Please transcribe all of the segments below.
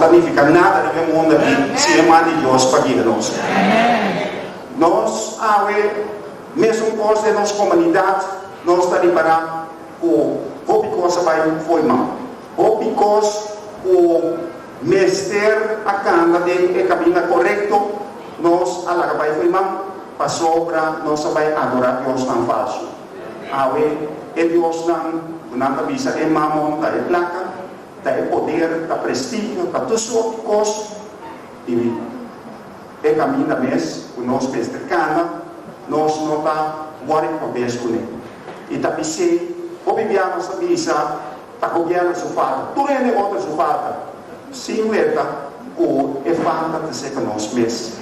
ta nifiká nada riba e mundu akí sin e man di Dios pa guia nos. Nos awe mesun kos den nos komunidat, nos ta ripará ku hopi kos a bai fo'i man. Hopi kos ku mester a kanda den e kaminda korekto, nos a laga bai fo'i man pasobra nos a bai adorá diosnan falsu. Awe e diosnan ku nan ta bisa e mamon ta e plaka, ta e poder, ta prestigio, ta tur sorti kos i e kaminda mes ku nos mester kana, nos no ta wòri kabes kuné. I ta p'esei hopi bia nos ta bisa ta gobièrnu su falta, tur hende otro su falta, sin weta ku e falta ta serka nos mes.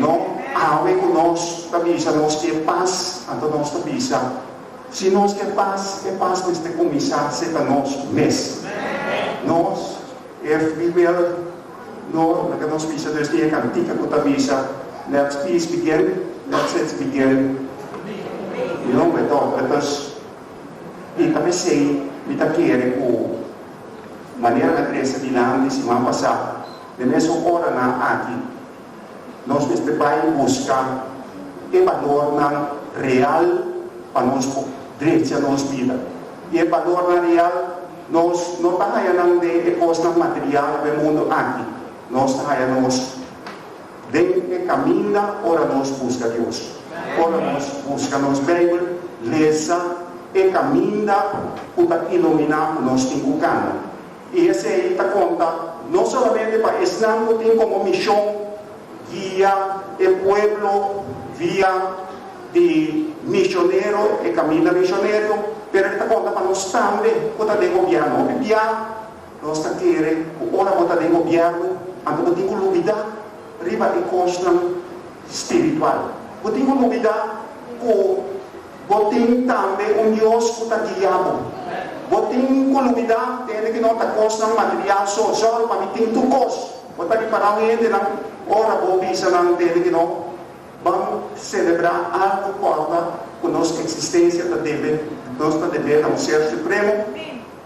No awe ku nos ta bisa nos ke pas, anto nos ta bisa si nos ke pas, e pas mester kuminsá serka nos mes. Nos, if we will, no, laga nos bisa dus tin e kantika ku ta bisa, Let peace begin, let it begin, you know, with us. I ta p'esei mi ta kere ku manera na trese dilanti siman pasá, den mesun oranan aki, nos mester bai buska e balornan real pa nos por drecha nos bida. I e balornan real nos no ta haña nan den e kosnan material ku e mundu aki. Nos ta haña nos den e kaminda ora nos buska Dios. Ora nos buska nos Beibel, lesa e kaminda ku ta iluminá ku nos tin ku kana. I esei ta konta no solamente pa esnan ku tin komo mishon guia e pueblo via di mishonero, e kaminda mishonero, pero e ta konta pa nos tambe ku ta den gobièrnu. Hopi bia Nos ta kere ku ora bo ta den gobièrnu, anto bo tin ku lubidá riba e kosnan spiritual. Bo tin ku lubidá ku bo tin tambe un Dios ku ta guia bo. Bo tin ku lubidá tende ku no ta kosnan material so. Sòru pa mi tin tur kos. Bo ta ripará un hendenan ora bo bisa nan tende ku no ban selebrá algu kòrda ku nos eksistensia ta debe, nos ta debe na un Ser Supremo.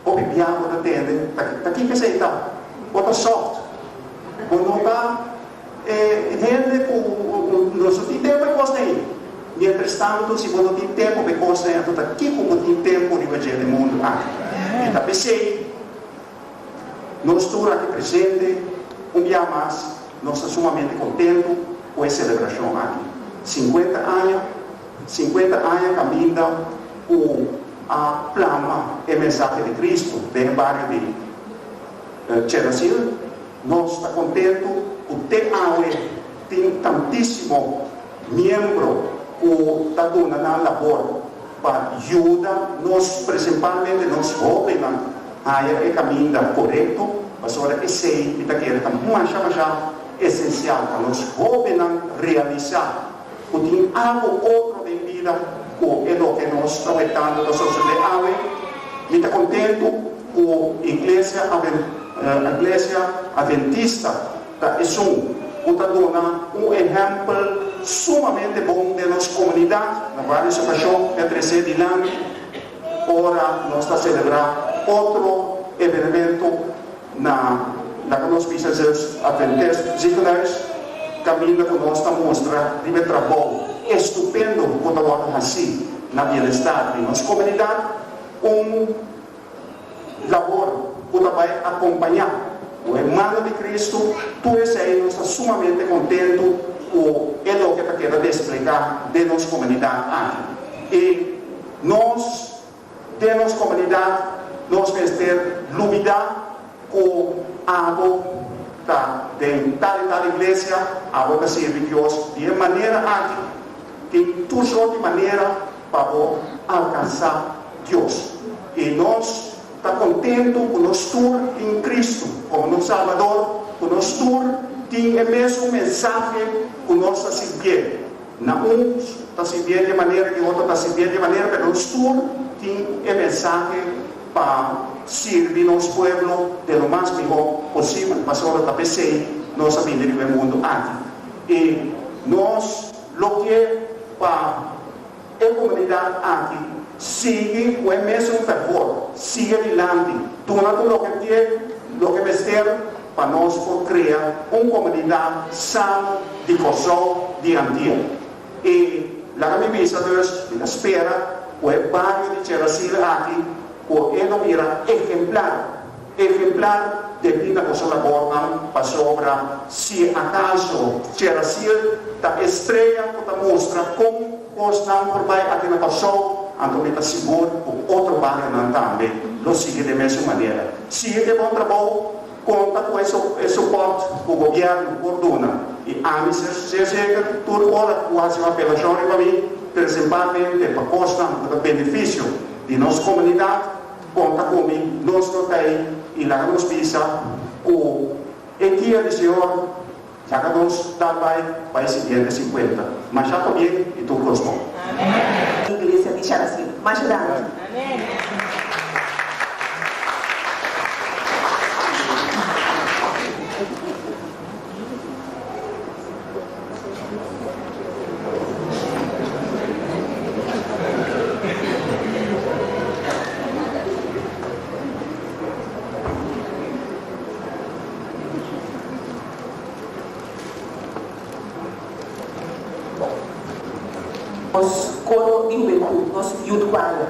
Hopi bia bo ta tende ta ta kiko esei ta? Bo ta soft. Bo no ta e hende ku nos no tin tempu e kosnan ei. Mientras tanto si bo no tin tempu pa e kosnan ei anto ta kiko bo tin tempu riba dje den mundu aki? I ta p'esei nos tur aki presente un bia mas nos ta sumamente kontentu ku e selebrashon aki. 50 aña. 50 aña kaminda ku a plama e mensahe di Kristu den e bario di Cherasil. Nos ta kontentu ku te awe tin tantísimo miembro ku ta duna nan labor pa yuda nos, prinsipalmente nos hóbennan, haña e kaminda korekto, pasobra esei mi ta kere ta masha masha esensial pa nos hóbennan realisá Ku tin algu otro den bida ku e loke nos ta wetando ta sosodé awe. Mi ta kontentu ku Iglesia Iglesia Adventista ta esun ku ta duna un ehèmpel sumamente bon den nos komunidat. Na vários okashon mi a tres'é dilanti ora nos ta selebrá otro evenemento Na laga nos bisa Zeus Adventist Ziekenhuis kaminda ku nos ta mustra riba e trabou estupendo ku ta wòrdu hasí na bienestar di nos komunidat, un labor ku ta bai akompañá ku e mano di Kristu. Tur esei nos ta sumamente kontentu ku e loke ta keda desplegá den nos komunidat aki. I nos. Den nos komunidat nos mester lubidá ku abo ta den tal i tal iglesia, abo ta sirbi Dios di e manera aki. Tin tur sort di manera pa bo alkansá Dios. I nos ta kontentu ku nos tur tin Kristu komo nos Salbador, ku nos tur tin e mesun mensahe ku nos ta sirbié. Na un ta sirbié di e manera i otro ta sirbié di e manera, pero nos tur tin e mensahe pa sirbi nos pueblo den lo mas mihó posibel, pasobra ta p'esei nos a bini riba e mundu aki. I nos lo ke pa e komunidat aki sigui ku e mesun fervor, sigui adilanti, duna tur loke ke, loke mester. pa nos por krea un komunidat sano di Kòrsou di Antia. I laga mi bisa dus, mi ta spera ku e bario di Cherasil aki ku e lo bira ehemplar, ehemplar debí na boso labornan, pasobra si akaso Cherasil ta e strea ku ta mustra kon kosnan por bai aki na Kòrsou, anto mi ta sigur ku otro barionan tambe lo sigui den mesun manera. Sigui e bon trabou, konta ku e supòrt ku gobièrnu por duna. I ami ser zeker tur ora ku hasi un apelashon riba mi, prinsipalmente pa kosnan ku ta benefisio di nos komunidat, konta ku mi, nos lo ta ei i laga nos bisa ku e dia di Señor laga nos dal bai pa e siguiente sinkuenta. Masha pabien i tur kos bon. Iglesia di Charasin. Masha danki. Nos koro di hubentut, nos youth choir.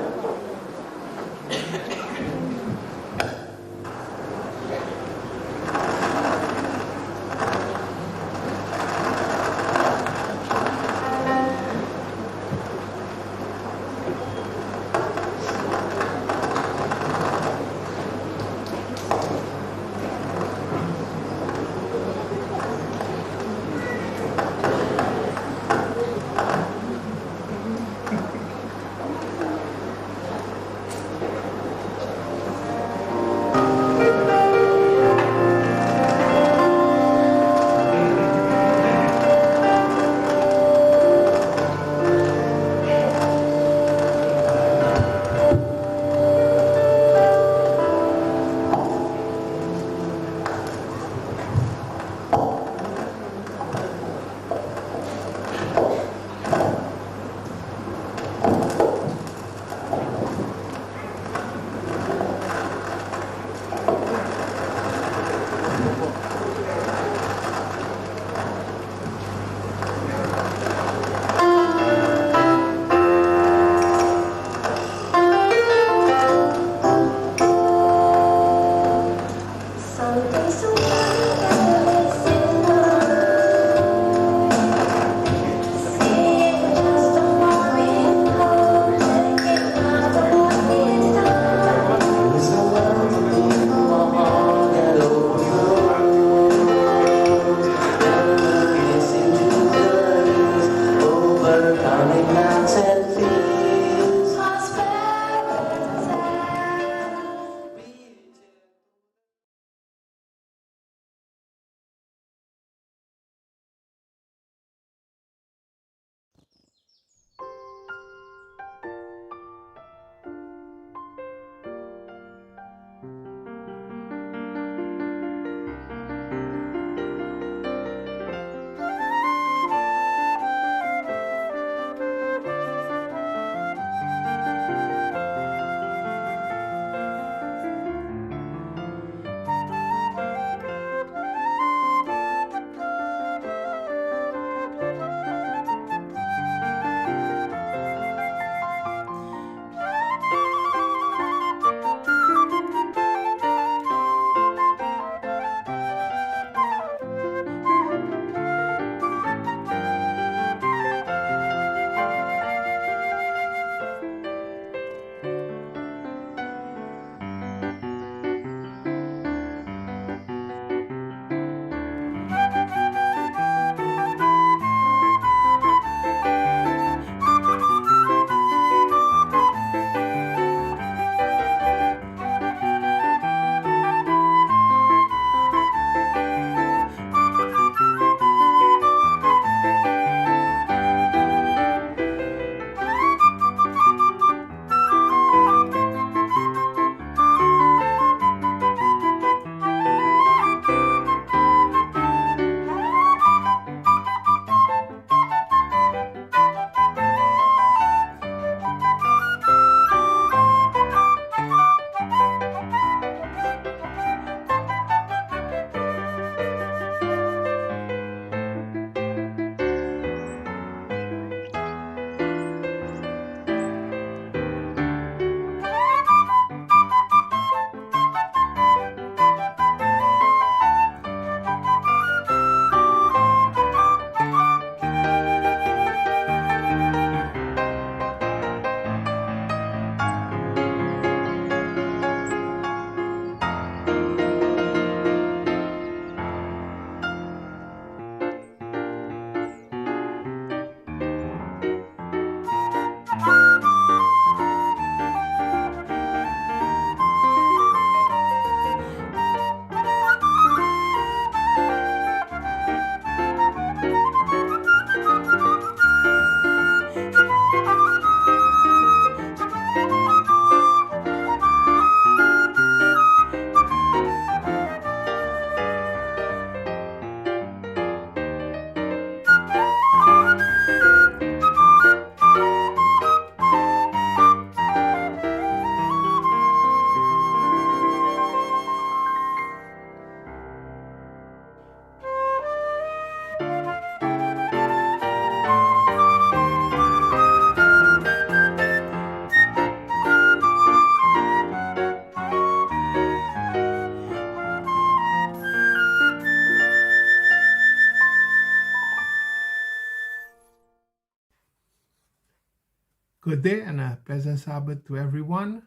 Good day and a pleasant Sabbath to everyone.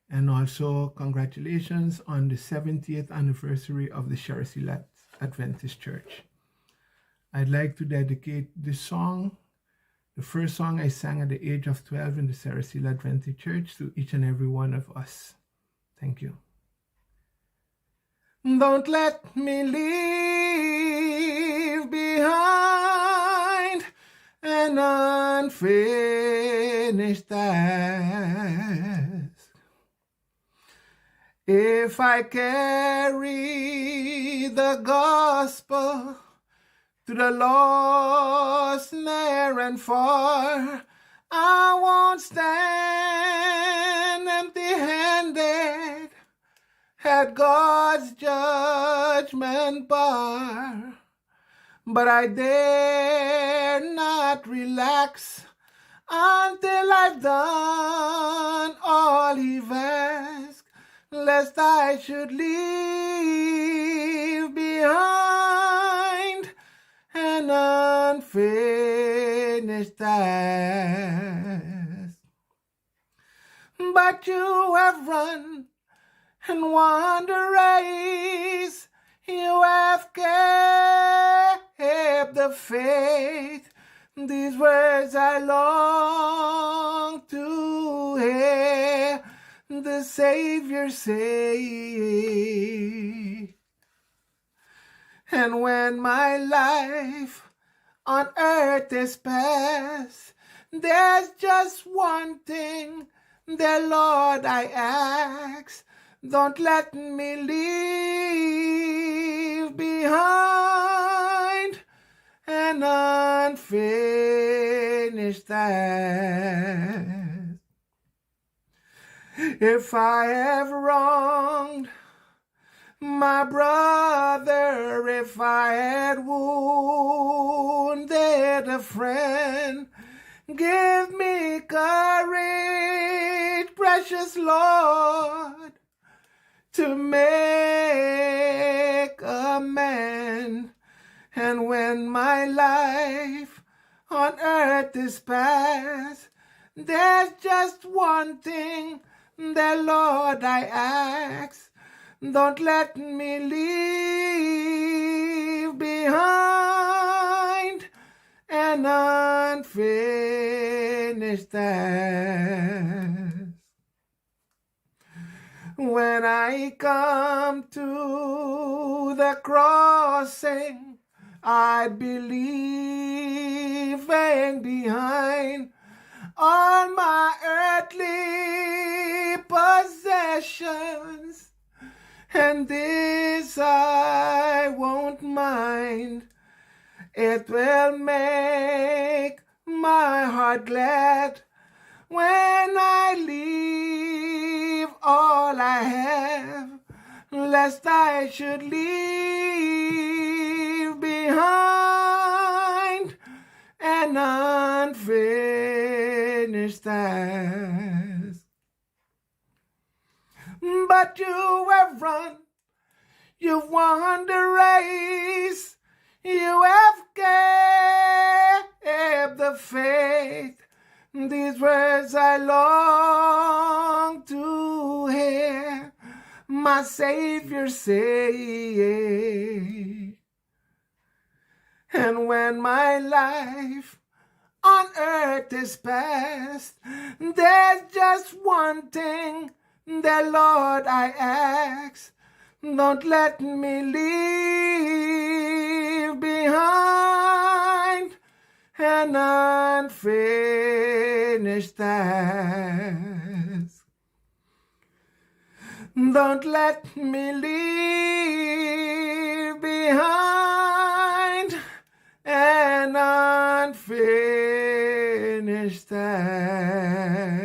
And also, congratulations on the 70th anniversary of the Sherry Adventist Church. I'd like to dedicate this song, the first song I sang at the age of 12 in the Saracilla Adventist Church, to each and every one of us. Thank you. Don't let me leave behind an unfinished task. If I carry the gospel to the lost near and far, I won't stand empty handed at God's judgment bar. But I dare not relax until I've done all He asks, lest I should leave behind an unfinished task. But you have run and won the race. You have kept the faith. These words I long to hear the Savior say. And when my life on earth is past, there's just one thing, the Lord I ask. Don't let me leave behind an unfinished task. If I have wronged my brother, if I had wounded a friend, give me courage, precious Lord, to make amends. And when my life on earth is past, there's just one thing, the Lord I ask. Don't let me leave behind an unfinished task. When I come to the crossing, I'd be leaving behind all my earthly possessions, and this I won't mind. It will make my heart glad when I leave all I have, lest I should leave behind an unfinished task. But you have run, you've won the race, you have kept the faith. These words I long to hear my Savior say. And when my life on earth is past, there's just one thing, the Lord I ask. Don't let me leave behind an unfinished task. Don't let me leave behind an unfinished task.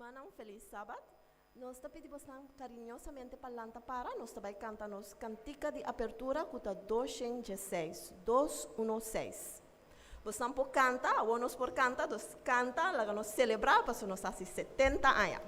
Rumannan un felis Sabat. Nos ta pidi bosnan kariñosamente pa lanta para, nos ta bai kanta nos kantika di apertura ku ta doshen dieseis, dos uno seis. Bosnan por kanta, awor nos por kanta, dus kanta, laga nos selebrá pasobra nos hasi setenta aña.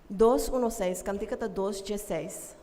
Dos uno seis, kantika ta dos dieseis.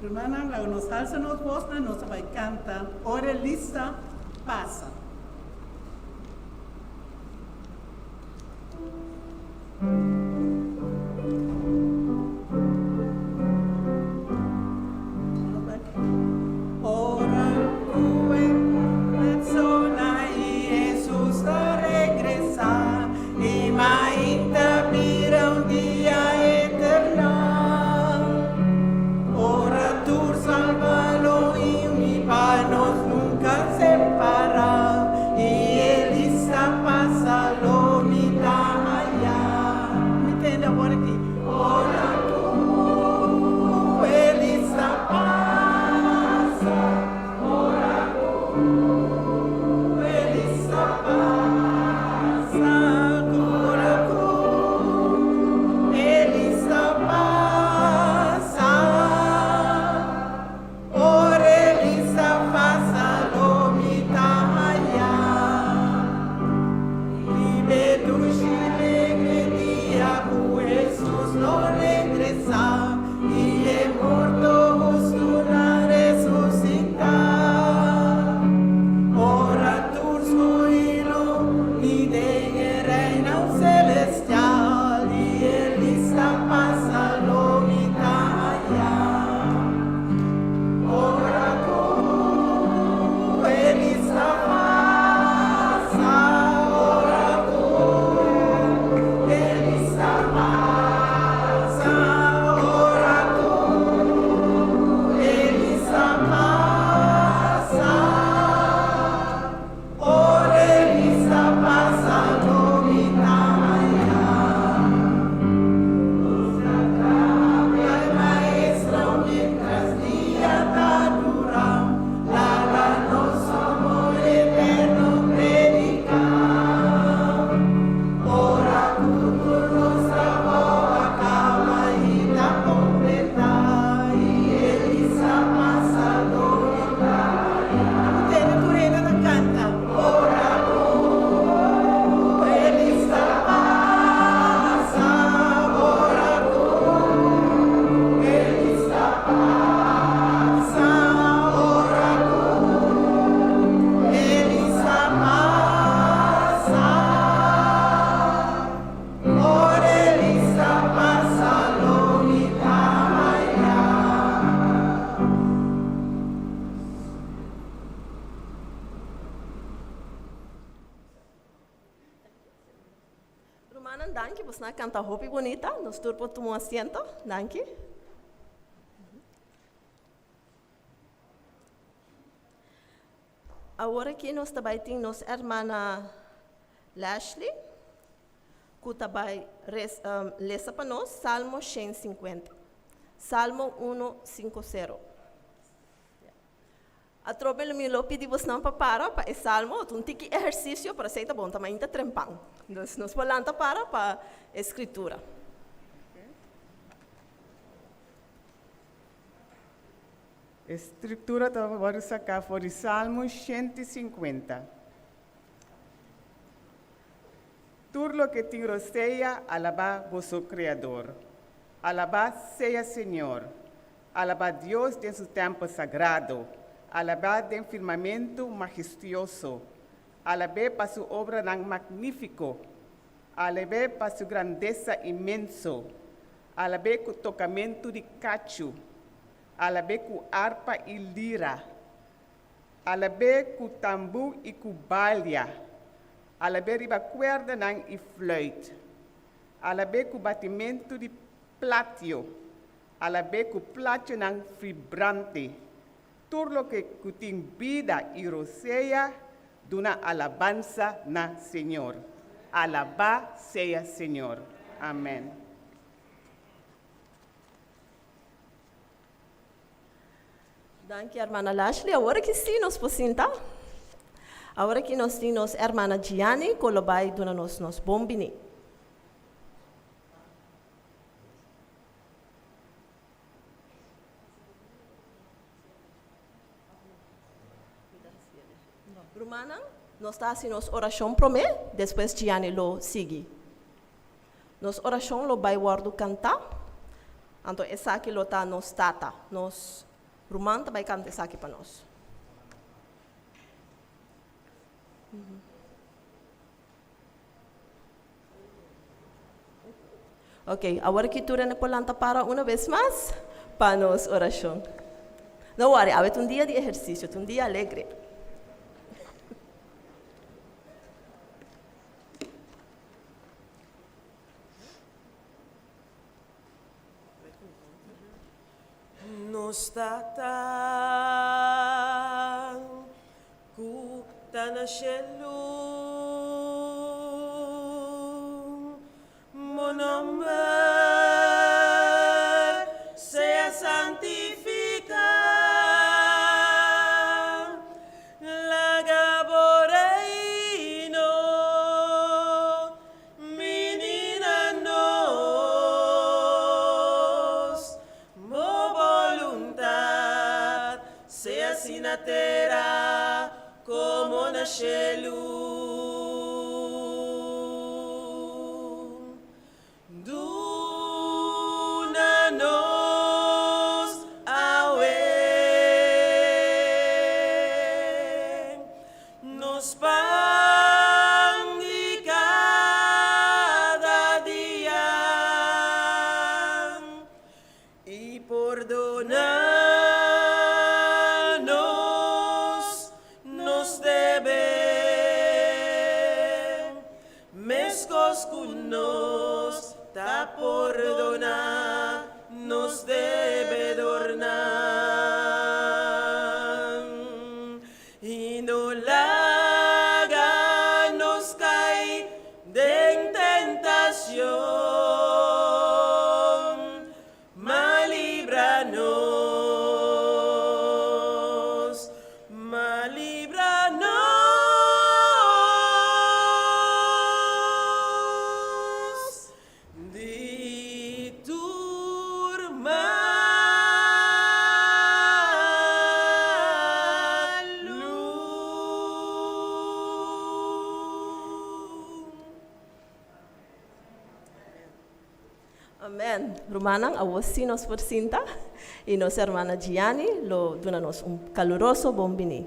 Rumannan, laga nos alsa nos bosnan, nos ta bai kanta Ora e Lista Pasa. Ora ku e persona i Hesus ta regresá, i mainta bira un dia eterno. Ora tur salba lo uni pa nos nunka separá, i e lista pasa lo mi ta hañá. Mi tende awor aki. Ora ku e lista pasa, ora ku e lista pasa, ora ku e lista pasa, ora e lista pasa lo mi ta hañá. Libe dushi alegre dia ku Hesus lo regresá i e morto hustunan resusitá. Ora tur skohí lo ni den e Reino selestial i e lista pasa lo mi ta hañá. Ora ku e lista pasa, ora ku e lista pasa, ora ku e lista pasa, ora e lista pasa lo mi ta haña. Nos ta traha p'e Maestro mientras dia ta dura, laga nos amor eterno predica. Ora cu tur nos trabao a caba y ta completa y e lista pasa lo mi ta haña. Tene tur hende ta canta. Ora cu e lista pasa, ora cu e lista pasa, ora cu e lista pasa, ora e lista pasa lo mi ta haña. Rumannan danki bosnan a kanta hopi bunita nos tur por tuma un asiento danki. Awor aki nos ta bai tin nos hermana. Lashley, ku ta bai res, lesa pa nos Salmo 150. Salmo 150. Atrobe lo mi lo pidi bosnan pa para pa e salmo, ta un tiki ehersisio, pero esei ta bon, ta mainta trempan. Dus nos por lanta para pa e skritura. E skritura ta wòrdu saká for di Salmo 150. Tur loke tin rosea, alabá boso Kreador. Alabá sea Señor. Alabá Dios den su tèmpel sagrado, alabá den firmamentu mahestioso. Alab'é pa su obranan magnífiko, alab'é pa su grandesa inmenso. Alab'é ku tokamentu di kachu, alab'é ku arpa i lira. Alab'é ku tambú i ku balia, alab'é riba kuerdanan i fluit. Alab'é ku batimentu di platio. Alab'é ku plachonan vibrante. Tur loke ku tin bida i rosea, duna alabansa na Señor. Alabá sea Señor. Amèn. Danki hermana Lashley. Awor aki sí nos por sinta. Awor aki nos tin nos hermana Gianni ku lo bai duna nos nos bon bini. Rumannan, nos ta hasi nos orashon promé, despues Gianni lo sigui. Nos orashon lo bai wòrdu kantá, anto esaki lo ta nos tata, nos ruman ta bai kanta esaki pa nos. Ok, awor ki tur hende por lanta para una bes mas pa nos orashon. No worry, awe ta un dia di ehersisio, ta un dia alegre. Nos Tata ku ta na shelu, Bo nomber sea santifiká, Laga Bo reino bini na nos, Bo boluntat sea así na tera komo na shelu. Duna nos awe nos pan di kada dia. I pordoná nos nos debe, meskos ku nos ta pordoná nos debedornan. I no laga nos kai Den tentacion, ma libra nos, ma libra nos di tur malu. Amen. Rumannan, awor sí nos por sinta i nos hermana Gianni lo duna nos un kaluroso bon biní.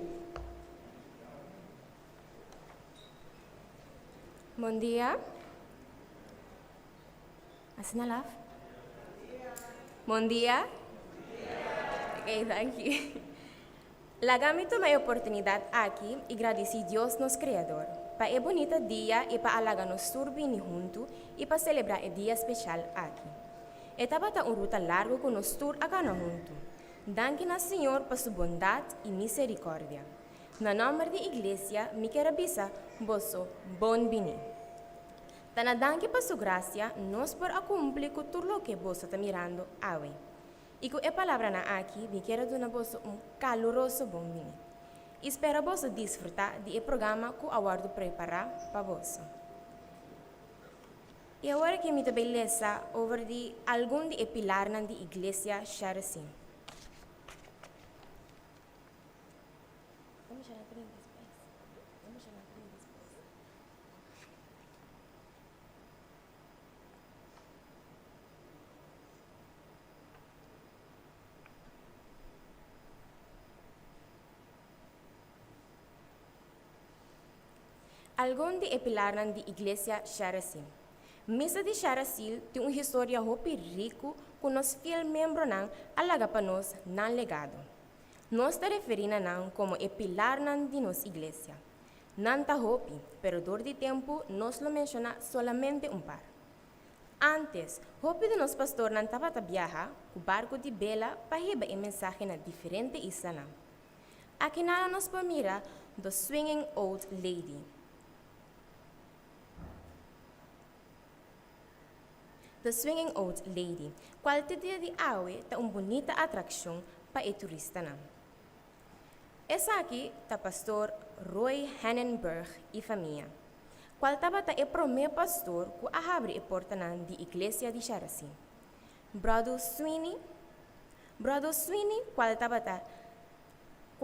Bon dia. Asina laf. Bon dia. Ok, danki. Laga mi tuma e oportunidat aki i gradisí Dios nos Kreador pa e bunita dia i pa a laga nos tur bini huntu i pa selebrá e dia speshal aki. E tabata un ruta largu ku nos tur a gana huntu. Danki na Señor pa su bondat i miserikòrdia. Na nòmber di Iglesia mi kier a bisa boso bon bini. Ta na danki pa su grasia nos por a kumpli ku tur loke boso ta mirando awe. I ku e palabranan aki mi kier a duna boso un kaluroso bon bini. I spera boso disfrutá di e programa ku a wòrdu prepará pa boso. I awor aki mi ta bai lesa over di algun di e pilarnan di Iglesia Charesin. Algun di e pilarnan di Iglesia Charesin. Misa di Charasil tin un historia hopi riku ku nos fiel miembronan a laga pa nos nan legado. Nos ta referí na nan komo e pilarnan di nos iglesia. Nan ta hopi, pero dor di tempu nos lo menshoná solamente un par. Ántes, hopi di nos pastornan tabata biaha ku barku di bela pa hiba e mensahe na diferente islanan. Akinan nos por mira The Swinging Old Lady. The Swinging Old Lady, kual te dia di awe ta un bunita atrakshon pa e turistanan. Esaki ta pastor Roy Hennenberg i famia, kual tabata e promé pastor ku a habri e portanan di Iglesia di Charasin. Bròder Sweeney Bròder Sweeney kual tabata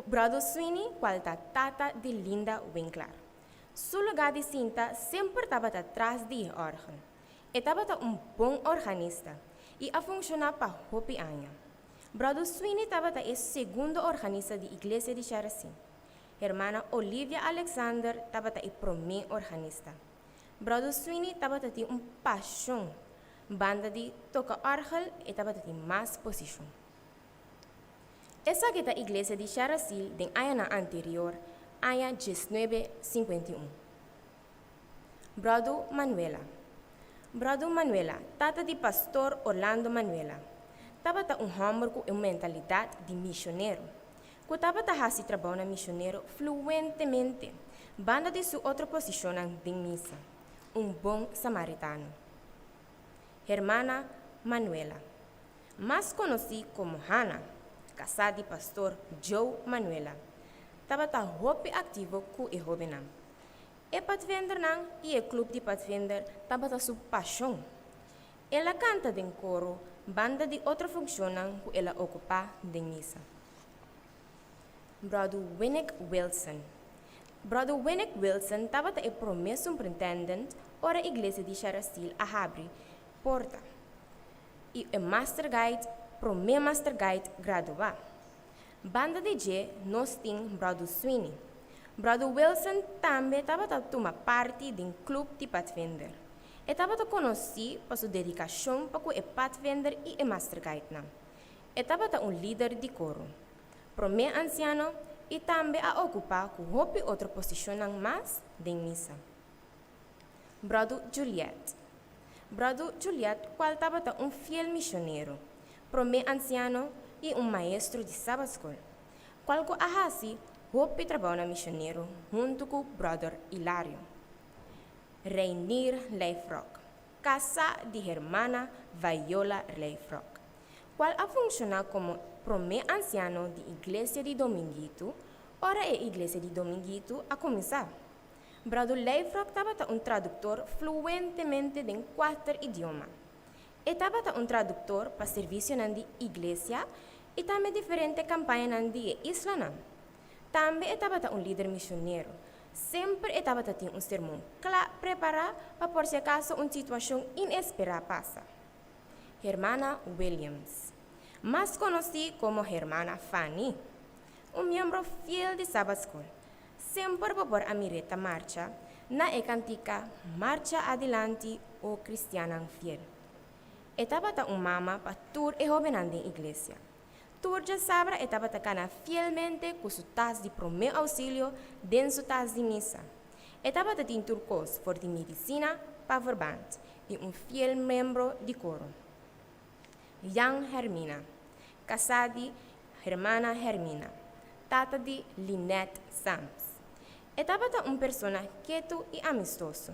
Bròder Sweeney kual ta tata di Linda Winklaar. Su lugá di sinta semper tabata tras di e òrgel. E tabata un bon organista i a funshoná pa hopi aña. Bròder Sweeney tabata e segundo organista di Iglesia di Charasin. Hermana Olivia Alexander tabata e promé organista. Bròder Sweeney tabata tin un pashon. Banda di toka òrgel e tabata tin mas posishon. Esaki ta iglesia di Charasil den añanan anterior, aña diesnuebe sinkuenta i un. Bròdu Manuela Bròdu Manuela, tata di pastor Orlando Manuela, tabata un hòmber ku un mentalidat di mishonero, ku tabata hasi trabounan mishonero fluentemente, banda di su otro posishonnan den misa, un bon samaritano. Hermana Manuela. Mas konosí komo Hannah, kasá di pastor Joe Manuela, tabata hopi aktivo ku e hóbennan. E patvendernan i e klup di patvender tabata su pashon. El a kanta den koro banda di otro funshonnan ku el a okupá den misa. Bròder Winnick Wilson Bròder Winnick Wilson tabata e promé superintendent ora iglesia di Sharastil a habri porta. I e Master Guide promé Master Guide graduá. Banda di dje nos tin Bròder Sweeney. Bròder Wilson tambe tabata tuma parti den Club di Padvinder. E tabata konosí pa su dedikashon pa ku e padvinder i e Master Guidenan. E tabata un lider di koro, promé ansiano i tambe a okupá ku hopi otro posishonnan mas den misa. Bròder Juliet. Bròder Juliet kual tabata un fiel misionero, promé ansiano i un maestro di Sabatskol, kual ku a hasi hopi trabounan misionero huntu ku Bròder Ilario. Reinier Lijfrock, kasa di hermana Viola Lijfrock, kual a funshoná komo promé ansiano di Iglesia di Dominguitu ora e Iglesia di Dominguitu a kuminsá. Bròder Lijfrock tabata un traduktor fluentemente den kuater idioma. E tabata un traduktor pa servisionan di iglesia i tambe diferente kampañanan di e islanan. Tambe e tabata un lider misionero. Semper e tabata tin un sermon kla prepará pa por si akaso un situashon inesperá pasa. Hermana Williams, mas konosí komo Hermana Fanny, un miembro fiel di Sabbat School, Semper bo por a mir'é ta marcha na e kantika Marcha Adilanti O Kristiannan Fiel. E tabata un mama pa tur e hóbennan den iglesia. Tur djasabra e tabata kana fielmente ku su tas di promé ousilio den su tas di misa. E tabata tin tur kos for di medisina pa verband i un fiel miembro di koro. Jan Hermina, kasá di Hermana Hermina. tata di Lynette Sams. E tabata un persona ketu i amistoso,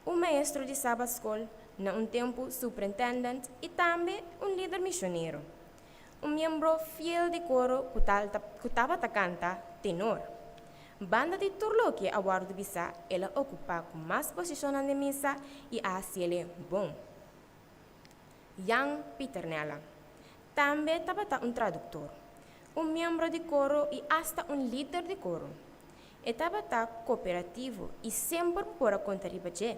un maestro di Sabat Skol, na un tempu superintendent i tambe un lider misionero. Un miembro fiel di koro ku ku tabata kanta tenor. Banda di tur loke a wòrdu bisá el a okupá ku mas posishonnan den misa i a hasiel bon. Jan Pieternella tambe tabata un traduktor, un miembro di koro i asta un lider di koro. E tabata kooperativo i semper por a konta riba dje.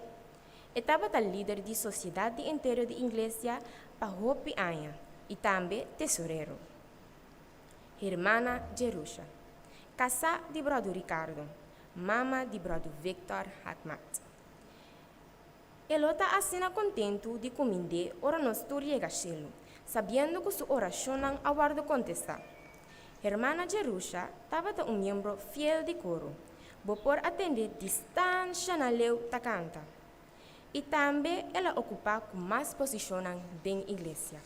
E tabata lider di Sosiedat di Entero di Inglesia pa hopi aña i tambe tesorero. Hermana Jerusha, kasá di Bròder Ricardo, mama di Bròder Victor Haakmat. E lo ta asina kontentu di kumind'é ora nos tur yega shelu, sabiendo ku su orashonnan a wòrdu kontestá. Hermana Jerusha tabata un miembro fiel di koro. Bo por a tende distanshanan leu ta kanta. I tambe el a okupá ku mas posishonnan den iglesia.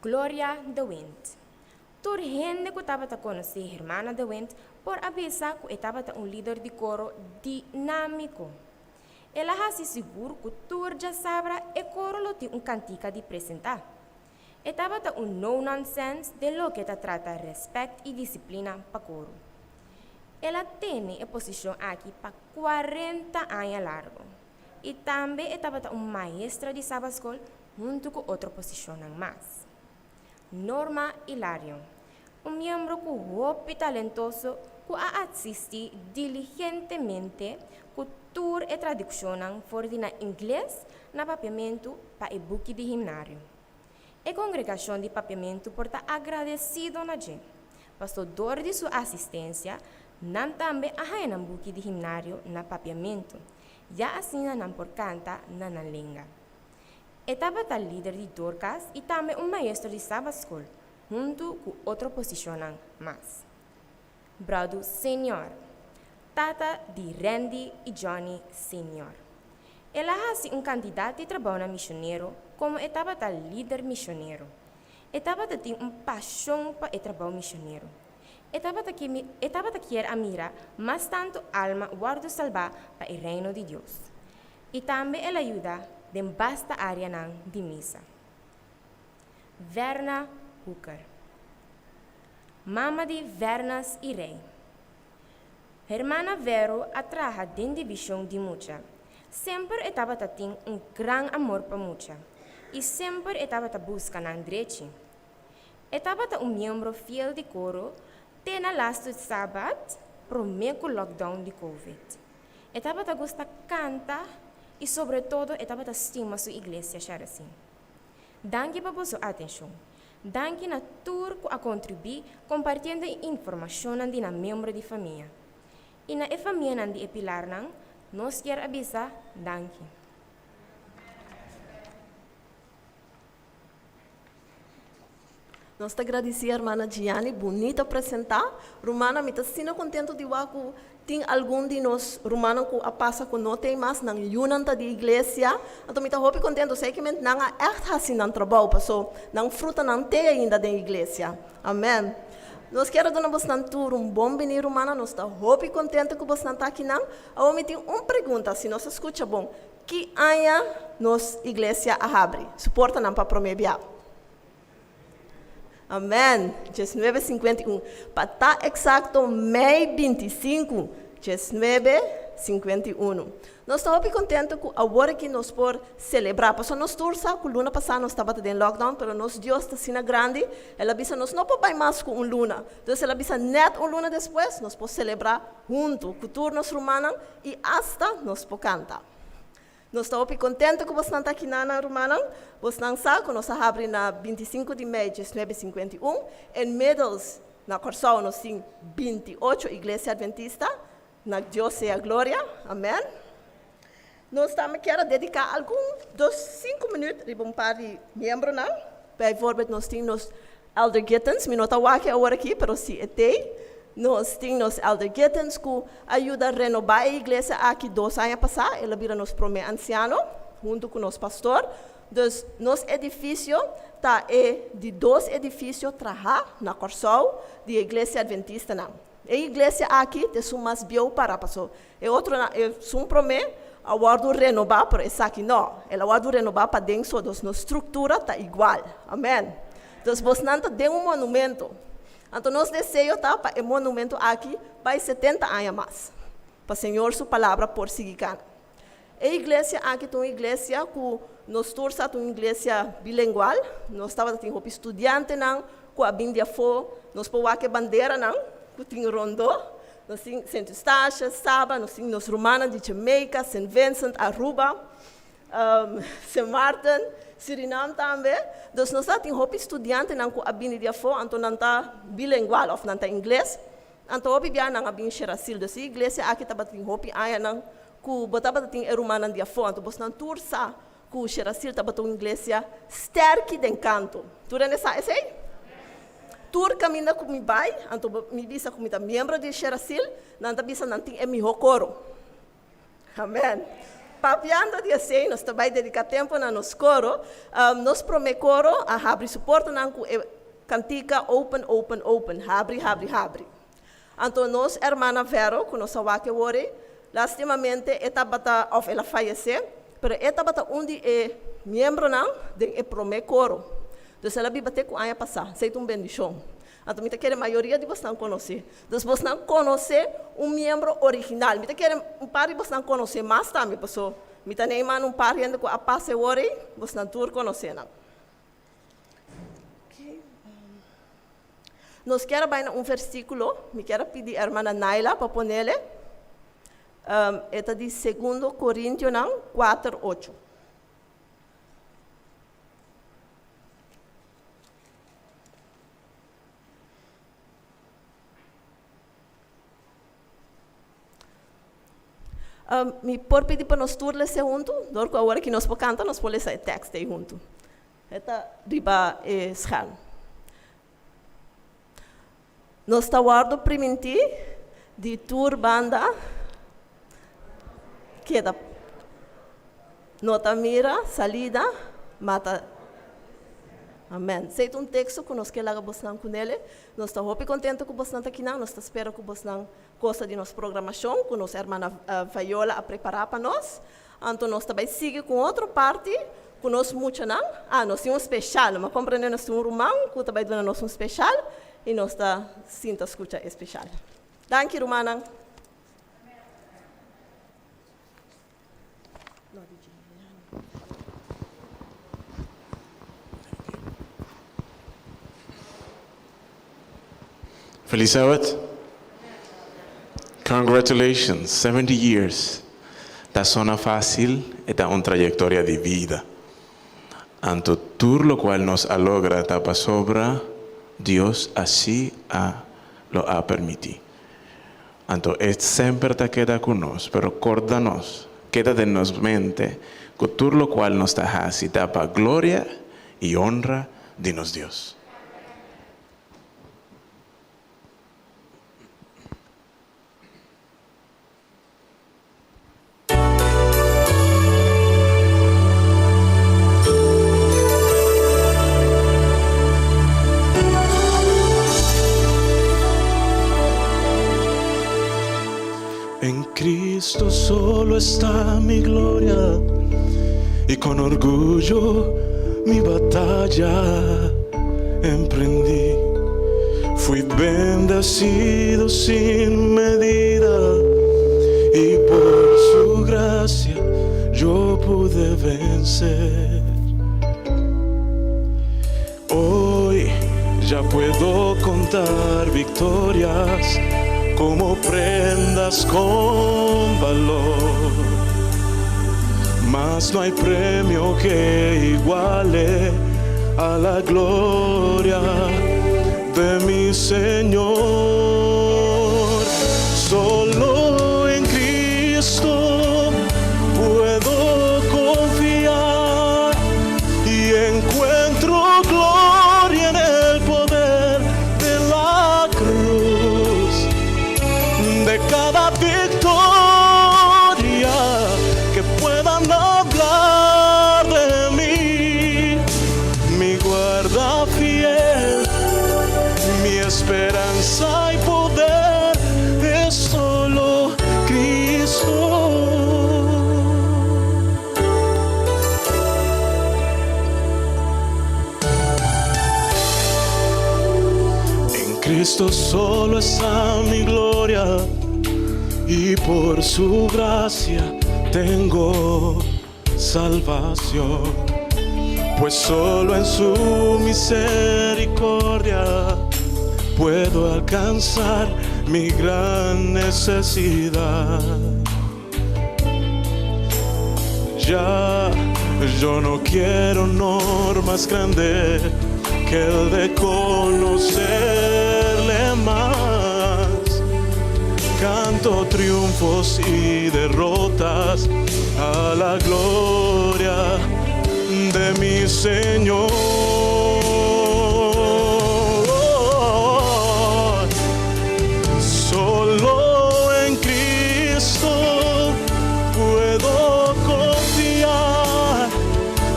Gloria de Wind. Tur hende ku tabata konosé Hermana de Wind por a bisa ku e tabata un lider di koro dinámiko. El a hasi sigur ku tur djasabra e koro lo tin un kantika di presentá. E tabata un no-nonsense den loke ta trata rèspèt i disiplina pa koro. El a tene e posishon aki pa kuarenta aña largu. I tambe e tabata un maestra di Sabatskol huntu ku otro posishonnan mas. Norma Hilarion, un miembro ku hopi talentoso ku a asistí diligentemente ku tur e tradukshonnan for di na ingles na papiamentu pa e buki di himnario. E kongregashon di papiamentu por ta agradesido na dje, paso dor di su asistensia nan tambe a haña nan buki di himnario na papiamentu, ya asina nan por kanta na nan lenga. E tabata lider di Dorcas i tambe un maestro di Sabatskol, huntu ku otro posishonnan mas. Bròdu Senior, tata di Randy i Johnny Senior. El a hasi un kantidat di trabounan mishonero komo e tabata lider mishonero. E tabata tin un pashon pa e trabou mishonero. E tabata e tabata kier a mira mas tantu alma wòrdu salbá pa e Reino di Dios. I tambe el a yuda den basta áreanan di misa. Verna Hooker. Mama di Vernas i Rey. Hermana Vero a traha den divishon di mucha. Semper e tabata tin un gran amor pa mucha i semper e tabata buska nan drechi. E tabata un miembro fiel di koro te na lastu sabat promé ku lockdown di Covid. E tabata gusta kanta i sobre todo e tabata stima su iglesia Charazin. Danki pa boso atenshon. Danki na tur ku a kontribuí kompartiendo e informashonnan di nan miembro di famia. I na e famianan di e pilarnan, nos kier a bisa danki. Nos ta gradisí hermana Gianni bunita presentá. Rumannan mi ta asina kontentu di wak ku tin algun di nos rumannan ku a pasa ku no tin mas nan yunan ta di iglesia. Anto mi ta hopi kontentu esei kimente nan a ègt hasi nan trabou paso nan frutanan te ainda den iglesia. Amen. Nos kier a duna bosnan tur un bon bini rumannan nos ta hopi kontentu ku bosnan ta akinan. Awor mi tin un pregunta si nos a skucha bon ki aña nos iglesia a habri su portanan pa promé bia? Amen. 1951. Pa ta eksakto mei 25, 1951. Nos ta hopi kontentu ku awor aki nos por selebrá. Pasobra nos tur sa ku luna pasá nos tabata den lockdown, pero nos Dios ta asina grandi, El a bisa nos no por bai mas ku un luna. Entonces El a bisa nèt un luna despues nos por selebrá huntu ku tur nos rumannan i asta nos por kanta. Nos ta hopi contento cu bosnan ta aki na, rumannan. Bosnan sa cu nos a habri na 25 di mei 1951. Inmiddels na Corsou nos tin 28 iglesia adventista. Na Dios sea gloria. Amen. Nos tambe kier a dedica algun dos cinco minuut riba un par di miembronan. Bijvoorbeeld nos tin nos Elder Gittens, mi no ta wak e awor aki, pero si e t'ei. Nos tin nos Elder Gittens ku a yuda renobá e iglesia aki dos aña pasá. El a bira nos promé ansiano huntu ku nos pastor. Dus nos edifisio ta e di dos edifisio trahá na Kòrsou di e Iglesia Adventistanan. E iglesia aki ta esun mas bieu para paso e otronan esun promé a wòrdu renobá pero esaki no. El a wòrdu renobá paden so dus nos struktura ta igual. Amèn. Dus bosnan ta den un monumento. Anto nos deseo ta pa e monumento aki bai setenta aña mas, pa Señor su palabra por sigui kana. E iglesia aki ta un iglesia ku nos tur sa ta un iglesia bilengual. Nos tabata tin hopi studiantenan ku a bin di afó. Nos por wak e banderanan ku tin rondó. Nos tin Sint Eustatius, Saba, nos tin nos rumannan di Jamaica, Sint Vincent, Aruba, Sint Maarten, Surinam tambe. Dus nos ta tin hopi studiantenan ku a bini di afó, anto nan ta bilengual òf nan ta ingles. Anto hopi bia nan a bin Sherasil. Dus e iglesia aki tabatin hopi añanan ku bo tabata tin e rumannan di afó. Anto bosnan tur sa ku Sherasil tabata un iglesia sterki den kanto. Tur hende sa esei? Tur kaminda ku mi bai, anto mi bisa ku mi ta miembro di Sherasil, nan ta bisa nan tin e mihó koro. Amen. Papiando di esei, nos ta bai dediká tempu na nos koro. Nos promé koro a habri su portanan ku e kantika Open, Open, Open, Habri, Habri, Habri. Anto nos hermana Vero, ku nos a wak awor ei, lastimamente e tabata, òf el a fayesé, pero e tabata un di e miembronan den e promé koro. Dus el a biba te ku aña pasá. Esei ta un bendishon. Anto mi ta kere mayoria di bosnan konosé. Dus bosnan konosé un miembro original. Mi ta kere un par di bosnan konosé mas tambe, paso mi ta neima un par hende ku a pasa e wor ei, bosnan tur konosé nan. Nos kier a bai na un versíkulo, mi kier a pidi hermana Naila pa ponele. E ta di Segundo Korintionan kuater ocho. Mi por pidi pa nos tur lesa huntu? Dor ku awor aki nos por kanta, nos por lesa e tekst ei huntu. E ta riba e scherm. Nos ta wòrdu primintí di tur banda keda no ta mira salida ma ta Amen. Esei ta un teksto ku nos ke laga bosnan kunele. Nos ta hopi kontento ku bosnan ta kinan. Nos ta spera ku bosnan gosta di nos programashon ku nos hermana Viola a prepará pa nos. Anto nos ta bai sigui ku un otro parti ku nos muchanan. Ah, nos tin un speshal. Mi a komprendé nos tin un ruman ku ta bai duna nos un speshal i nos ta sinta skucha e speshal. Danki rumannan. Feliz Sabbat. Congratulations, 70 years. Ta sona fácil, e ta un trayectoria di vida. Anto tur locual nos a logra ta pasobra Dios así a lo a permiti. Anto e semper ta keda ku nos, pero korda nos, keda den nos mente ku tur lokual nos ta hasi ta pa gloria i honra di nos Dios. En Cristo solo está mi gloria y con orgullo mi batalla emprendí. Fui bendecido sin medida y por su gracia yo pude vencer. Hoy ya puedo contar victorias como prendas con valor. Mas no hay premio que iguale a la gloria de mi Señor. Solo en Cristo puedo confiar y encuentro gloria en el poder de la cruz. De cada victoria que puedan hablar de mí. Cristo solo está mi gloria y por su gracia tengo salvación. Pues solo en su misericordia puedo alcanzar mi gran necesidad. Ya yo no quiero honor más grande que el de conocerle más. Canto triunfos y derrotas a la gloria de mi Señor. Solo en Cristo puedo confiar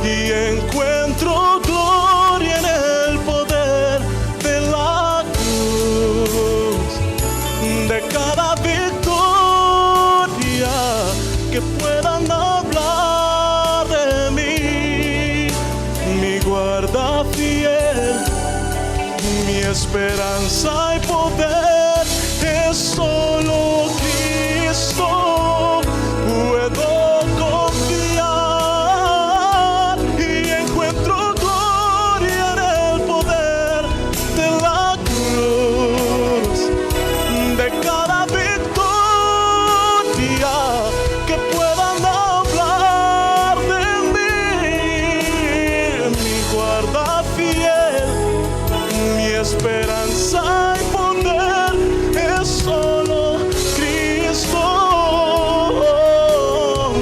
y encuentro gloria en el poder de la cruz, de cada victoria que puedan hablar de mí, mi guarda fiel, mi esperanza y poder es solo Cristo. Puedo confiar y encuentro gloria en el poder de la cruz, de cada victoria que puedan hablar de mí, mi guarda fiel, mi esperanza y poder es solo Cristo,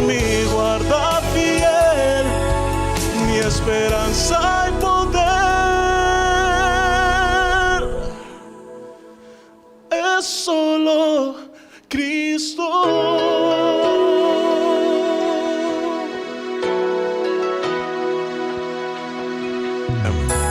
mi guarda fiel, mi esperanza y poder es solo Cristo. Amén.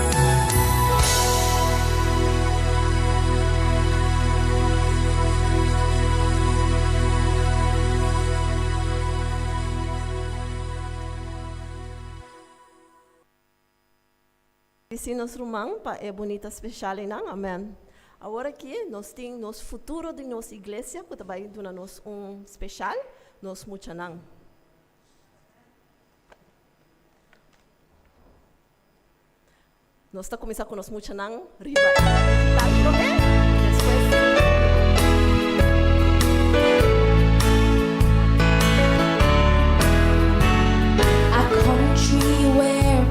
Si nos ruman pa e bunita special nan, amen. Awor aki nos tin nos futuro di nos iglesia, ku tambe duna nos un special, nos muchanan. Nos ta kuminsá ku nos muchanan riba. Tal promé, despues. A country where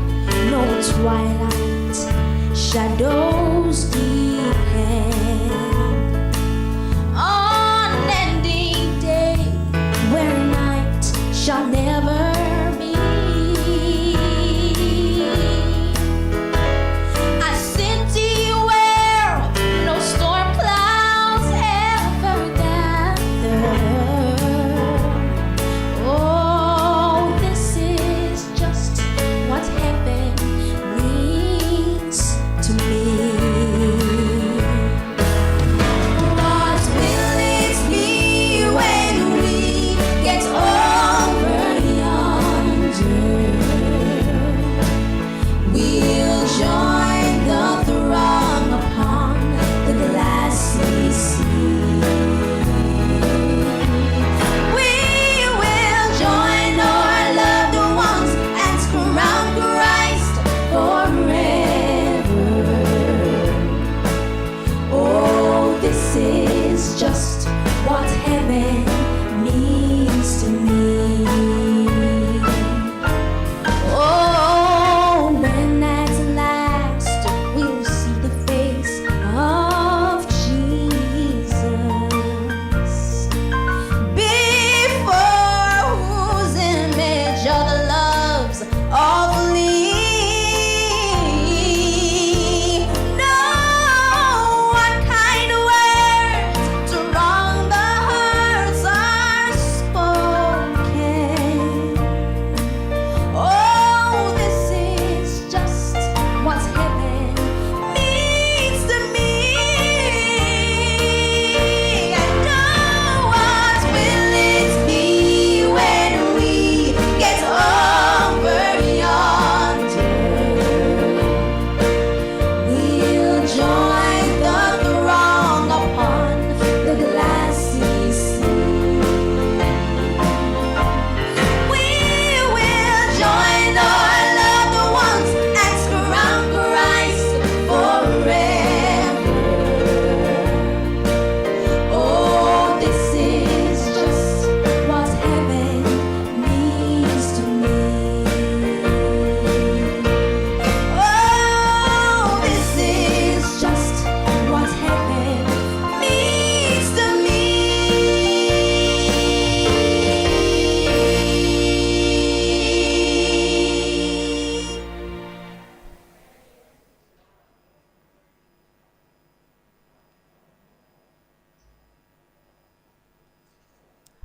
no twilight shadows depend. Unending day where night shall never be. A city where no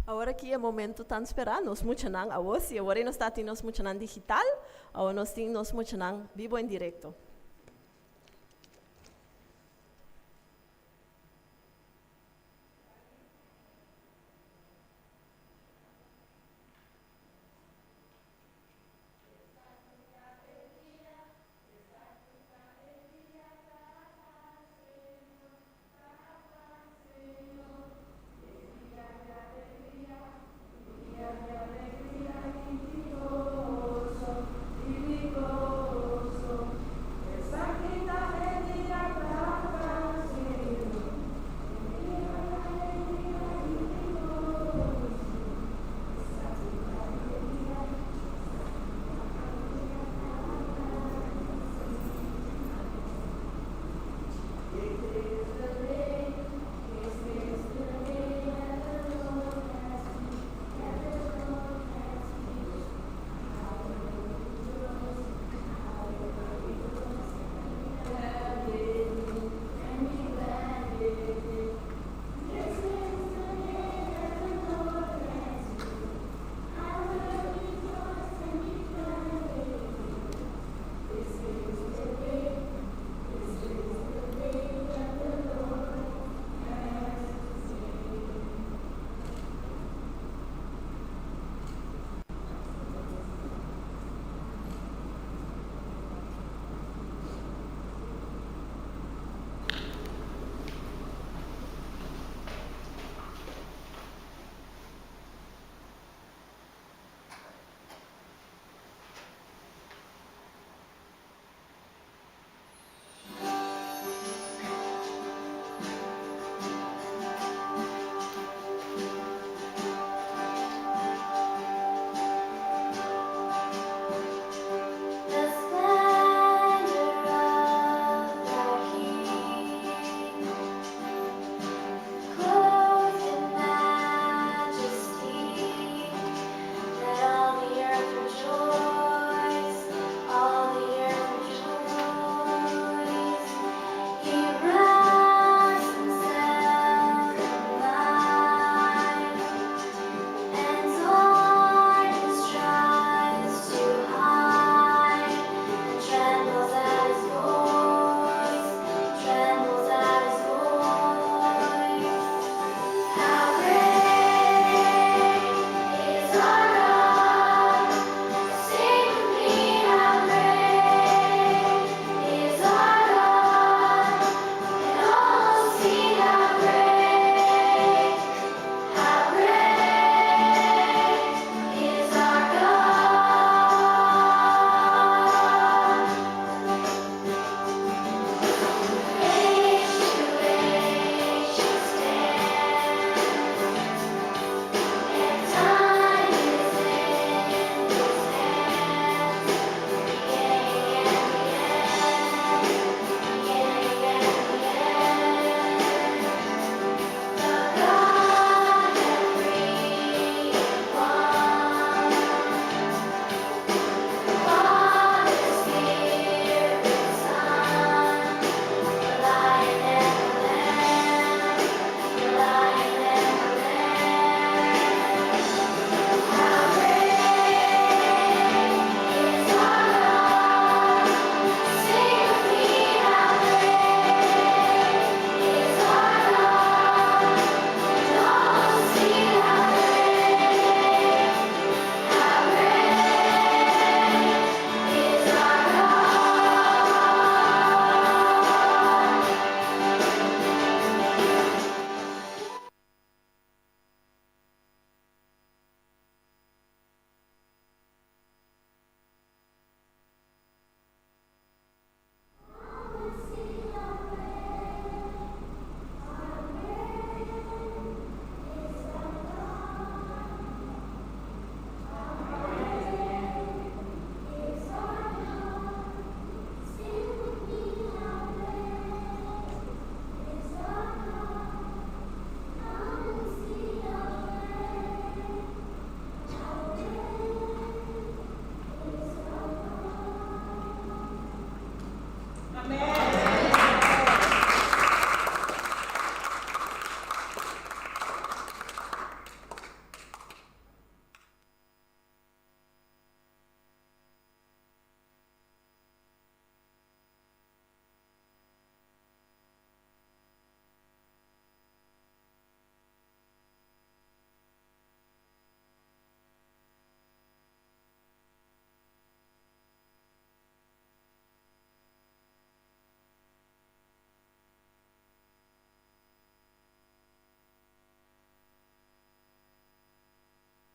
Awor aki e momento tan spera, nos muchanan awor si, awor nos ta tin nos muchanan digital, awor nos tin nos muchanan bibo en directo.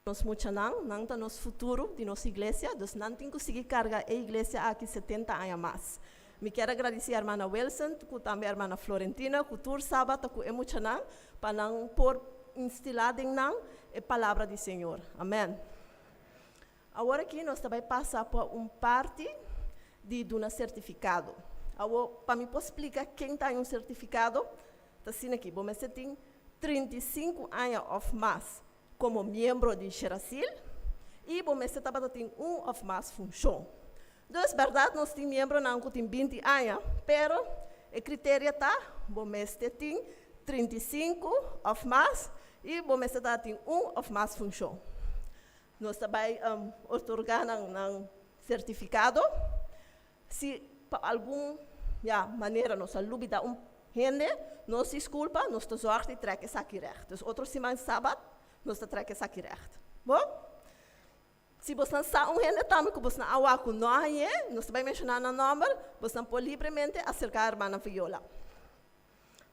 Nos muchanan, nan ta nos futuro di nos iglesia, dus nan tin ku sigui karga e iglesia aki 70 aña mas. Mi ke gradisí hermana Wilson, ku tambe hermana Florentina, ku tur sabat ku e muchanan, pa nan por instilá den nan e palabra di Señor. Amèn. Awor aki nos ta bai pasa pa un parti di duna sertifikado. Awor, pa mi por splika ken tin un sertifikado, ta asina aki, bo tin 35 aña òf mas komo miembro di Sherasil i bo tin un òf mas funshon. Dus, berdat, nos tin miembronan ku tin 20 aña, pero e kriterio ta, bo tin 35 òf mas i bo tin un òf mas funshon. Nos ta bai otorgá nan sertifikado. Si pa algun manera nos a lubidá un hende, nos diskulpa, nos ta zorg di trek esaki recht. Dus otro siman sabat, nos ta trek esaki recht. Bon? Si bo sa un hende tambe ku bo a wak ku no a, nos ta bai menshoná nan nòmber, bo por libremente aserká hermana Viola.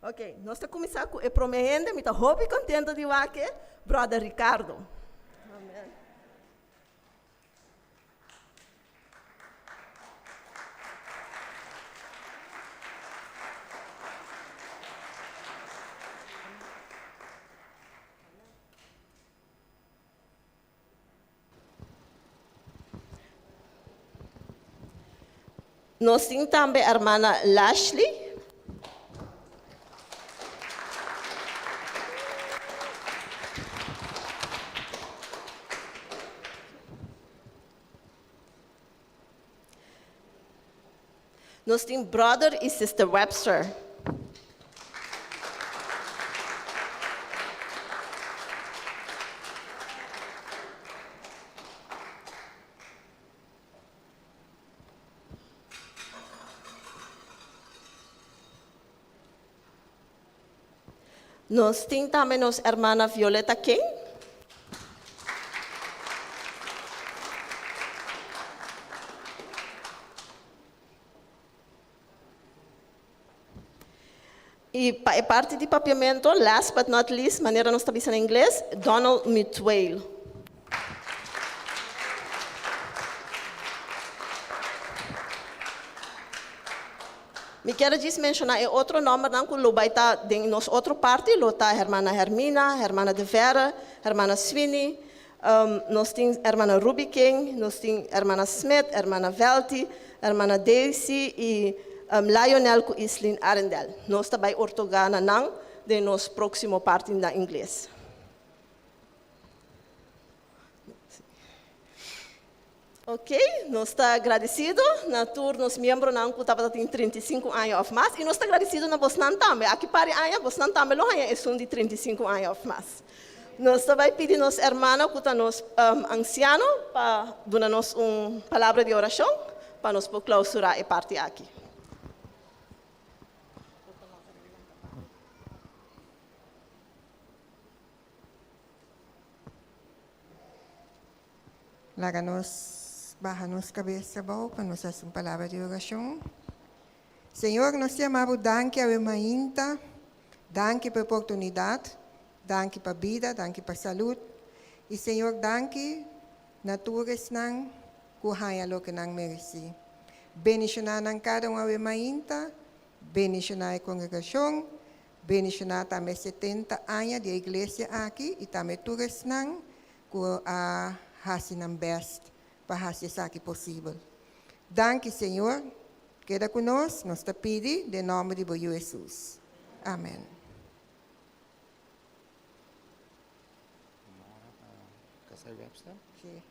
Ok, nos ta kuminsá ku e promé hende, mi ta hopi kontentu di wak e, brother Ricardo. Amèn. Nos tin tambe hermana Lashley. Nos tin brother i sister Webster. Nos tin tambe nos hermana Violeta King. I pa e parti di papiamento, last but not least, manera nos ta bisa na ingles, Donald Mutuel. Mi ke djis menshoná e otro nòmbernan ku lo bai ta den nos otro parti, lo ta hermana Hermina, hermana De Vera, hermana Sweeney, nos tin hermana Ruby King, nos tin hermana Smith, hermana Velti, hermana Daisy i Lionel ku Islin Arendel. Nos ta bai otorgá nan den nos próksimo parti na ingles. Ok, nos ta gradisido na tur nos miembronan ku tabatin 35 aña òf mas i nos ta gradisido na bosnan tambe. Aki par di aña, bosnan tambe lo haña esun di 35 aña òf mas. Nos ta bai pidi nos hermana ku ta nos ansiano pa duna nos un palabra di orashon pa nos por klousurá e parti aki. Laga nos baha nos kabes abou pa nos hasi un palabra di orashon. Señor, nos ta yama Bo danki awe mainta, danki pa e oportunidat, danki pa bida, danki pa salú. I Señor, danki na tur esnan ku haña loke nan meresé. Bendishoná nan kada un awe mainta, bendishoná e kongregashon, bendishoná tambe 70 aña di iglesia aki i tambe tur esnan ku a hasi nan best pa hasi esaki posibel. Danki, Señor. Keda ku nos, nos ta pidi, den nòmber di Jesus. Amèn. Webster? Si.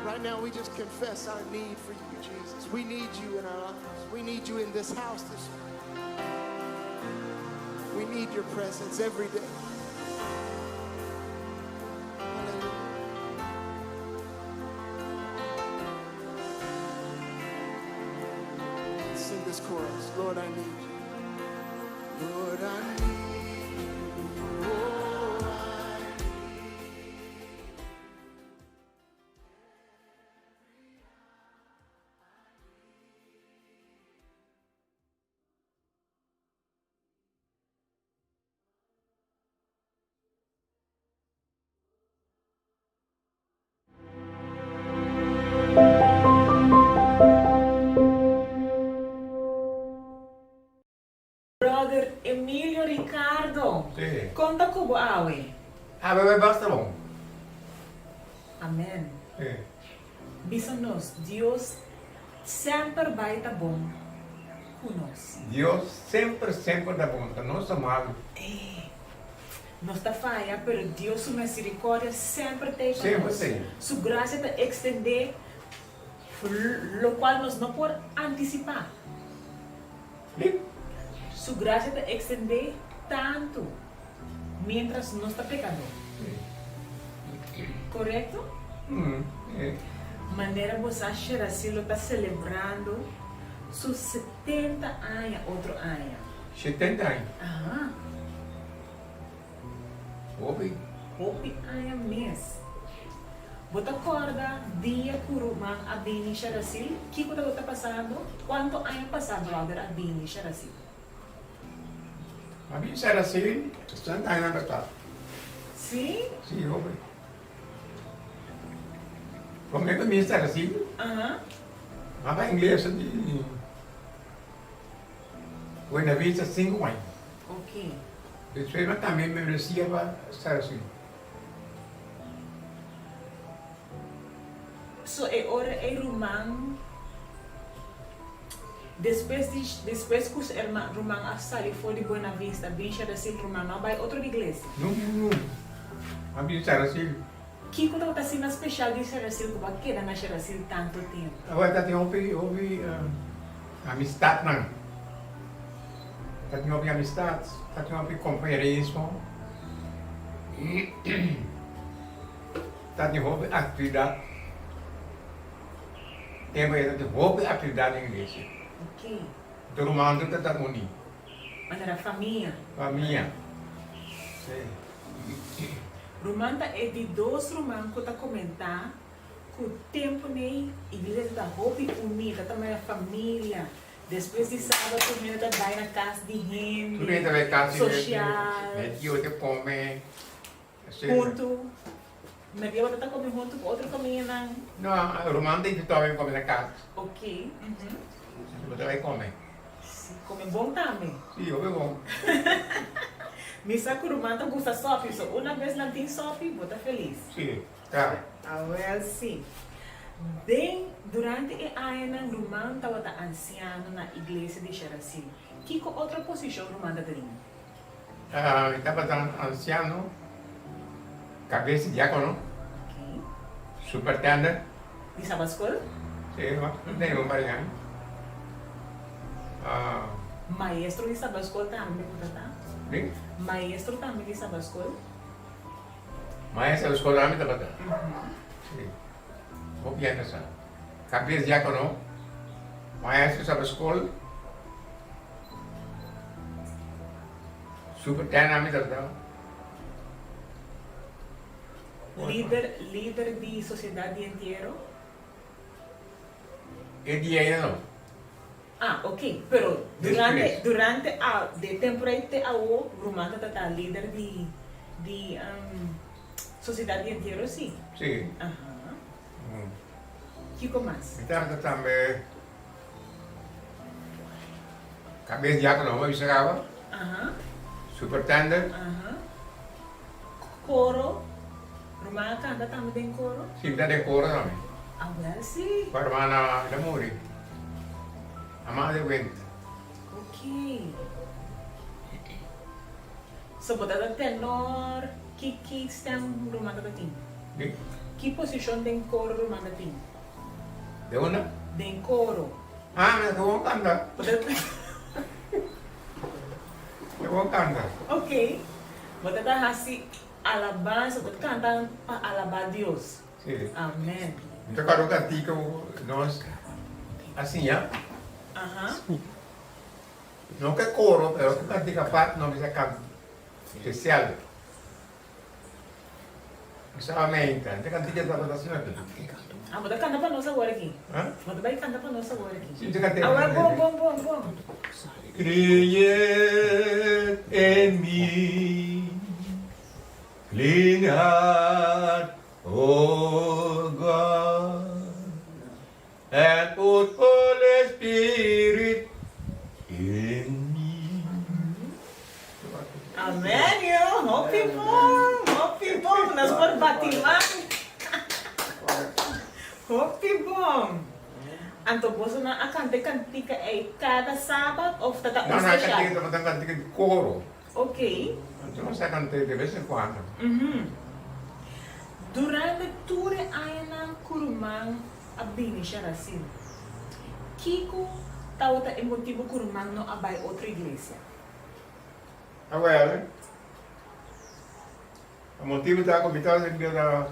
Right now, we just confess our need for you, Jesus. We need you in our lives. We need you in this house this morning. We need your presence every day. Hallelujah. Sing this chorus. Lord, I need you. Lord, I need you. Oh, I need anto. Si. Kon ta ku bo awe? Awe bai basta bon. Amen. Si. Bisa nos, Dios semper bai ta bon ku nos. Dios semper semper ta bon, ta nos ta malu. Eh. Nos ta faya, pero Dios su misericordia semper t'ei pa Semper nos. t'ei. Su gracia ta extendé locual nos no por anticipá. Lip. Su gracia ta extendé tantu mientras nos ta pecador. Correcto? Manera bo sa Sheracy lo ta celebrando su 70 aña otro aña. 70 aña? Aha. Hopi. Hopi aña mes. Bo ta corda dia cu ruman a bini Sharasil? Kico tabata pasando? Cuanto aña pasa brother a bini Sharasil? A bini Sharasil 60 añanan pasá. Sí? Sí, hopi. Prome cu mi bini Sharasil, mi a bai iglesia di Buena Vista cinco aña. Ok. Despues mi a cambia membresia pa Sharasil. So e ora ei ruman despues di despues ku su herma ruman a sali for di Buena Vista bin Sharasil ruman no a bai otro iglesia? No no no a bin Sharasil. Kiko tabata asina special di Sharasil ku bo a keda na Sharasil tanto tempu? Tabata tin hopi hopi amistadnan ta tin hopi amistad ta tin hopi compañerismo. Ta tin hopi actividad. Tempo ei ta tin hopi actividad den iglesia. Ok. Tur ruman tur ta ta uni. Manera famia. Famia. Si. Ruman ta e di dos ruman cu ta comenta cu tempo nei iglesia ta hopi uni, ta ta manera familia. Despues di sábado tur hende ta bai na kas di hende, Tur hende ta bai kas di hende, sosial. Met yu ta kome, etcetera. Huntu. Met yu ta kome huntu ku otro famianan. No, ruman ta invitá mi kome na kas. Ok. Bo ta bai kome. Si, kome bon tambe. Si, hopi bon. Mi sa ku ruman ta gusta sòpi, so una bes nan tin sòpi, bo ta felis. Si, ta. Awel si. Den durante e añanan ruman tabata ansiano na iglesia di Sharasil. Kiko otro posishon ruman ta tin? Mi tabata ansiano, kabes di diakono, supertender. Di Sabat Skol? Si, mi tene un par di aña. Maestro di Sabat Skol tambe bo ta ta? Di? Maestro tambe di Sabat Skol? Maestro di skol tambe tabata. Si. Hopi hende sa. Kabes diakono, maestro saba skol, superintendent ami tabata. Lider, lider di sosiedat di entiero? E dia ei no. Ah, ok. Pero durante, durante a, de tempo ei te awo, ruman ta ta lider di, di Sociedad di Entiero si? Si. Aha. Kiko mas? Mi tabata tambe kabes diakono, bo a bisa kaba? Aha. Supertendent. Aha. Koro, ruman a kanta tambe den koro? Si, mi ta den koro tambe. Awel si. Ku hermana el a muri. Amada Wint. Ok. So bo ta ta tenor, ki ki stem ruman ta ta tin? Di? Ki posishon den koro ruman ta tin? Den unda? Den koro. Ah, mi ta gewoon kanta. Bo ta. Mi ta gewoon kanta. Ok. Bo ta ta hasi alabansa, bo ta kanta pa alabá Dios. Si. Amen. Mi ta kòrda un kantika ku nos a siña. Aha. No ke koro, pero ku kantika apart nos bisa kanta spesial. Bisa meinta. E kantika tabata asina aki. Ah, bo ta kanta pa nos awor aki. Ha? Bo ta bai kanta pa nos awor aki. Si, mi ta kanta. Awor bon, bon, bon, bon. Create in me clean heart, O God, and put Holy Spirit in me. Amen. Amen yo, hopi bon, hopi bon, nos por bati man. Hopi bon. Anto bosonan a kanta e kantika ei kada sabat of ta ta un No, no, e special? kantika tabata un kantika di koro. Ok. Anto nos a kant'é de bes en kuando. Durante tur e añanan ku ruman a bini Sharasin, kiko tabata e motibu ku ruman no a bai otro iglesia? Awel, e motibu ta ku mi tabata bira,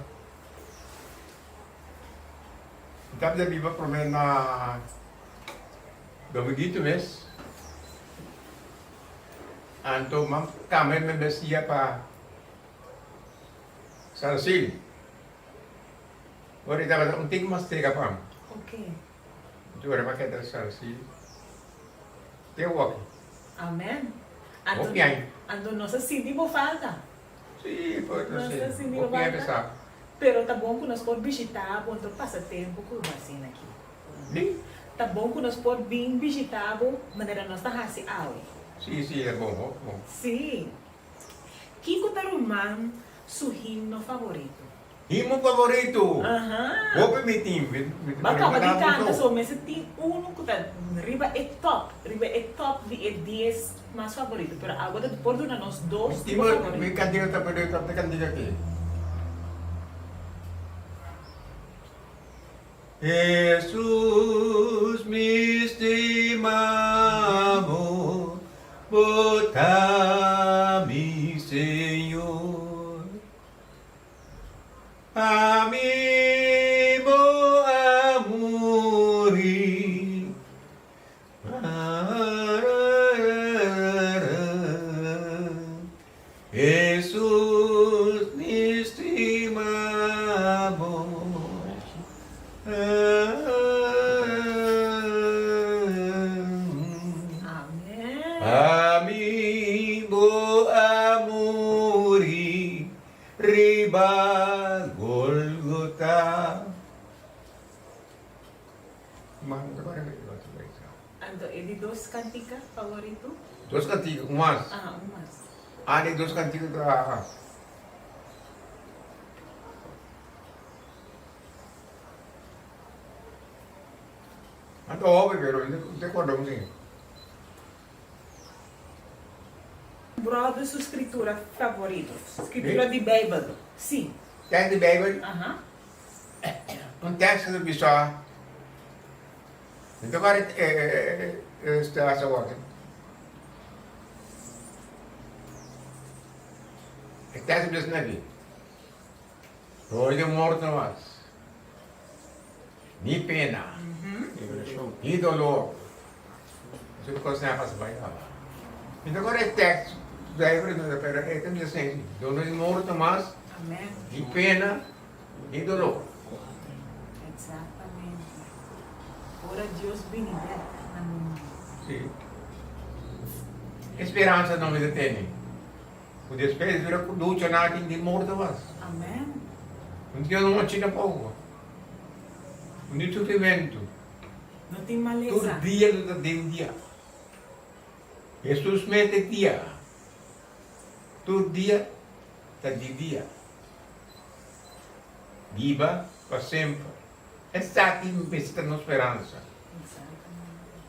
mi tabata biba promé na Dominguito mes. Anto man kambia mi mesia pa Saracil. Ora i tabata un tiki mas serka pa mi. Anto ora mi a keda Saracil te awoki. Amen. Hopi aña. Anto nos a sinti bo falta. Si, por Nos a sinti bo hopi aña falta. pasa. Pero ta bon ku nos por bishita bo, anto pasa tempu ku bo asina aki. Di? Ta bon ku nos por bin bishitá bo manera nos ta hasi awe. Sí, sí, e bon, hopi bon. Sí. Kiko ta ruman su himno favorito? Himno favorito? Aha. Hopi mi tin. Mi mi Bo a kaba di kanta so. so mester tin unu ku ta riba e top, riba e top di e dies mas favorito. Pero awe ta por duna nos dos di bo favorito. Mi kantika ta ta kantika aki. Hesus mi stima bo, bo ta mi Señor. Pa mi bo a muri. Hesus mi stima bo. Pa mi bo a muri riba Golgota. Anto e di dos kantika favorito? Dos kantika, un mas. Aha, un mas. Ah, di dos kantika ta. Anto hopi pero no te acorda un sin. Brother su scritura favorito? Scritura di Bijbel, si. Tekst di Bijbel? Aha. Un tekst ta bisa, Mi ta wak e stasa awor. E tekst ta bisa aki, No hay morto mas, ni pena, ni dolor. Esei kosnan a pasa bai kaba. Mi ta wak e tekst, pero e ta bisa asina, No hay morto mas, ni pena, Ni doló. Exactamente. Ora Dios bini bek na mundu. Sí. E speransa no mester tene. Ku despues di tur e luchanan aki ni morto mas. Amen. No tin nochi tampoco. No tin sufrimentu. No tin malesa. Tur dia lo ta den dia. Hesus mes ta dia. Tur dia ta di dia. Biba pa semper. Esaki mester ta nos speransa.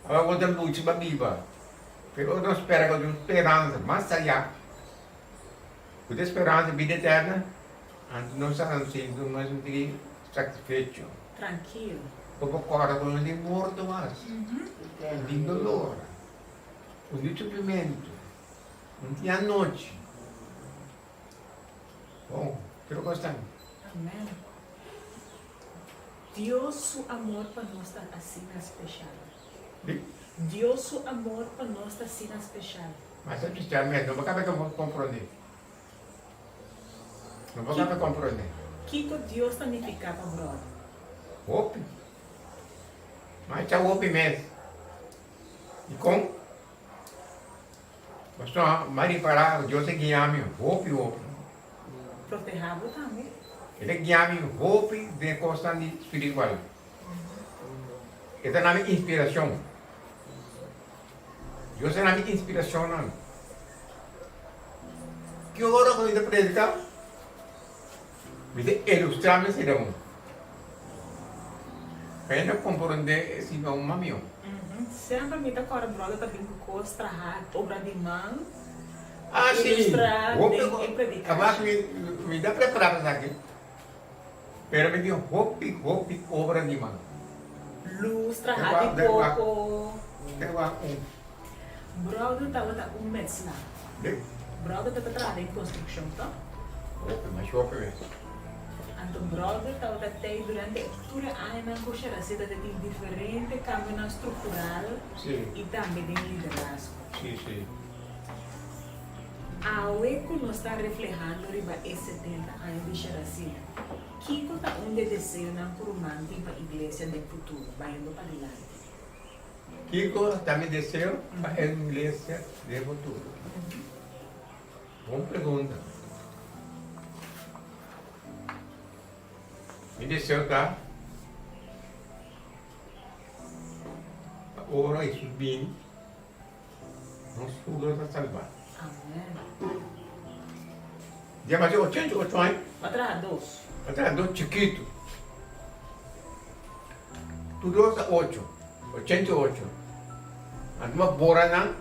Awe bo ta lucha pa biba, pero nos spera ku tin un speransa mas ayá. Ku tin speransa di bida eterna, anto nos ta sinti nos un tiki satisfecho. Trankil. Bo por kòrda ku no tin morto mas, no tin dolor, no tin sufrimentu, no tin anochi. Bon, kiko kos ta? Amen. Dios su amor pa nos ta asina special. Di? Dios su amor pa nos ta asina special. Mas especial mes, no bo kabe komprondé. No bo kabe komprondé. Kiko Dios ta nifiká pa bròder? Hopi. Masha hopi mes. Dikon? Pasobra mi a ripará ku Dios a guia mi hopi hopi. Protehá bo tambe. El a guia mi hopi den e kosnan di spiritual. E ta na mi inspirashon. Dios ta na mi inspirashonnan. Ki ora ku mi ta prediká, mi ta ilustrá mi sermon. Pa hende komprondé e sermon mas mihó. Semper mi ta kòrda bròder ta bin ku kos traha obra di man Ah, sí. ilustrá Hopi den e predikashon. Abas mi mi ta prepará pa esaki, pero mi tin hopi hopi obra di man. Lus traha di koko. Te wak un. Bròder tabata un metsla. De? Bròder tabata traha den konstrukshon, tòg? Hopi, masha hopi mes. Anto bròder tabata tei durante e tur e añanan ku Sharacé tabata tin diferente kambionan struktural i tambe den liderazgo. Sí, sí. Awe ku nos ta reflehando riba e 70 aña di Sharacé, kiko ta un di e deseonan ku ruman tin pa iglesia den futuro, bayendo padilanti? Kiko ta mi deseo pa e iglesia den futuro? Bon pregunta. Mi deseo ta pa ora Hesus bini, nos tur lo ta salbá. Amen. Dia mas di 88 aña. Bo a traha dos. Bo a traha dos chikitu. Tur dos ta ocho, 88. Anto bo bora nan,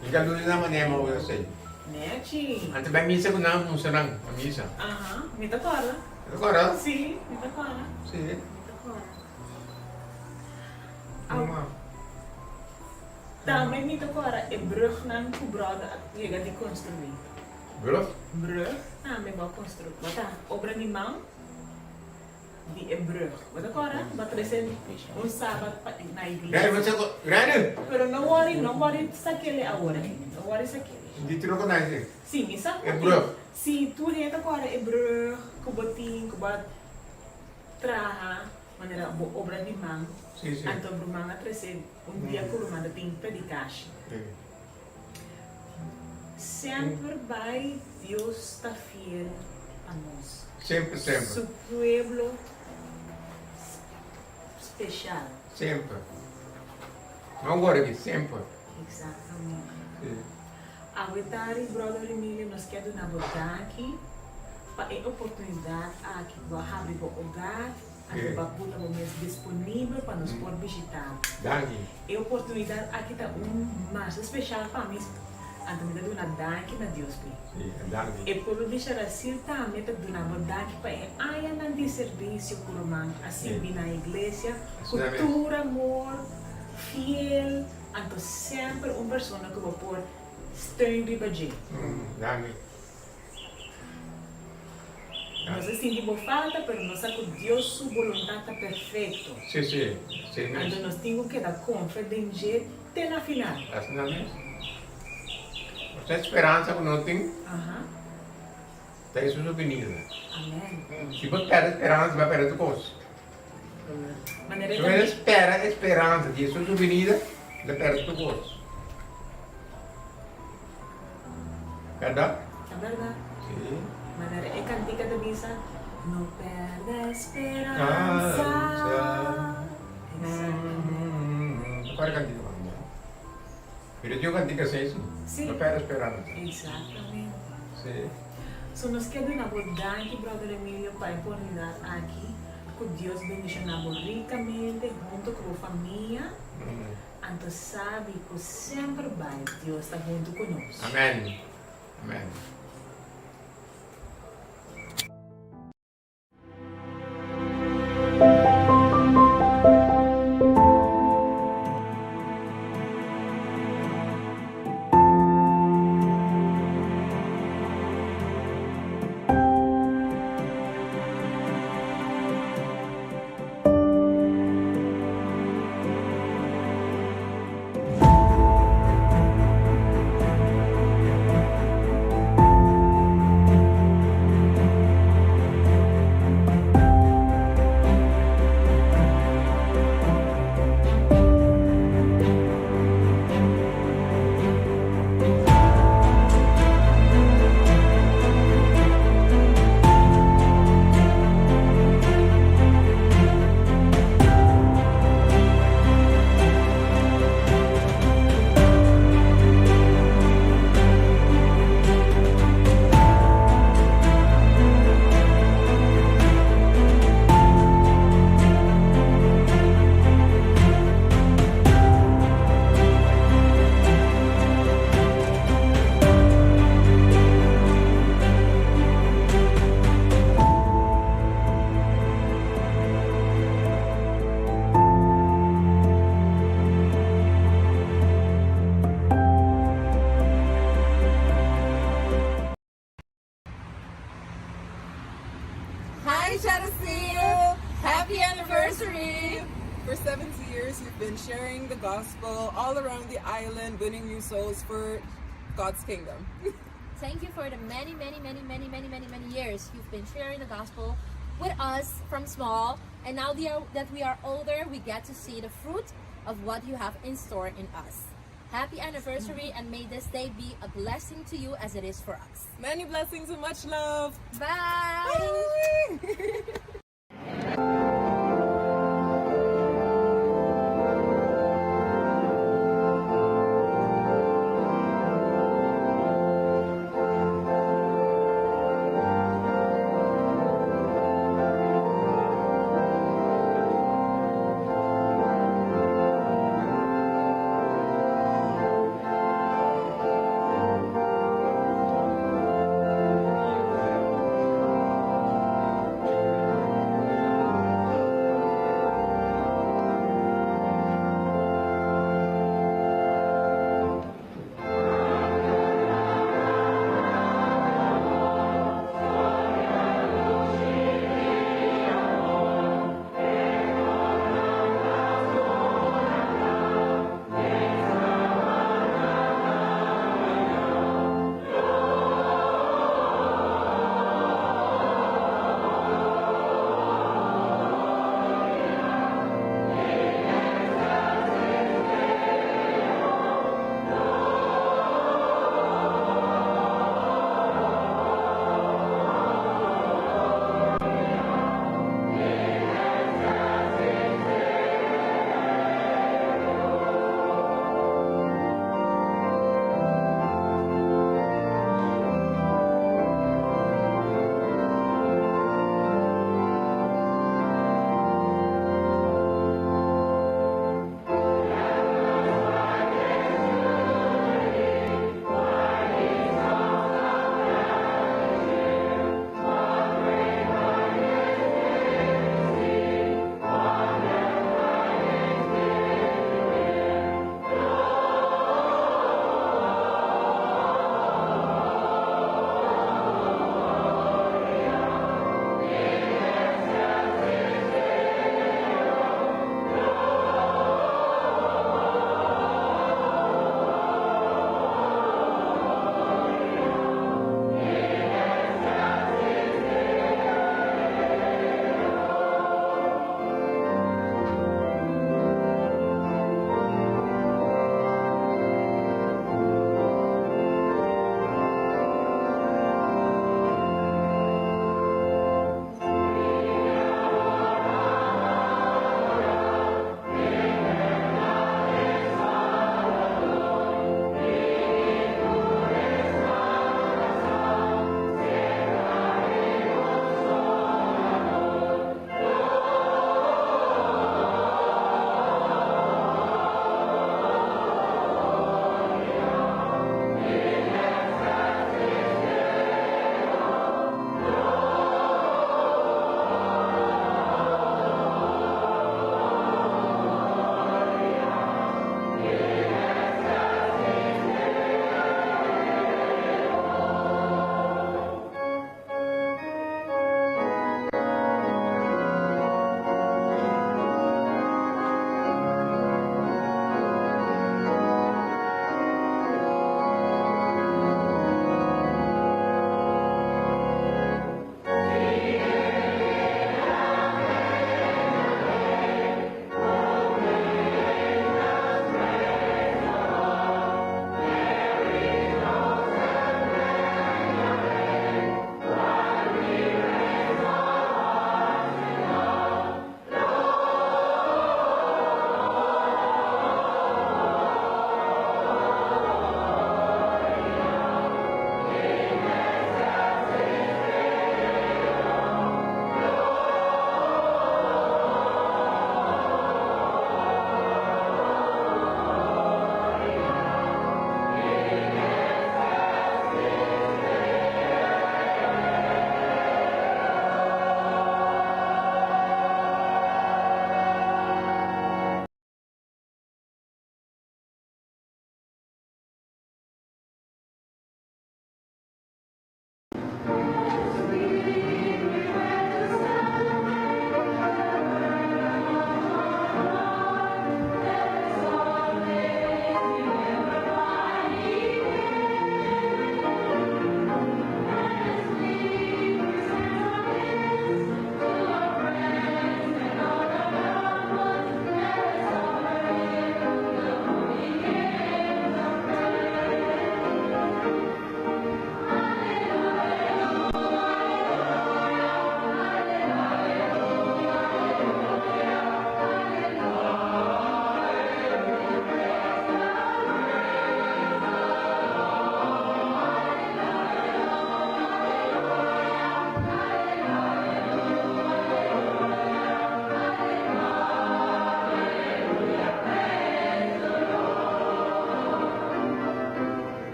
mi ta lucha nan manera mi a usa esei. Nechi. Anto bai misa ku nan mustra nan a misa. Aha, mi ta kòrda. Bo ta kòrda? Si, mi ta kòrda. Si. Mi ta kòrda. Au. Tambe mi ta kòrda e brùgnan ku bròder a yega di konstruí. Brùg? Brùg tambe bo a konstruí. Bo ta obra di man di e brùg. Bo ta kòrda? Bo a trese un sabat pa na iglesia. Pero no wòri, no wòri sakele awor aki. No wòri sakele. Di troko na esei? Si, mi sa ku E brùg. Si, tur hende ta kòrda e brùg ku bo tin, ku bo a traha manera bo obra di man. Si, si. Anto ruman a trese un dia ku ruman ta tin predikashi. Semper bai Dios ta fiel pa nos. Semper, semper. Su pueblo special. Semper. No wori di semper. Exactamente. Si. Awe tari brother Emilio nos kier duna bo danki pa e oportunidad aki ku bo a habri bo hogar. Anto bo a puta bo mes disponibel pa nos por bishita bo. Danki. E oportunidat aki ta un masha speshal pa mi, anto mi ta duna danki na Dios p'e. Sí, danki. E pueblo di Sharacil tambe ta duna bo danki pa e añanan di servisio ku ruman a sirbi na iglesia ku tur amor, fiel, anto semper un persona ku bo por steun riba dje. Danki. Nos a sinti bo falta, pero nos sa ku Dios su boluntat ta perfekto. Sí, sí, así mes. Anto nos tin ku keda konfia den dje te na final. Asina mes. Nos e speransa ku nos tin ta Hesus su binida. Amen. Si bo pèrdè speransa, bo a pèrdè tur kos. Manera Si bo no spera e speransa di Hesus su binida, bo ta pèrdè tur kos. Bèrdat? Ta bèrdat. Sí. Manera e kantika ta bisa, No pèrdè speransa. Exactamente. Ta kòrda e kantika mas no? Pero e tin un kantika así sí. Sí. No pèrdè speransa. Exactamente. Sí. So nos ke duna bo danki brother Emilio pa e oportunidat aki. Ku Dios bendishona bo rikamente hunto ku bo famia. Anto sabi ku semper bai Dios ta huntu ku nos. Amen amen. anniversary! For 70 years, you've been sharing the gospel all around the island, winning new souls for God's kingdom. Thank you for the many, many, many, many, many, many, many years you've been sharing the gospel with us from small. And now that we are older, we get to see the fruit of what you have in store in us. Happy anniversary, and may this day be a blessing to you as it is for us. Many blessings and much love. Bye. Bye.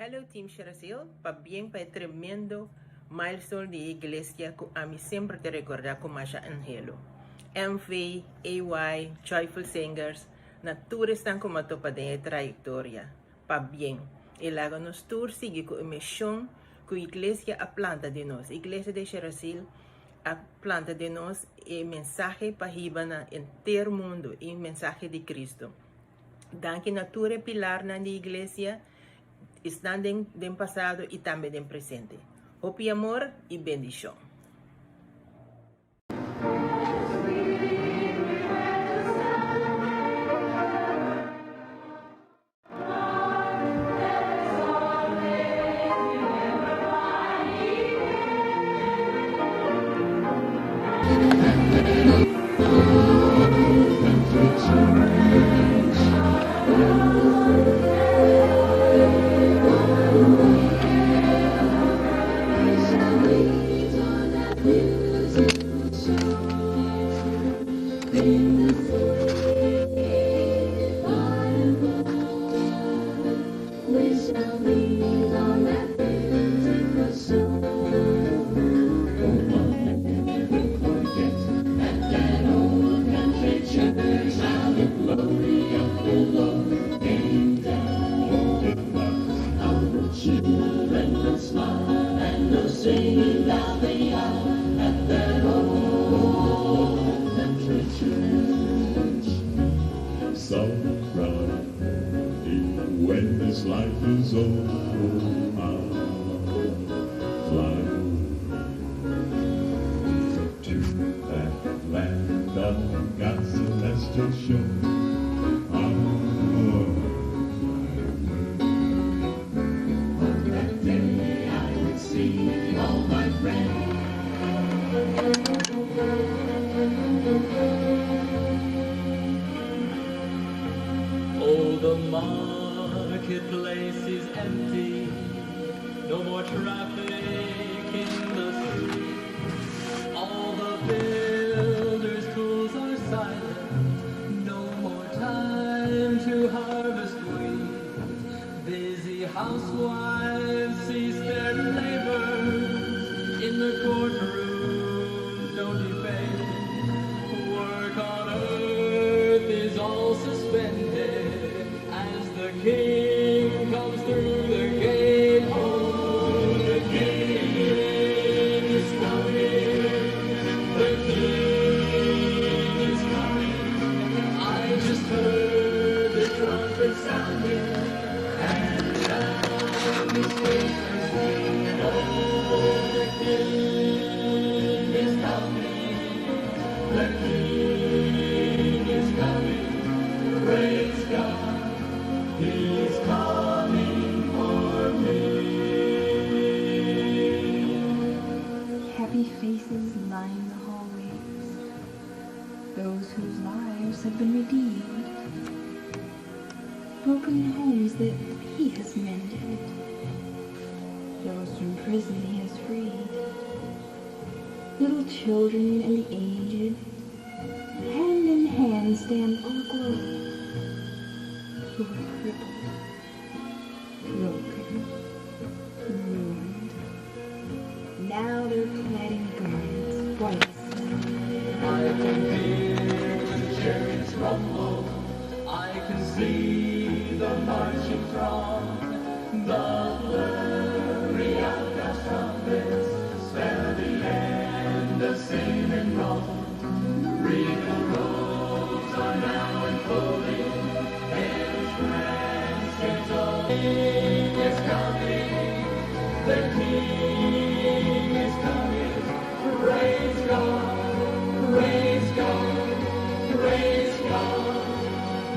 Hello Team Sherazil, pabien pa e tremendo milestone di e iglesia ku ami semper ta rekordá ku masha anhelo. MV, AY, Joyful Singers, na tur esnan ku m'a topa den e trayektoria. Pabien. I laga nos tur sigui ku e mishon ku iglesia a planta den nos. Iglesia di Sherazil a planta den nos e mensahe pa hiba na henter mundu, e mensahe di Kristu. Danki na tur e pilarnan di iglesia, esnan den den pasado y tambe den presente. Hopi amor y bendicion.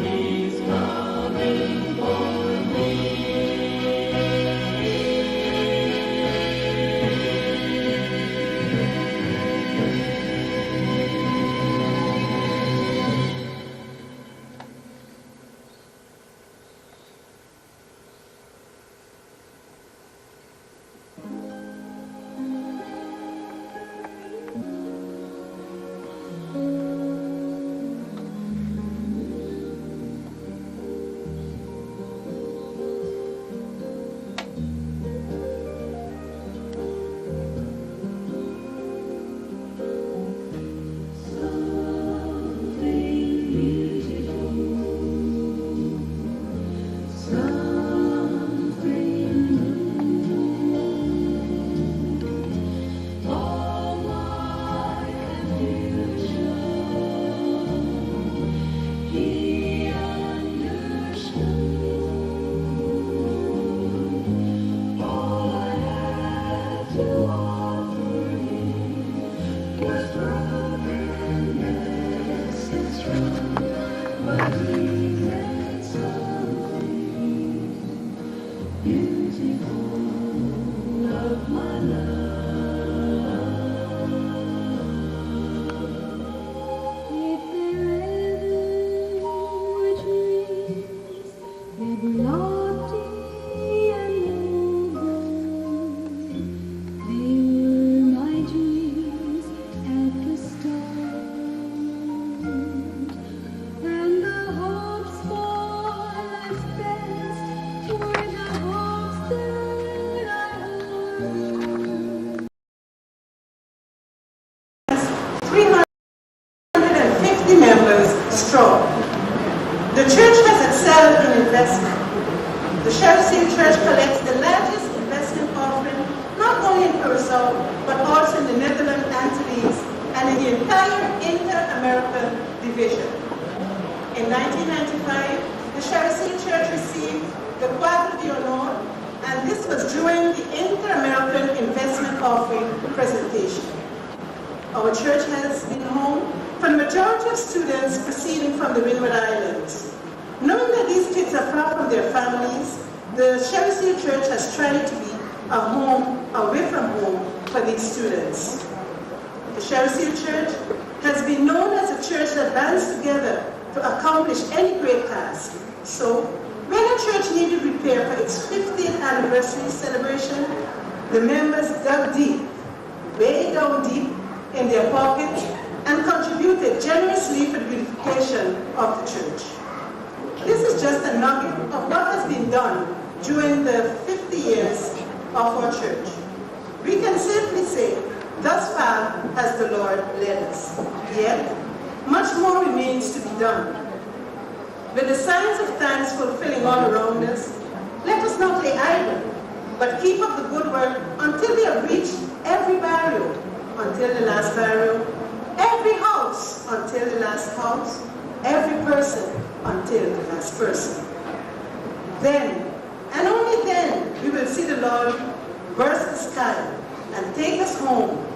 He's coming for me. the entire Inter-American Division. In 1995, the Sherry Church received the Cuadro de Honor, and this was during the Inter-American Investment Offering presentation. Our church has been home for the majority of students proceeding from the Windward Islands. Knowing that these kids are far from their families, the Sherry Church has tried to be a home away from home for these students. The Sherry Church has been known as a church that bands together to accomplish any great task. So, when a church needed repair for its 50th anniversary celebration, the members dug deep, way down deep in their pockets and contributed generously for the beautification of the church. This is just a nugget of what has been done during the 50 years of our church. We can safely say, thus far has the Lord led us. Yet, much more remains to be done. With the signs of times fulfilling all around us, let us not lay idle, but keep up the good work until we have reached every barrio, until the last barrio, every house until the last house, every person until the last person. Then, and only then, we will see the Lord burst the sky and take us home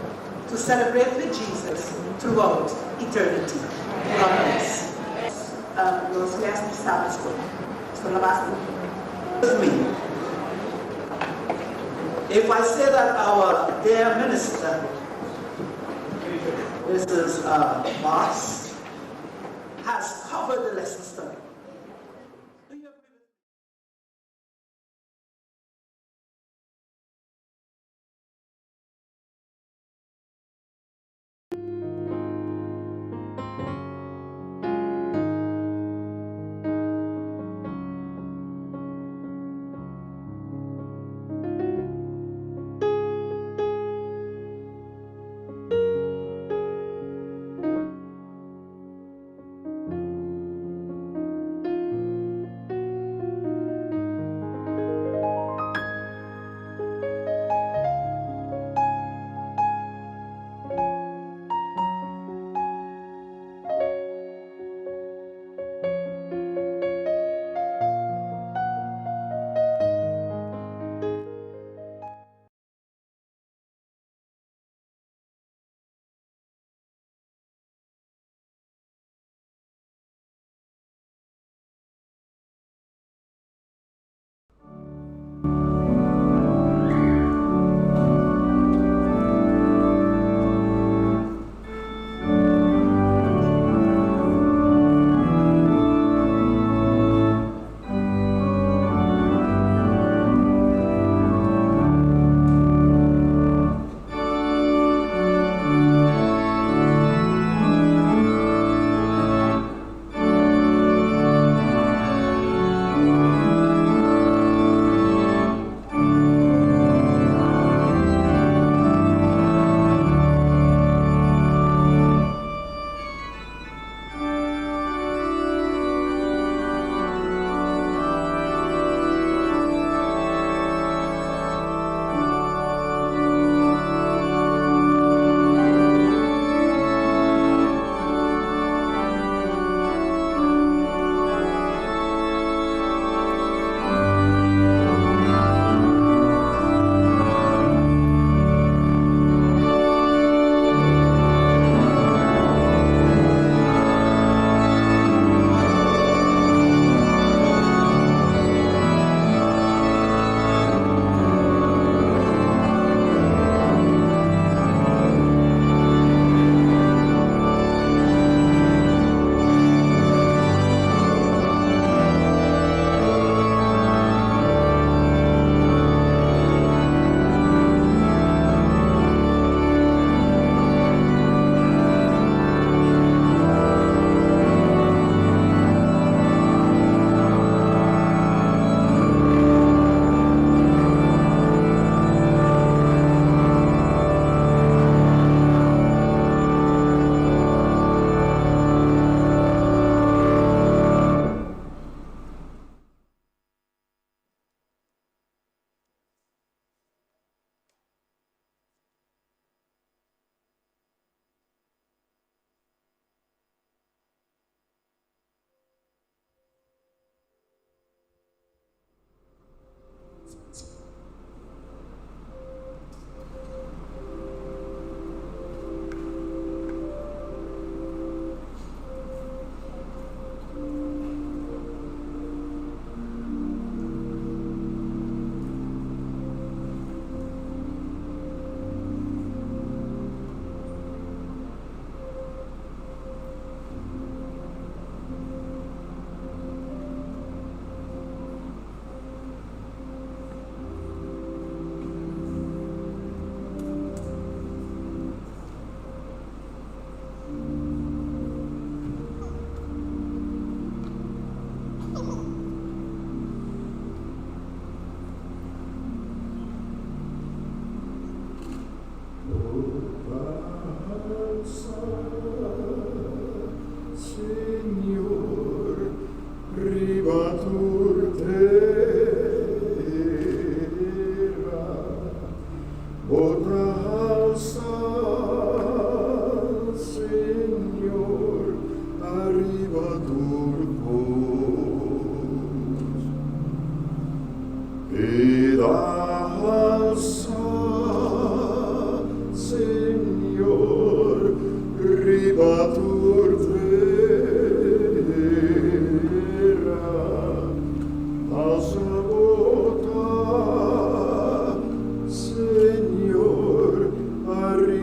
to celebrate with Jesus throughout eternity. God bless. Nos les di Sabbath School. Pastor Labasti. With me. If I say that our dear minister, Mrs. Moss, has covered the lesson study.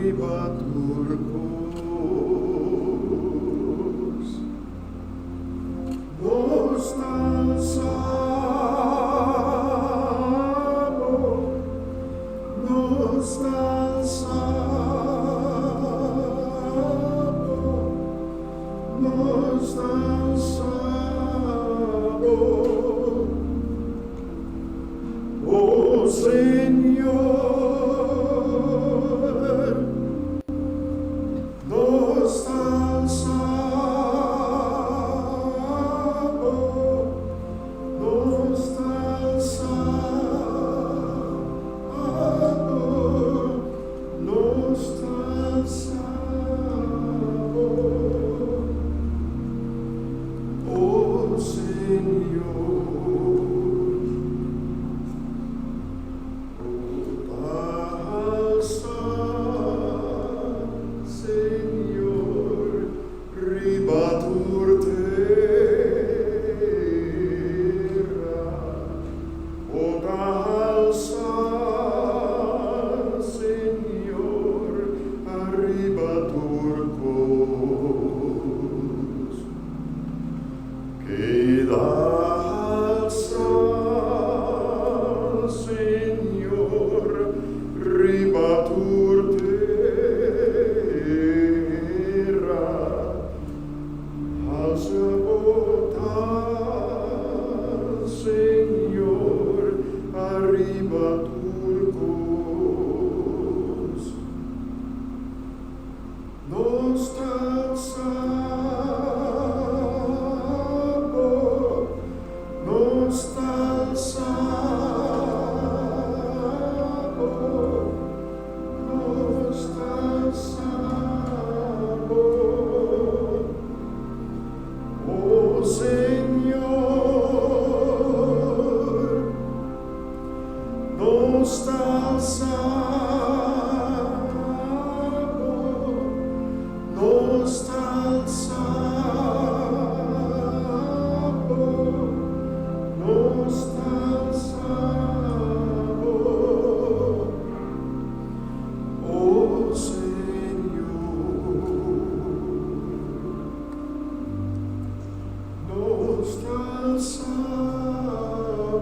riba tur kos. Nos ta alsa bo, nos ta alsa bo, nos ta alsa bo. O Señor, nos ta alsa bo, nos ta alsa bo, nos ta alsa bo, o Señor. Bo ta alsa, Señor, riba tur tera. Bo ta alsa, Señor, ariba tur kos. Keda alsa, Señor, riba tur tera. Alsa bo ta, Señor, ariba tur kos. Nos ta alsa bo, nos ta alsa bo, nos ta alsa bo. O Señor, nos ta alsa bo, nos ta alsa bo, nos ta alsa bo. O Señor, nos ta alsa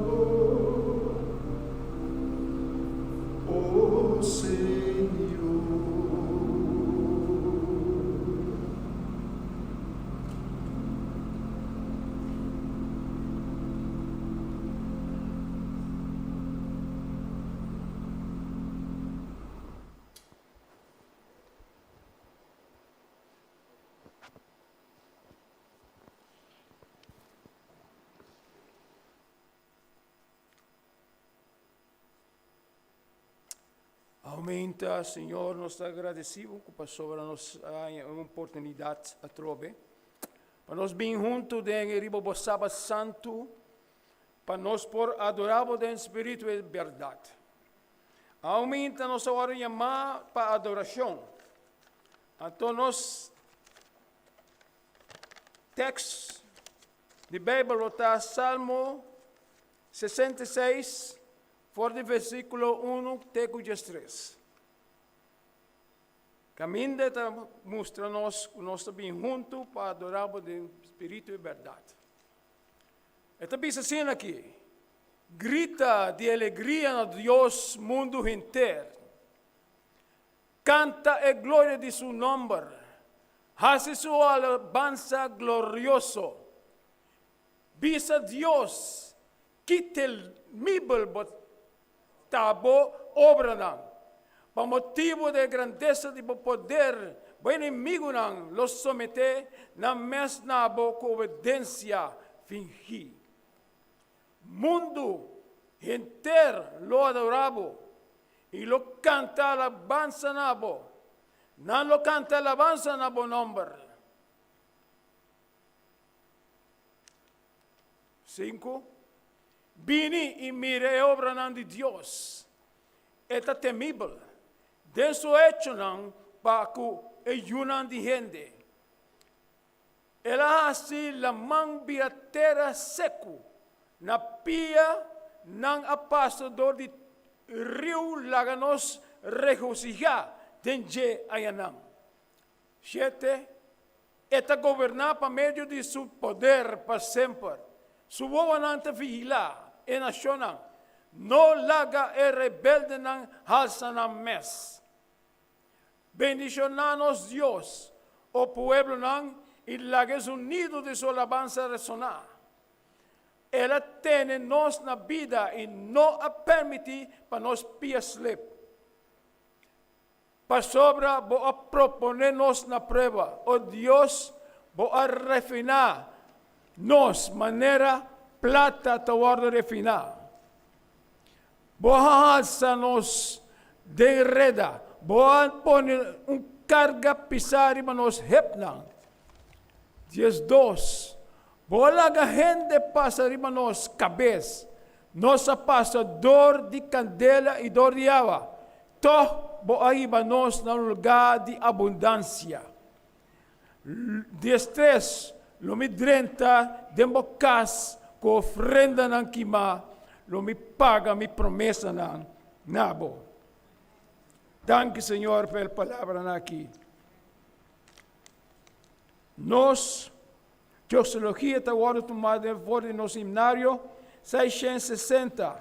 bo, o Señor. Aumenta, Señor, nos ta agradecido ku pasobra nos a haña un oportunidat atrobe pa nos bin huntu den e riba bo Sabat Santu, pa nos por adorá bo den spiritu i bèrdat. Aumenta nos a wòrdu yamá pa adorashon. Anto nos tèks di Beibel lo ta Salmo 66, for di versíkulo 1 te ku 13. Kaminda ta mustra nos ku nos ta bin huntu pa adorá bo den spiritu i bèrdat. E ta bisa asina aki, Grita di alegria na Dios mundu henter. Kanta e gloria di su nòmber. Hasi su alabansa glorioso. Bisa Dios, Ki temibel bo ta bo obranan! Pa motibu di e grandesa di bo poder, bo enemigunan lo someté nan mes na bo ku obedensia fingí. Mundu henter lo adorá bo i lo kanta alabansa na bo. Nan lo kanta alabansa na bo nòmber. Sinku, Bini i mira e obranan di Dios. E ta temibel den su echonan pa ku e yunan di hende. El a hasi laman bira tera seku, na pia nan a pasa dor di riu laga nos regosihá. den dje ayanan. Shete, E ta goberná pa medio di su poder pa semper. Su wowonan ta vigilá e nashonnan. No laga e rebeldenan halsa nan mes. Bendishoná nos Dios, o pueblonan, i laga e zonido di su alabansa resoná. El a tene nos na bida i no a permití pa nos pia slip. Pasobra bo a proponé nos na prueba, o Dios, bo a refiná nos manera plata ta wòrdu refiná. Bo a halsa nos den reda, bo a pone un karga pisá riba nos hepnan. 12, Bo a laga hende pasa riba nos kabes, nos a pasa dor di kandela i dor di awa, tòg bo a hiba nos na un lugá di abundansia. 13, Lo mi drenta den bo kas ku ofrendanan kimá, lo mi paga mi promesanan na bo. Danki, Señor, pa e palabranan aki. Nos doxologia ta wòrdu tumá den for di nos himnario 660,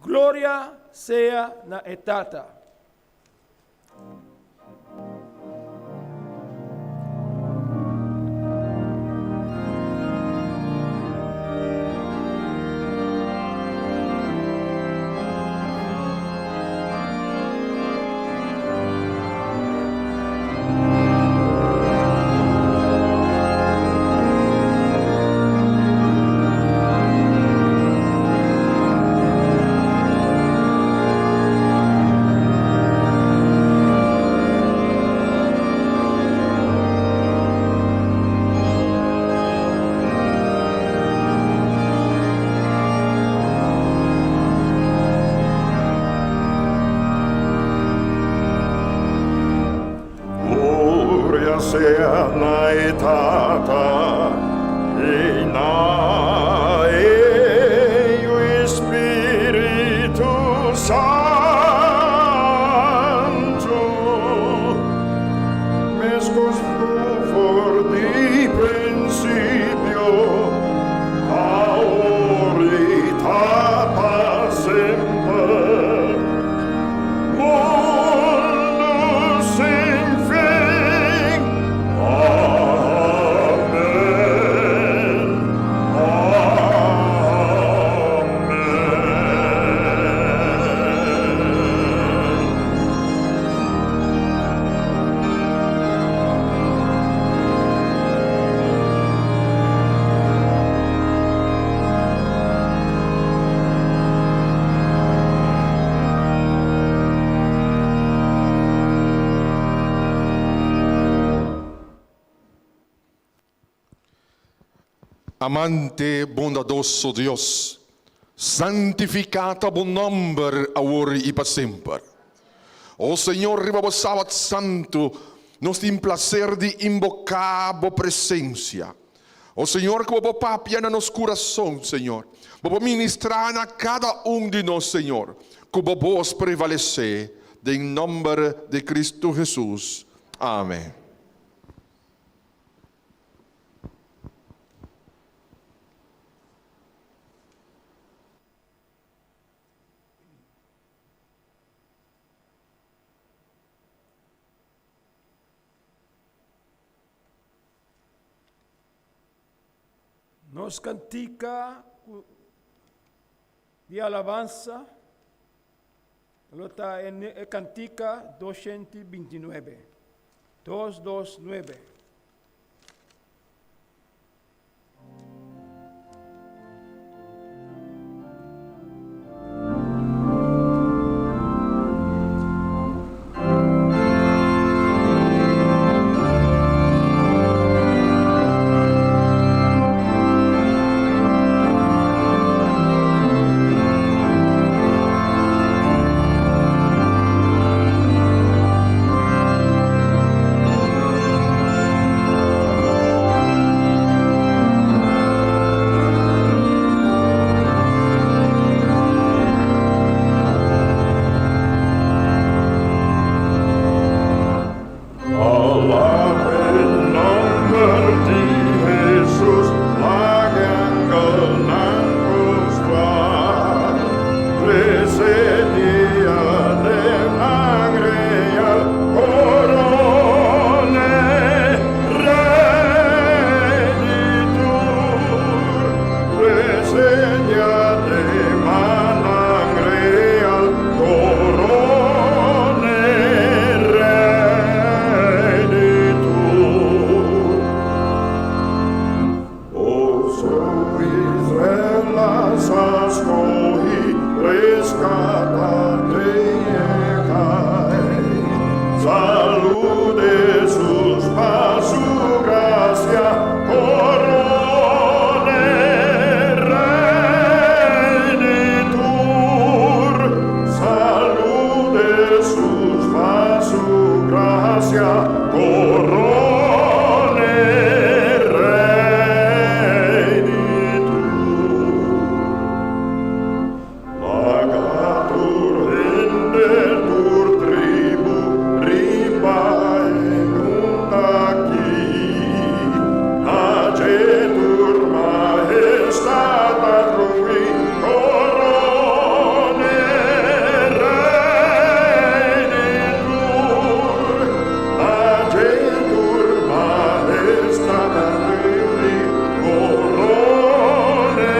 Gloria sea na e Tata. Gloria sea na e Tata, i na e Yu i Spiritu Santu, meskos ku for di prinsipio, awor i ta pa semper. Mundu sin fin. Amen. Amante bondadoso Dios, santifiká ta bo nòmber awor i pa semper. O Señor, riba bo Sabat santu nos tin plaser di inboká bo presensia. O Señor, ku bo por papia na nos kurason, Señor. Bo por ministrá na kada un di nos, Señor. Ku bo bos prevalesé, den nòmber di Kristu Hesus. Amen. Nos kantika di alabansa lo ta e kantika 229. 229. Alab'e nomber di Hesus, laga angelnan postra. Trese diademan real, coron'e Rei di tur. Trese diademan real, coron'e Rei di tur. Boso Israel a scohi, rescata den e cai. Salud Jesus pa su gracia, coron'e Rei di tur. Salud Jesus pa su gracia, coron'e Rei di tur. Laga tur hende, tur tribu, riba e mundu aki. Na dje tur mahestad atribui, coron'e Rei di tur. Na dje tur mahestad atribui, coron'e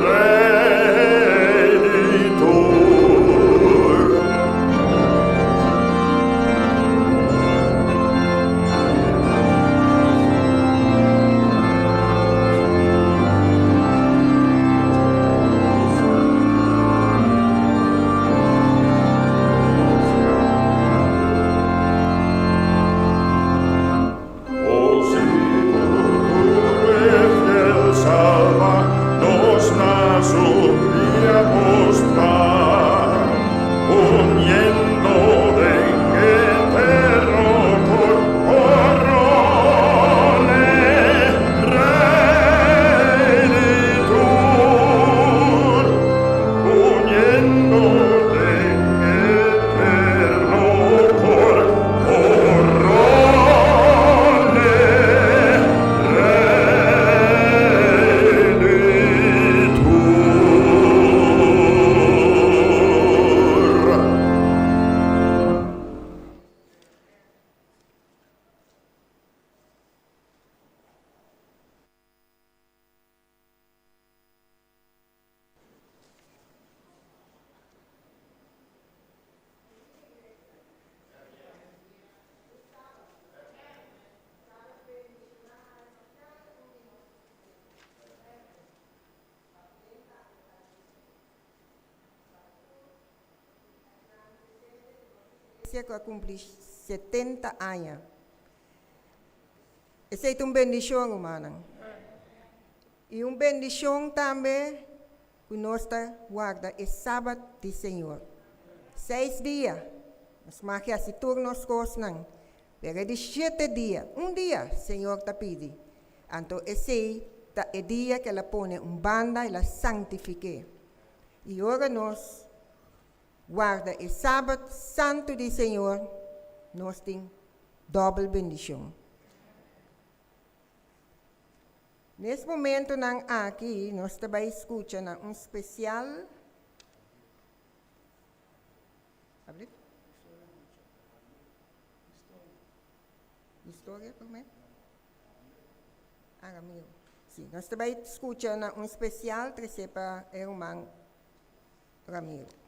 Rei di tur. O si tur e fiel salba, nos na su pia postra, Uniendo den eterno cor, coron'e Rei di tur. Uniendo den eterno cor, coron'e Rei di tur. Iglesia cu a cumpli 70 aña. Esey ta un bendicion, rumannan. Y un bendicion tambe cu nos ta warda e Sabat di Señor. 6 dia, nos mag haci tur nos cosnan, pero di 7 dia, un dia, Señor ta pidi. Anto esey ta e dia cu El a pone un banda, El a santific'e. Y ora nos warda e Sabat Santo di Señor, nos tin dobel bendicion. Na e momentonan aki, nos ta bay scucha na un special. Habla? Historia prome? Ah, amigo. Si, nos ta bay scucha na un special trece pa ruman Ramiro.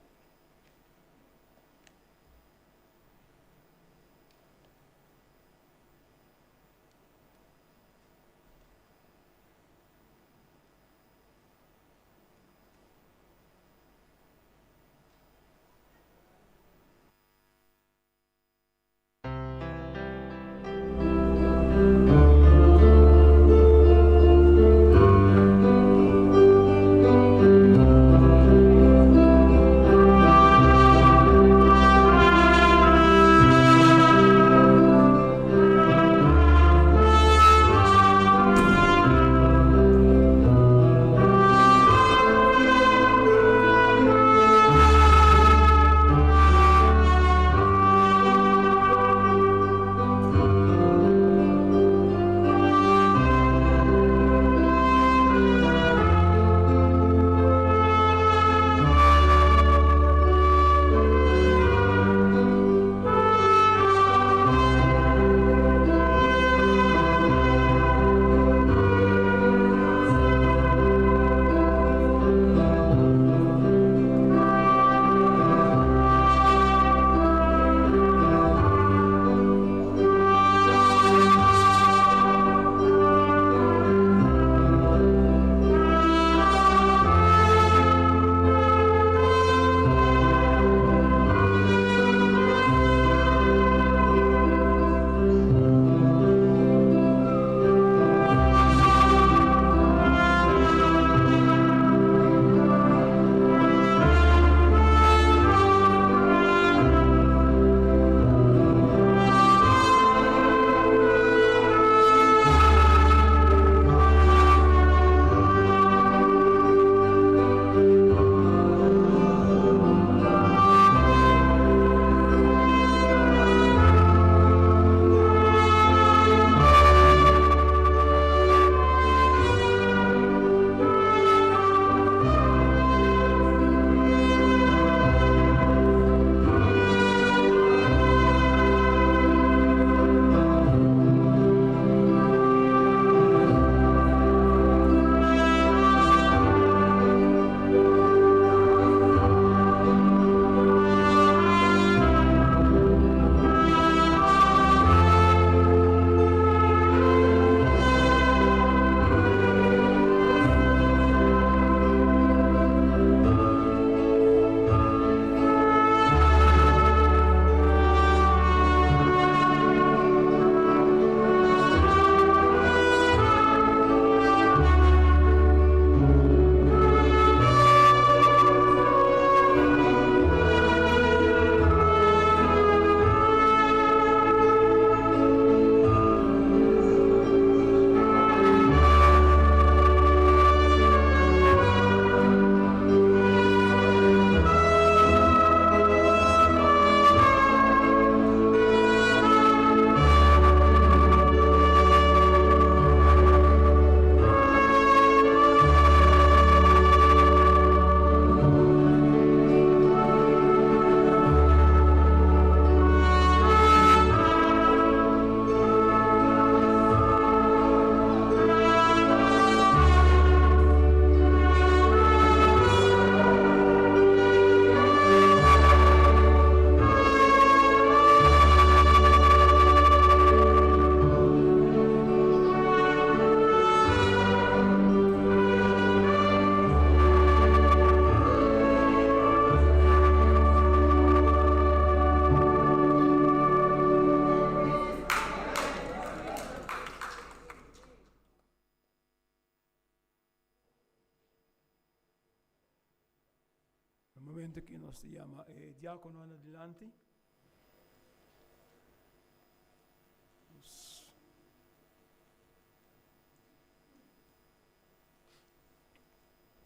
Momento aki nos ta yama e diakononan dilanti.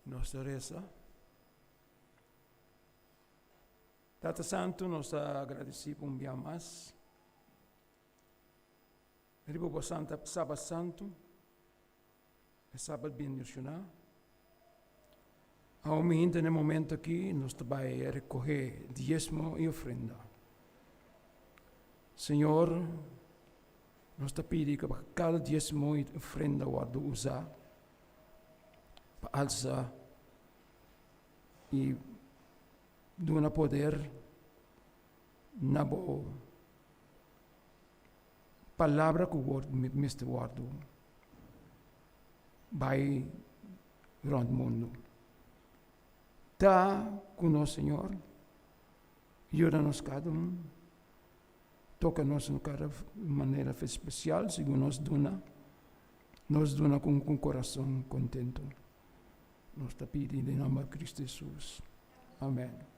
Nos ta resa. Tata Santu, nos ta agradesí pa un bia mas. Riba bo santa Sabat Santu, e Sabat bendishoná. Awo mi hinta na e momento aki nos ta bai rekohé diesmo i ofrenda. Señor, nos ta pidi ku kada diesmo i ofrenda wòrdu usá pa alsa i duna poder na bo palabra ku mester wòrdu bai rònt mundu. Ta ku nos, Señor, yuda nos kada un, toka nos na kada manera spesial segun nos duna, nos duna ku un kurason kontentu. Nos ta pidi den nòmber Kristu Hesus. Amèn.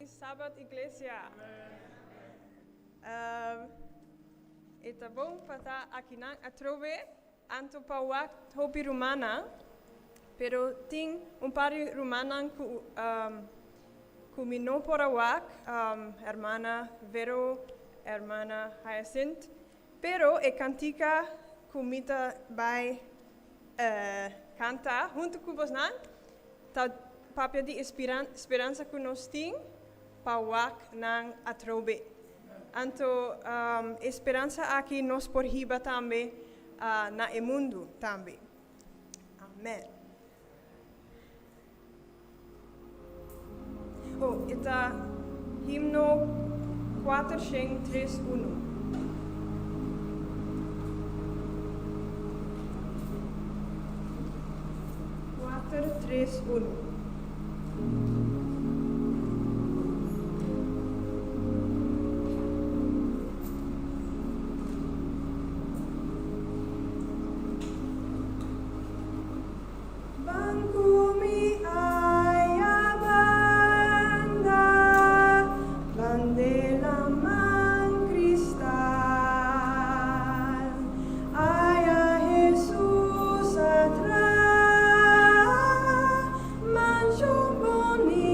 Sabat Iglesia. Um, e ta bon pa ta akinan atrobe, anto pa wak hopi rumannan, pero tin un par di rumannan ku um, ku mi no por a wak, um, hermana Vero, hermana Hyacinth, pero e kantika ku mi ta bai uh, kanta huntu ku bosnan, ta papia di speransa ku nos tin pa wak nan atrobe. Anto um, e speransa aki nos por hiba tambe na e mundu tambe. Amen. Oh, e ta himno 431. 431. Ban ku mi aya banda, band'e laman kristal. Aya Hesus a traha manshon bonita.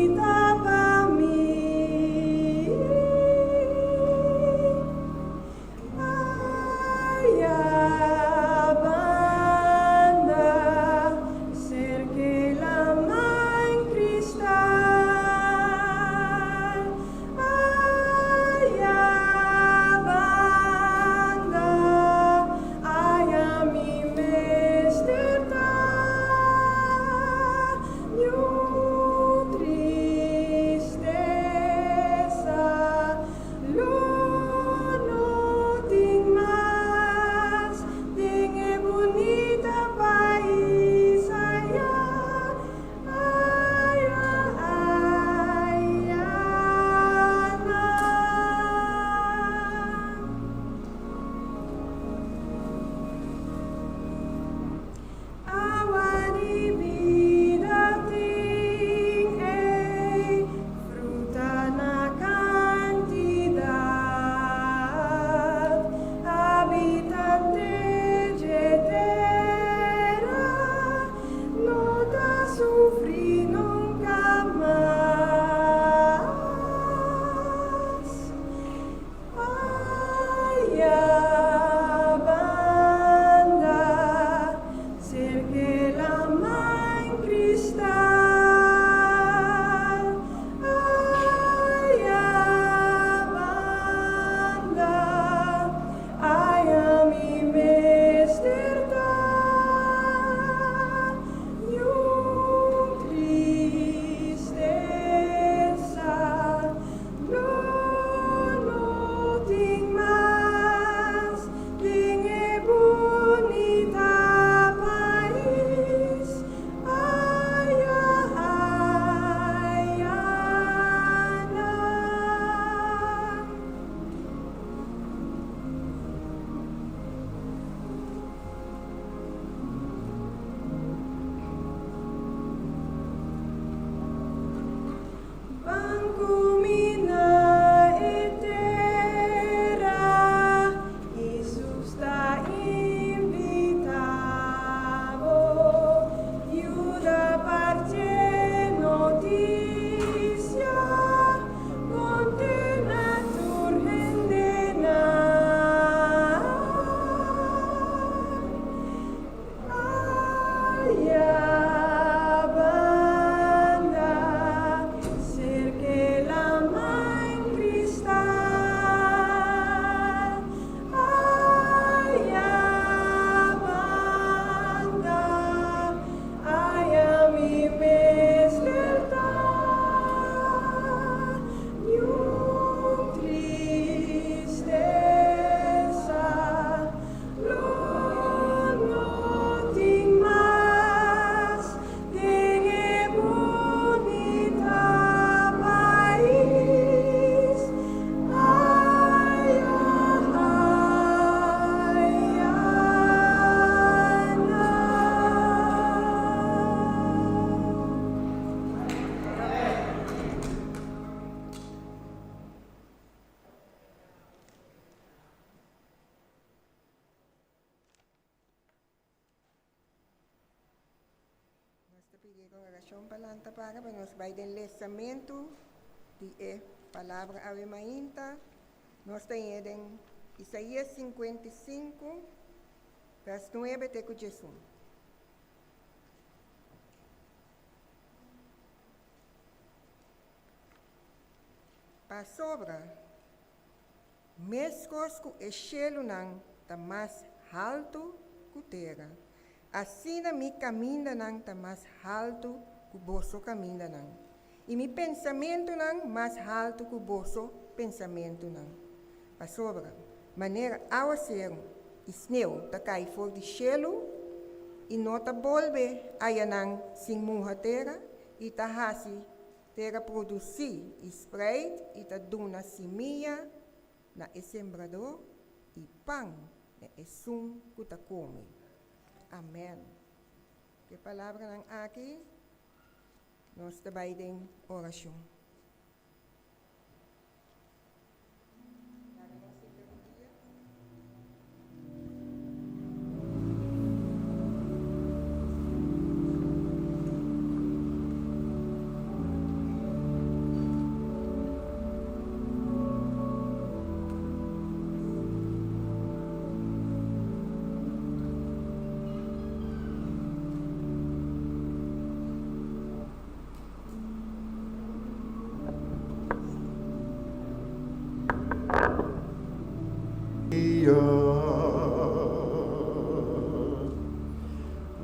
ta pidi e kongregashon pa lanta para pa nos bai den lesamentu di e Palabra awe mainta. Nos ta hañ'é den Isaías 55, vèrs 9 te ku 11. Pasobra, meskos ku e shelunan ta mas haltu ku tera, asina mi kamindanan ta mas haltu ku boso kamindanan, i mi pensamentunan mas haltu ku boso pensamentunan. Pasobra, manera awaseru i sneu ta kai for di shelu i no ta bolbe ayanan sin muha tera i ta hasi Tera produsí i spreit i ta duna simia na e sembradó i pan na esun ku ta kome. Amèn. Ku e palabranan aki nos ta bai den orashon.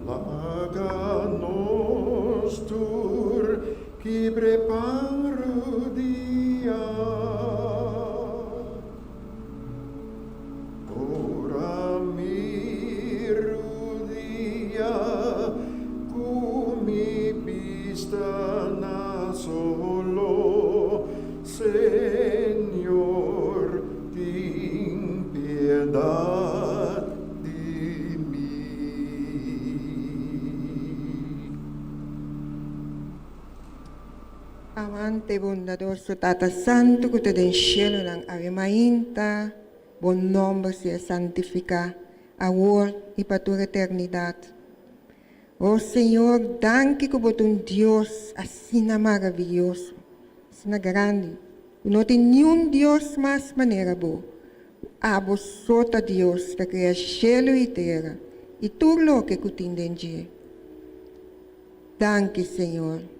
Laga nos tur kibr'e pan rudia. Ora mi rudia ku mi bista na solo, Señor, tin piedad di mi. Amante bondadoso Tata Santu ku ta den shelunan, awe mainta Bo nomber sea santifiká, awor i pa tur eternidat. O Señor, danki ku Bo ta un Dios asina maravioso, asina grandi, ku no tin niun Dios mas manera Bo. Ku abo so ta Dios ta krea shelu i tera i tur loke ku tin den dje. Danki, Señor.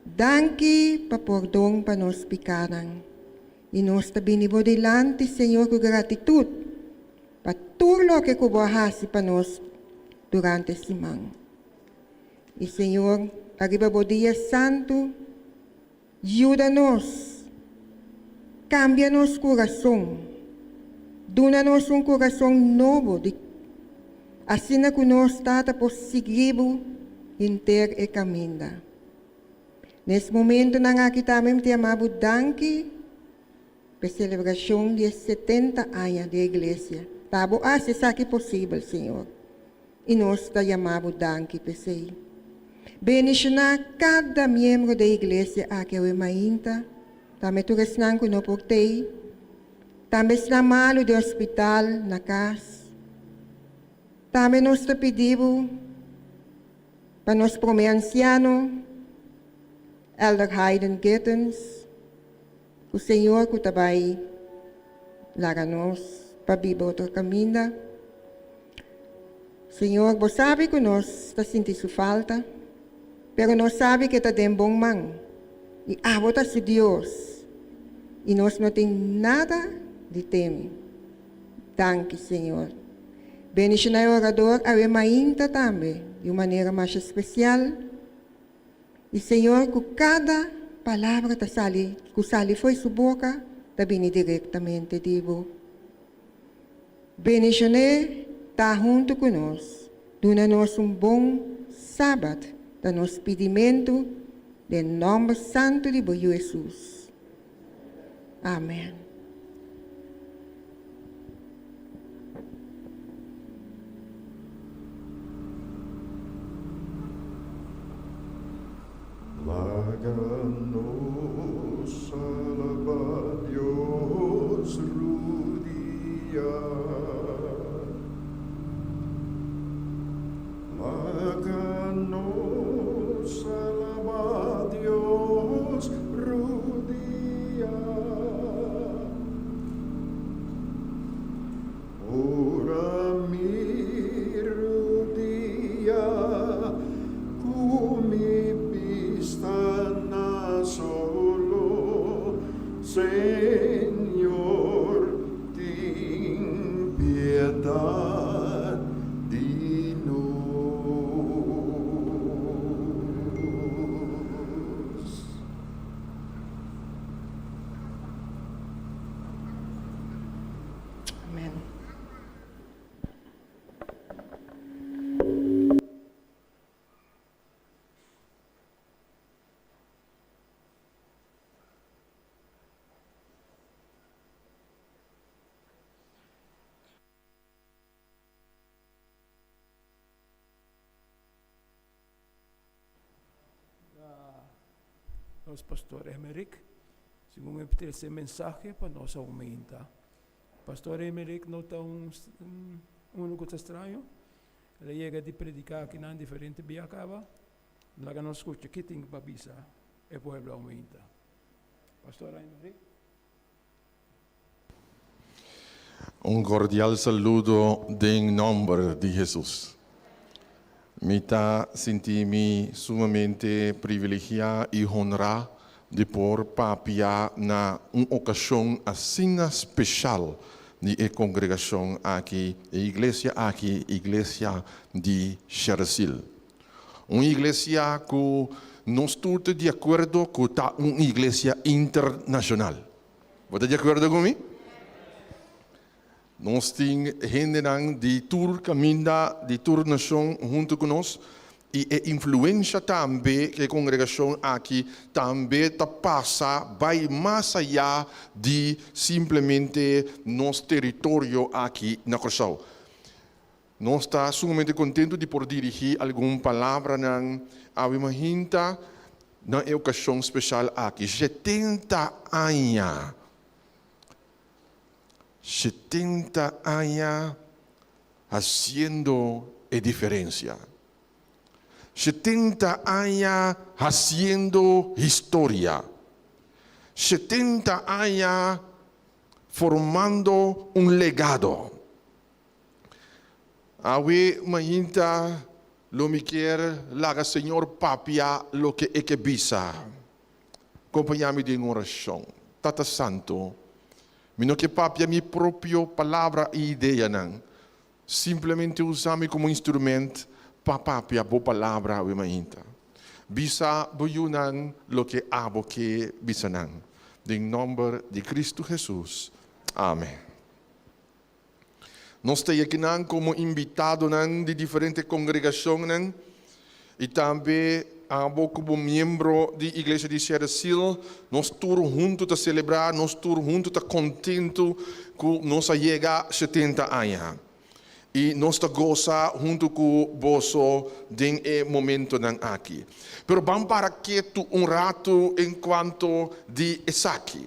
Danki pa pordon pa nos pikánan. I nos ta bini Bo dilanti, Señor, ku gratitut pa tur loke ku Bo a hasi pa nos durante e siman. I, Señor, ariba Bo dia santu, yuda nos, kambia nos kurason, duna nos un kurason nobo di asina ku nos, Tata, por sigui Bo henter e kaminda. Nes momentonan aki tambe mi ta yama bo danki p'e selebrashon di e setenta aña di e iglesia. Ta bo hasi esaki posibel, Señor, i nos ta yama bo danki p'esei. Bendishoná kada miembro di e iglesia aki awe mainta, tambe tur esnan ku no por t'ei, tambe esnan malu den hospital, na kas. Tambe nos ta pidi bo. Pa nos promé ansiano, Elder Hayden Gittens, ku Señor ku ta bai laga nos pa biba otro kaminda. Señor, bo sabi ku nos ta sinti su falta, pero nos sabi ku e ta den bon man, i abo ta su Dios, i nos no tin nada di teme. Danki, Señor. Bendiciona e orador awe mainta tambe di un manera masha special. Y Señor, cu cada palabra ta sali, cu sali fo'i su boca, ta bini directamente di Bo. Bendicion'é ta hunto cu nos. Duna nos un bon Sabat, ta nos pidimento den nomber santo di Bo Yu Jesus. Amen. Laga nos alabá Dios rudia. Laga nos. mi bista na solo, Señor, tin piedat di nos. Amen. Nos pastor Emerick, segun e trece mensahe pa nos aumenta. Pastor Emerick no ta un uno cu ta straño. El a yega di predica akinan diferente bia caba. Laga nos scucha ki tin pa bisa e pueblo aumenta. Pastor Emerick. Un cordial saludo den nomber di Jesus. Mi ta sinti mi sumamente privilegia y honra di por papia na un ocasion asina special di e congregacion aki, e iglesia aki, Iglesia di Shersil. Un iglesia cu nos tur ta di acuerdo cu ta un iglesia internacional. Bo ta di acuerdo cu mi? Nos tin hendenan di tur caminda, di tur nacion hunto cu nos y e influencia tambe cu e congregacion aki tambe ta pasa bay mas aya di simplemente nos teritorio aki na Corsou. Nos ta sumamente contento di por dirigi algun palabranan awe mahinta na e ocasion special aki. Shetenta aña! Shetenta aña haciendo e diferencia. Shetenta aña haciendo historia. Shetenta aña formando un legado. Awe mainta lo mi kier laga Señor papia loke e ke bisa. Kompañá mi den orashon. Tata Santu, mi no ke papia mi propio palabra i ideanan. Simplemente usa mi komo instrument pa papia Bo palabra awe mainta. Bisa Bo yunan loke Abo ke bisa nan. Den nòmber di Kristu Hesus. Amen. Nos ta yakinan komo invitadonan di diferente kongregashonnan i tambe abo komo miembro di Iglesia di Sierra Seal. Nos tur huntu ta selebrá, nos tur huntu ta kontentu ku nos a yega 70 aña. I nos ta gosa huntu ku boso den e momentonan aki. Pero ban para ketu un ratu enkuanto di esaki.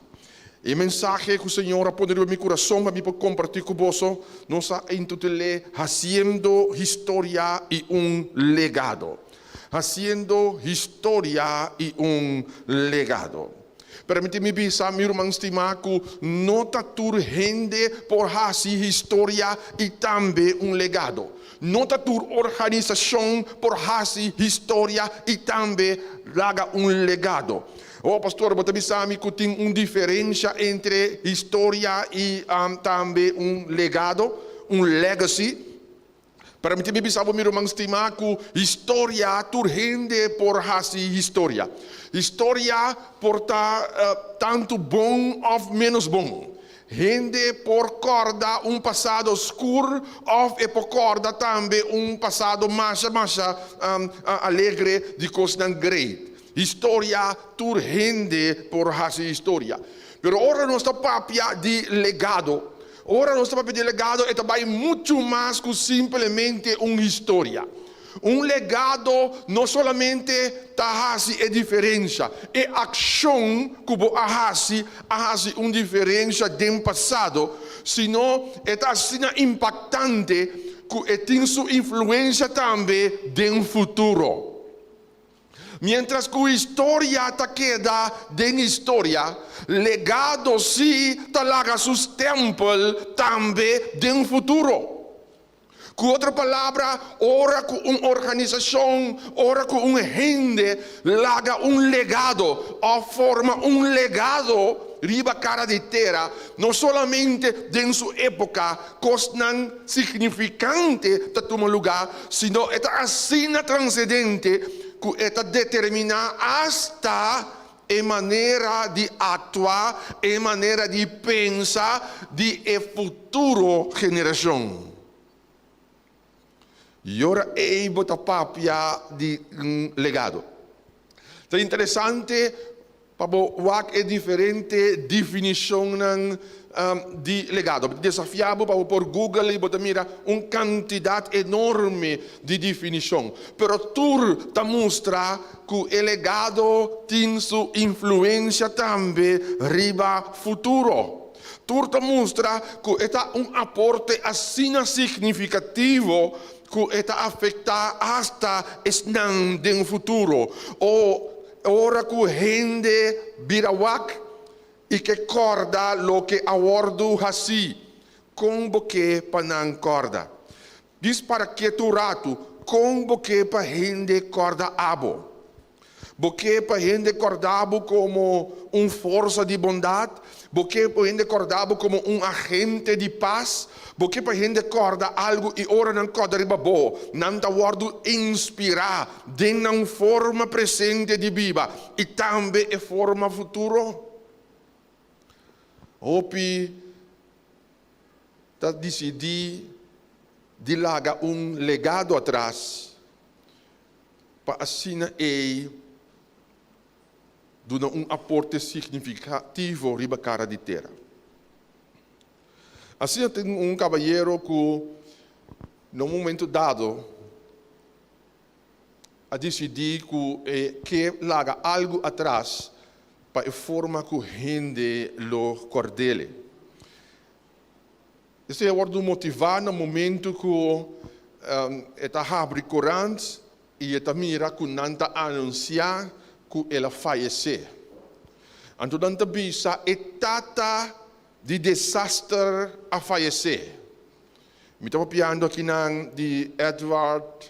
E mensahe ku Señor a pone riba mi kurason pa mi por kompartí ku boso, nos a intitul'é Hasiendo Historia i un Legado. Hasiendo Historia i un Legado. Permití mi bisa, mi ruman stimá, ku no ta tur hende por hasi historia i tambe un legado. No ta tur organisashon por hasi historia i tambe laga un legado. Oh pastor, bo ta bisa mi ku tin un diferensha entre historia i tambe un legado, un legacy? Pero mi tin mi bisa bo mi ruman stimá ku historia tur hende por hasi historia. Historia por ta tantu bon òf ménos bon. Hende por kòrda un pasado skur òf e por kòrda tambe un pasado masha masha alegre di kosnan great. Historia, tur hende por hasi historia. Pero ora nos ta papia di legado, ora nos ta papia di legado e ta bai muchu mas ku simplemente un historia. Un legado no solamente ta hasi e diferensha, e akshon ku bo a hasi a hasi un diferensha den pasado, sino e ta asina impaktante ku e tin su influensha tambe den futuro. Miéntras ku historia ta keda den historia, legado sí ta laga su stèmpel tambe den futuro. Ku otro palabra, ora ku un organisashon, ora ku un hende laga un legado òf forma un legado riba kara di tera, no solamente den su époka kosnan signifikante ta tuma lugá, sino e ta asina transedente ku e ta determiná asta e manera di aktua, e manera di pensa di e futuro generashon. I ora ei bo ta papia di un legado. Ta interesante pa bo wak e diferente definishonnan di legado. Mi ta desafia bo pa bo por Google i bo ta mira un kantidat enorme di definishon. Pero tur ta mustra ku e legado tin su influensia tambe riba futuro. Tur ta mustra ku e ta un aporte asina signifikativo ku e ta afektá asta esnan den futuro. O ora ku hende bira wak i ke kòrda loke a wòrdu hasí, kon bo ke pa nan kòrda? Dis para ketu un ratu, kon bo ke pa hende kòrda abo? Bo ke pa hende kòrda bo komo un forsa di bondat? Bo ke pa hende kòrda bo komo un agente di pas? Bo ke pa hende kòrda algu i ora nan kòrda riba bo, nan ta wòrdu inspirá den nan forma presente di biba i tambe e forma futuro? Hopi ta disidí di laga un legado atras pa asina ei duna un aporte signifikativo riba kara di tera. Asina tin un kabayero ku na un momento dado a disidí ku e ke laga algu atras pa e forma ku hende lo kòrd'el. Esei a wòrdu motivá na momentu ku e ta habri korant i e ta mira ku nan ta anunsiá ku el a fayesé. Anto nan ta bisa, E tata di desaster a fayesé. Mi ta papiando akinan di Edward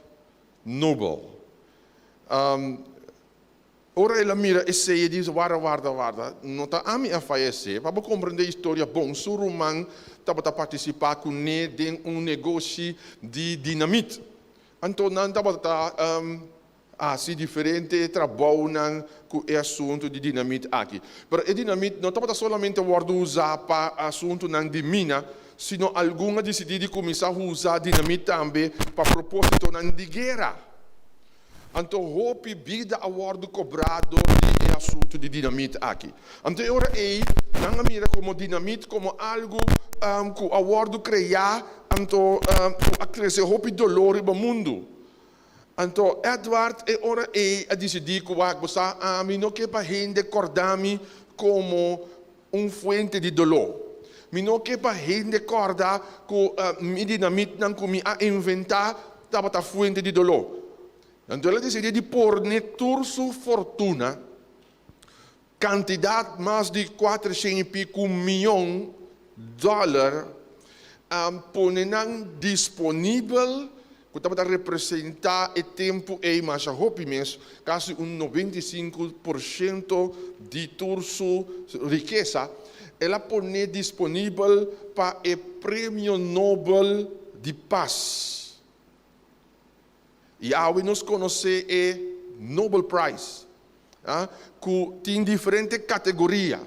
Noble. Ora el a mira esei, e di, Warda, warda, warda, no ta ami a fayesé. Pa bo komprendé e historia bon, su ruman tabata partisipá kuné den un negoshi di dinamit. Anto nan tabata hasi diferente trabounan ku e asuntu di dinamit aki. Pero e dinamit no tabata solamente wòrdu usá pa asuntunan di mina, sino algun a disidí di kuminsá usa dinamit tambe pa propósitonan di guera. Anto hopi bida a wòrdu kobrá dor di e asuntu di dinamit aki. Anto e ora ei nan a mira komo dinamit komo algu ku a wòrdu kreá anto ku a trese hopi doló riba mundu. Anto Edward e ora ei a disidí ku wak bo sa ami no ke pa hende kòrda mi komo un fuente di doló. Mi no ke pa hende kòrda ku mi dinamitnan ku mi a inventá tabata fuente di doló. Anto el a disidí di pone tur su fortuna, kantidat mas di kuatershen i piku mion dòler, pone nan disponibel ku tabata representá e tempu ei masha hopi mes, kasi un 95% di tur su rikesa, el a pon'é disponibel pa e Premio Nobel di Pas. I awe nos konosé e Nobel Prize, ku tin diferente kategoria.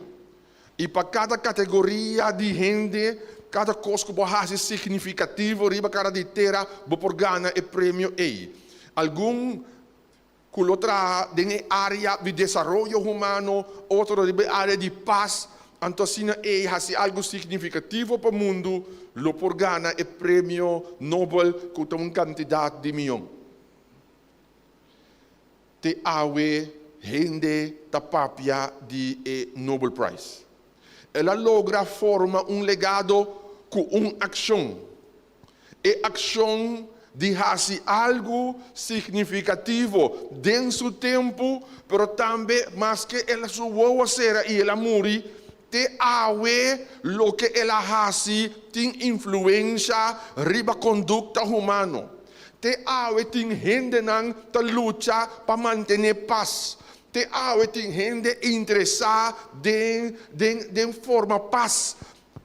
I pa kada kategoria di hende, kada kos ku bo hasi signifikativo riba kara di tera, bo por gana e premio ei. Algun ku lo traha den e área di desaroyo humano, otro riba e área di pas, anto asina ei hasi algu signifikativo pa mundu, lo por gana e premio Nobel ku ta un kantidat di mion. Te awe hende ta papia di e Nobel Prize. El a logra forma un legado ku un akshon. E akshon di hasi algu signifikativo den su tempu, pero tambe maske el su wowo a sera i el a muri, Te awe loke el a hasi tin influensha riba kondukta humano. Te awe tin hendenan ta lucha pa mantené pas. Te awe tin hende interesá den den den forma pas,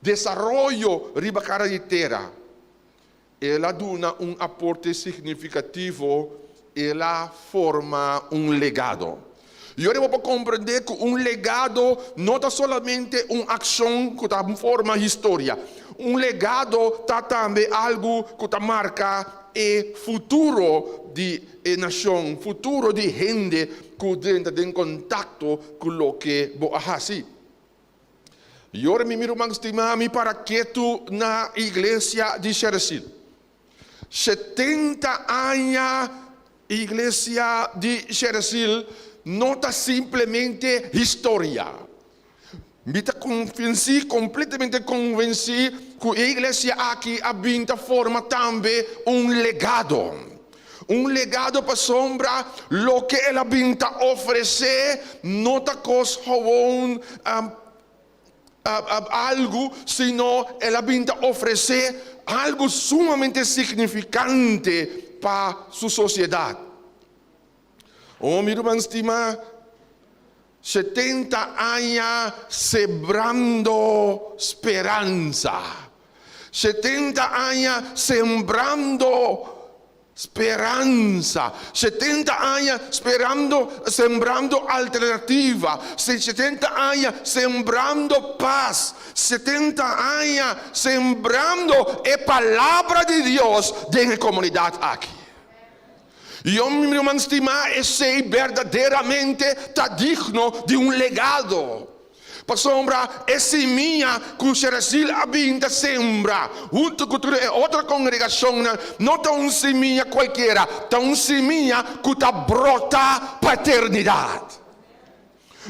desaroyo riba kara di tera. El a duna un aporte signifikativo, el a forma un legado. I ora bo por komprendé ku un legado no ta solamente un akshon ku ta forma historia. Un legado ta tambe algu ku ta marka e futuro di e nashon, futuro di hende ku drenta den kontakto ku loke bo a hasi. I ora mi mi ruman stimá mi para ketu na iglesia di Sheresil. 70 aña iglesia di Sheresil no ta simplemente historia. Mi ta konvensí, kompletamente konvensí, ku e iglesia aki a bin ta forma tambe un legado. Un legado pasobra loke el a bin ta ofresé no ta kos gewoon algu, sino el a bin ta ofresé algu sumamente signifikante pa su sosiedat. Oh, mi ruman stimá, 70 aña sebrando speransa. 70 aña sembrando speransa, 70 aña sperando, sembrando alternativa, 70 aña sembrando pas, 70 aña sembrando e palabra di Dios den e komunidat aki. Yo, mi ruman stimá, esei berdaderamente ta digno di un legado. Pasobra e simia ku Sheresil a bin ta sembra huntu ku tur e otro kongregashonnan no ta un simia kualkiera, ta un simia ku ta brota pa eternidat.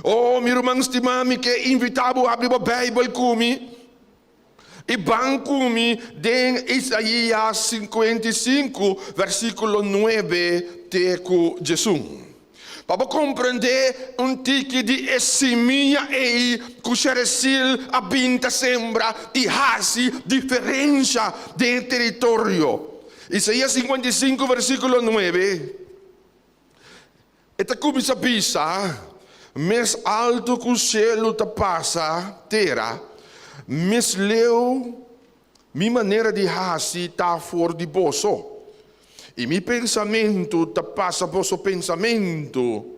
O, mi ruman stimá, mi ke invitá bo habri bo Beibel ku mi i ban ku mi den Isaías 55, versíkulo 9 te ku 11. Pa bo komprendé un tiki di e simia ei ku Sheresil a bin ta sembra i hasi diferensha den e teritorio. Isaías 55 versíkulo 9, e ta kuminsá bisa, Mes altu ku shelu ta pasa tera, mes leu Mi manera di hasi ta for di boso, i mi pensamentu ta pasa boso pensamentu.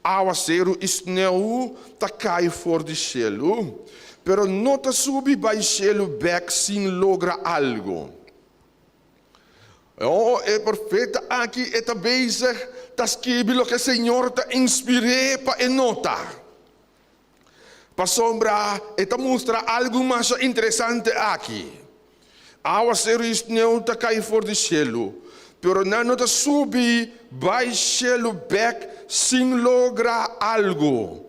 Awaseru i sneu ta kai for di shelu, pero no ta subi bai shelu bèk sin logra algu. Oh, e profeta aki e ta bezig ta skibi loke Señor ta inspir'é pa e nota. Pasobra e ta mustra algu masha interesante aki. Awaseru i sneu ta kai for di shelu, pero nan no ta subi bai shelu bèk sin logra algu.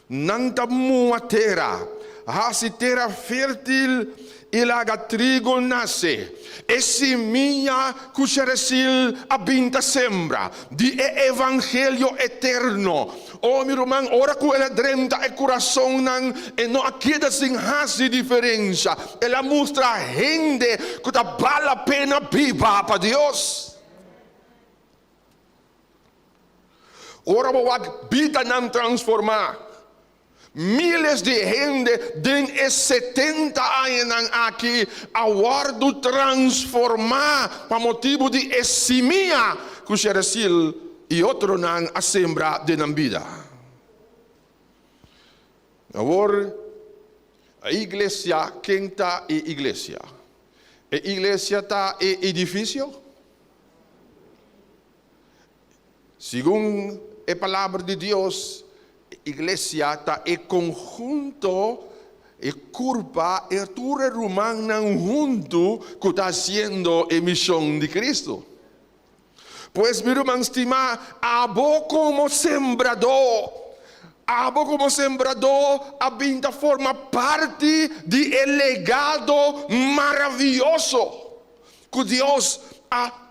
Nan ta mua tera, hasi tera fértil i laga trigo nase. E simia ku Sheresil a bin ta sembra di e evangelio eterno. O mi ruman, ora ku el a drenta e kurasonnan, e no a keda sin hasi diferensha. El a mustra hende ku ta bal la pena biba pa Dios. Ora bo wak bidanan transformá, míles di hende den e 70 añanan aki a wòrdu transformá pa motibu di e simia ku Sheresil i otronan a sembra den nan bida. Awor, e iglesia, ken ta e iglesia? E iglesia ta e edifisio? Segun e Palabra di Dios, iglesia ta e konhunto, e kurpa, e tur e rumannan huntu ku ta hasiendo e mishon di Kristu. Pues, mi ruman stimá, abo komo sembradó, abo komo sembradó a bin ta forma parti di e legado maravioso ku Dios a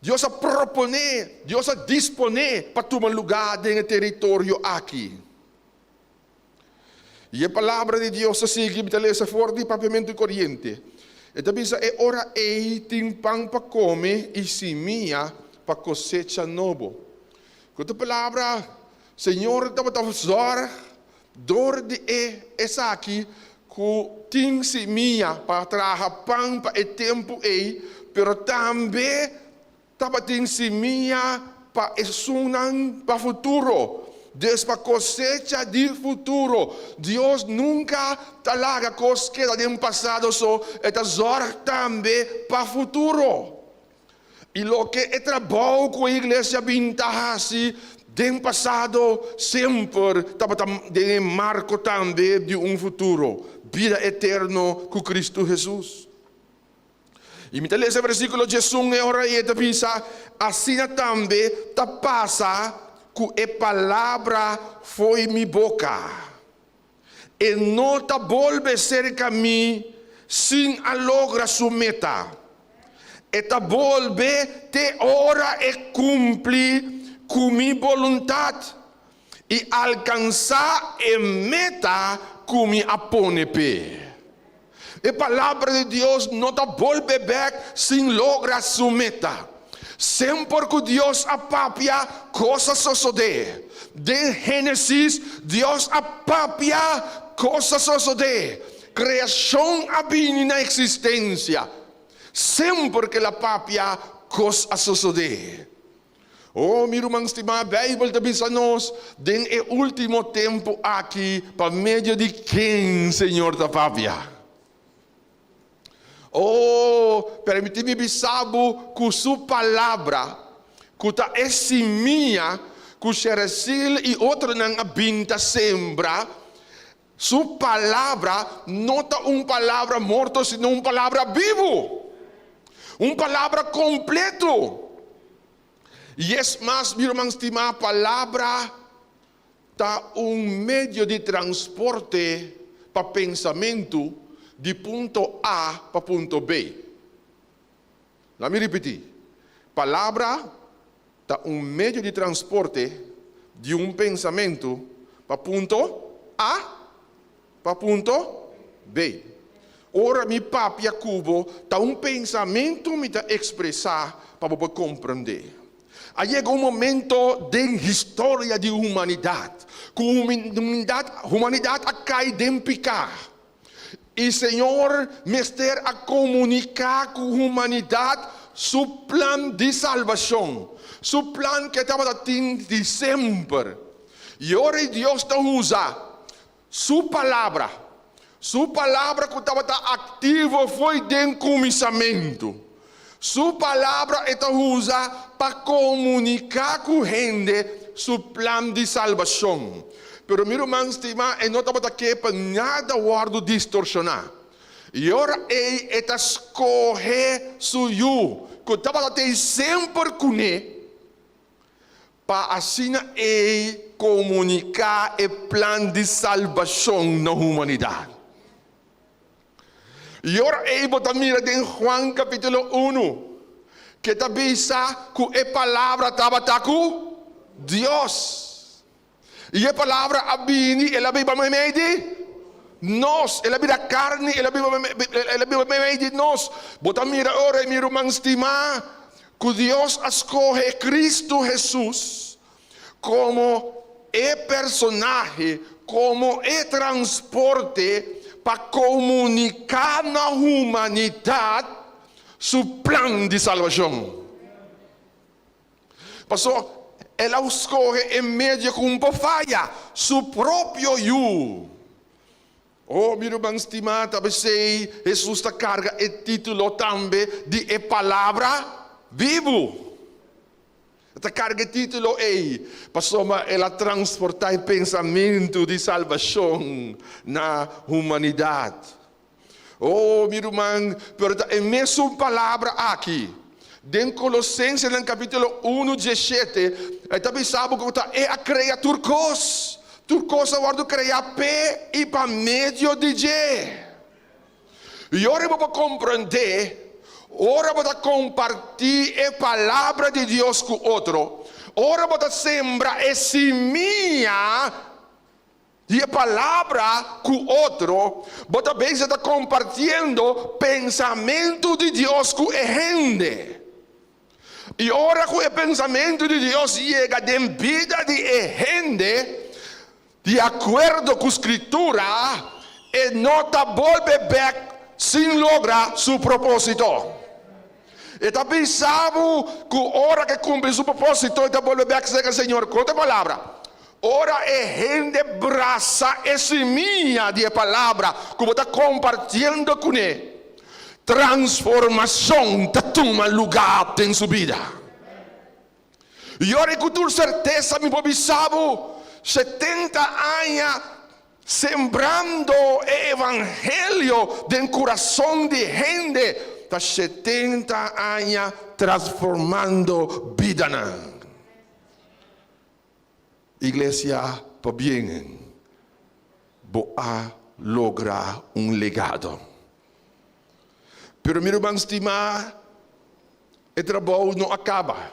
Dios a proponé, Dios a disponé pa tuma lugá den e teritorio aki. I e Palabra di Dios ta sigui, mi ta lesa for di Papiamentu Koriente. E ta bisa, E ora ei tin pan pa kome i simia pa kosecha nobo. Ku otro palabra, Señor tabata zòrg dor di e esaki ku tin simia pa traha pan pa e tempu ei, pero tambe Tabatin simia pa esunnan pa futuro, des pa kosecha di futuro. Dios nunka ta laga kos keda den pasado so, e ta zòrg tambe pa futuro. I loke e trabou ku e iglesia bin ta hasi den pasado semper tabata den e marko tambe di un futuro, bida eterno ku Kristu Hesus. I mi ta lesa versíkulo 11 e ora ei e ta bisa, Asina tambe ta pasa ku e palabra fo'i mi boka. E no ta bolbe serka mi sin a logra su meta. E ta bolbe te ora e kumpli ku mi boluntat i alkansá e meta ku mi a pone p'e. E Palabra di Dios no ta bolbe bèk sin logra su meta. Semper ku Dios a papia, kos a sosodé. Den Génesis, Dios a papia, kos a sosodé. Kreashon a bini na eksistensia. Semper ku el a papia, kos a sosodé. Oh, mi ruman stimá, Beibel ta bisa nos den e último tempu aki pa medio di ken Señor ta papia. Oh, permití mi bisa bo ku Su Palabra, ku ta e simia ku Sheresil i otronan a bin ta sembra, Su Palabra no ta un palabra morto sino un palabra bibu, un palabra kompleto. I es mas, mi ruman stimá, palabra ta un medio di transporte pa pensamentu di punto A pa punto B. Laat mi ripití, palabra ta un medio di transporte di un pensamentu pa punto A pa punto B. Ora mi papia ku bo, ta un pensamentu mi ta ekspresá pa bo por komprendé. A yega un momento den historia di humanidat ku humanidat a kai den piká. I Señor mester a komuniká ku humanidat Su plan di salbashon, Su plan ku e tabata tin di semper. I ora i Dios ta usa Su Palabra, Su Palabra ku tabata aktivo fo'i den kuminsamentu, Su Palabra e ta usa pa komuniká ku hende Su plan di salbashon. Pero mi ruman stimá, e no tabata ke pa nada wòrdu distorshoná. I ora ei e ta skohe su yu, ku tabata tei semper kuné, pa asina ei komuniká e plan di salbashon na humanidat. I ora ei bo ta mira den Juan kapítulo unu, ke ta bisa ku e Palabra tabata ku Dios. I e Palabra a bini, el a biba meimei di nos, el a bira karni, el a biba el a biba meimei di nos. Bo ta mira ora ei, mi ruman stimá, ku Dios a skohe Kristu Hesus komo e personahe, komo e transporte pa komuniká na humanidat su plan di salbashon. Paso, el a skohe e medio ku un por faya, su propio Yu. Oh, mi ruman stimá, ta p'esei Hesus ta karga e título tambe di e Palabra bibu. E ta karga e título ei pasobra el a transportá e pensamentu di salbashon na humanidat. Oh, mi ruman, pero ta e mesun palabra aki. Den Kolosensenan kapítulo unu diesshete, e ta bisa bo ku ta E a krea tur kos. Tur kos a wòrdu kreá p'e i pa medio di dje. I ora bo por komprendé, ora bo ta kompartí e Palabra di Dios ku otro, ora bo ta sembra e simia. Di e palabra ku otro, bo ta bezig ta kompartiendo pensamentu di Dios ku e hende. I ora ku e pensamentu di Dios yega den bida di e hende, di akuerdo ku Skritura, e no ta bolbe bèk sin logra su propósito. E ta bisa bo ku ora ku e kumpli su propósito, e ta bolbe bèk serka Señor. Ku otro palabra, ora e hende brasa e simia di e palabra ku bo ta kompartiendo kuné, transformashon ta tuma lugá den su bida. I ora ku tur sertesa mi por bisa bo, 70 aña sembrando e evangelio den kurason di hende ta 70 aña transformando bidanan. Iglesia, pabien bo a logra un legado. Pero mi ruman stimá, e trabou no a kaba,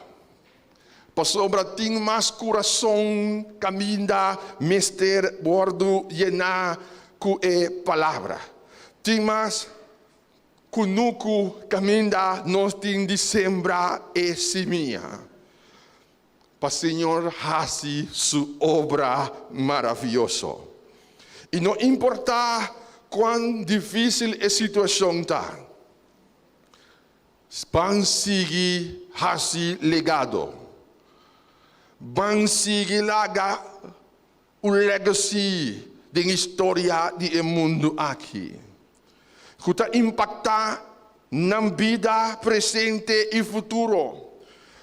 pasobra tin mas kurason kaminda mester wòrdu yená ku e palabra. Tin mas kunuku kaminda nos tin di sembra e simia. Pa Señor hasi su obra maravioso. I no importá kuan difísil e situashon ta, ban sigui hasi legado. Ban sigui laga un legacy den historia di e mundu aki, ku ta impaktá nan bida presente i futuro,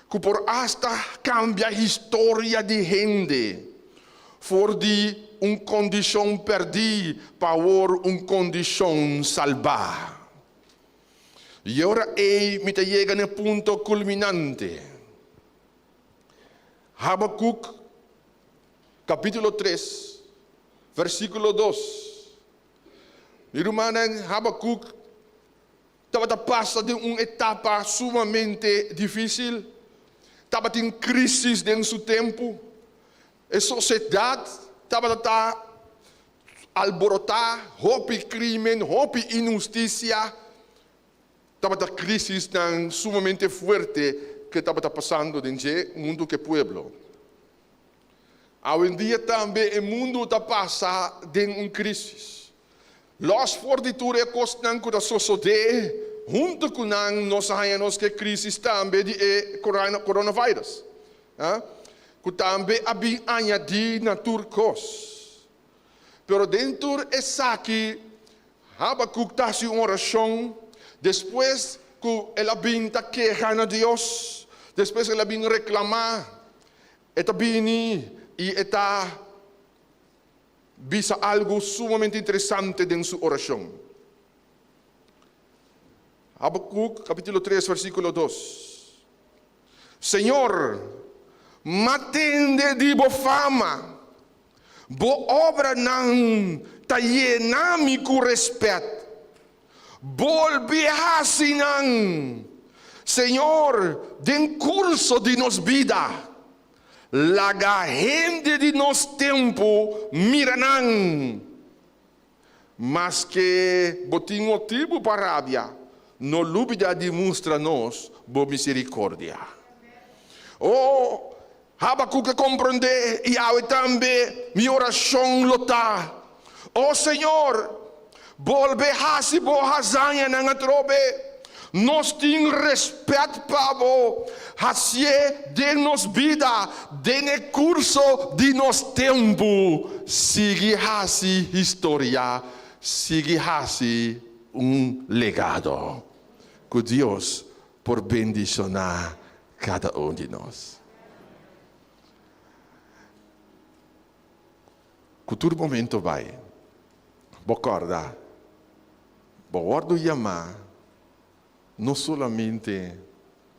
ku por asta kambia historia di hende for di un kondishon pèrdí pa awor un kondishon salbá. I e ora ei mi ta yega na e punto kulminante. Habakuk kapítulo 3, versíkulo 2. Mi rumannan, Habakuk tabata pasa den un etapa sumamente difísil. Tabatin krísis den su tempu. E sosiedat tabata ta alborotá, hopi krímen, hopi inhustisia. Tabata krisisnan sumamente fuerte ke tabata pasando den dje huntu ku e pueblo. Awendia tambe e mundu ta pasa den un krisis. Lòs for di tur e kosnan ku ta sosodé, huntu ku nan nos a haña nos ku e krisis tambe di e coronavirus, ku tambe a bin añadí na tur kos. Pero den tur esaki, Habakuk ta hasi un orashon despues ku el a bin ta keha na Dios, despues el a bin reklamá, e ta bini i e ta bisa algu sumamente interesante den su orashon. Habakuk kapítulo 3 versíkulo 2. Señor, m'a tende di bo fama. Bo obranan ta yena mi ku rèspèt. Bolbe hasi nan, Señor, den kurso di nos bida. Laga hende di nos tempu mira nan. Maske bo tin motibu pa rabia, no lubida di mustra nos bo misericordia. O Habakuk a komprondé, i awe tambe mi orashon lo ta, O Señor, bolbe hasi bo hazañanan atrobe. Nos tin respet pa bo, hasié den nos bida, den e kurso di nos tempu. Sigui hasi historia, sigui hasi un legado. Ku Dios por bendishoná kada un di nos. Ku tur momento bai, bo kòrda, bo wòrdu yamá no solamente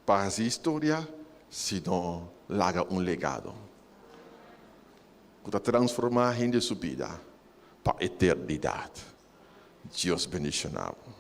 pa hasi historia, sino laga un legado ku ta transformá hende su bida pa eternidat. Dios bendishoná bo.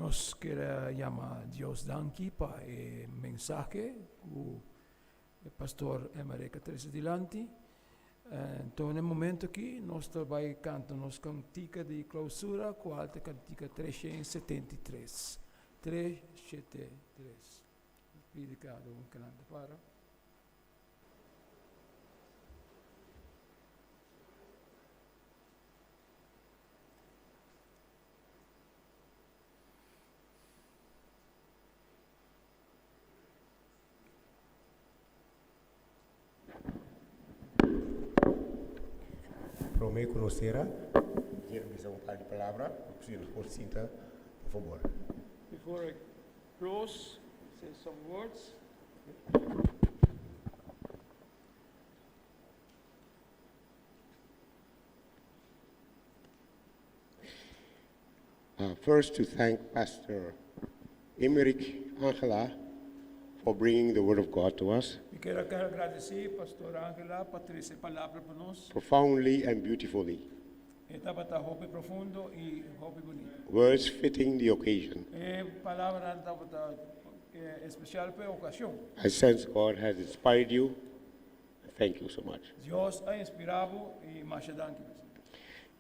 Nos kier yama Dios danki pa e mensahe ku Pastor Emerick a trese dilanti. Anto na e momento aki nos ta bai kanta nos kantika di klousura kual ta kantika 373. 373. Pidi kada un ke nan ta para. Prome ku nos sera, mi kier bisa un par di palabra, si nos por sinta, por fabor. Before I close, say some words. Uh, first, to thank Pastor Emerick Angela for bringing the Word of God to us Mi kier gradisí Pastor Angela pa trese palabra pa nos. profoundly and beautifully. E tabata hopi profundo i hopi bunita. Words fitting the occasion. E palabranan tabata espesial pa e okashon. I sense God has inspired you. Thank you so much. Dios a inspirá bo i masha danki pa esei.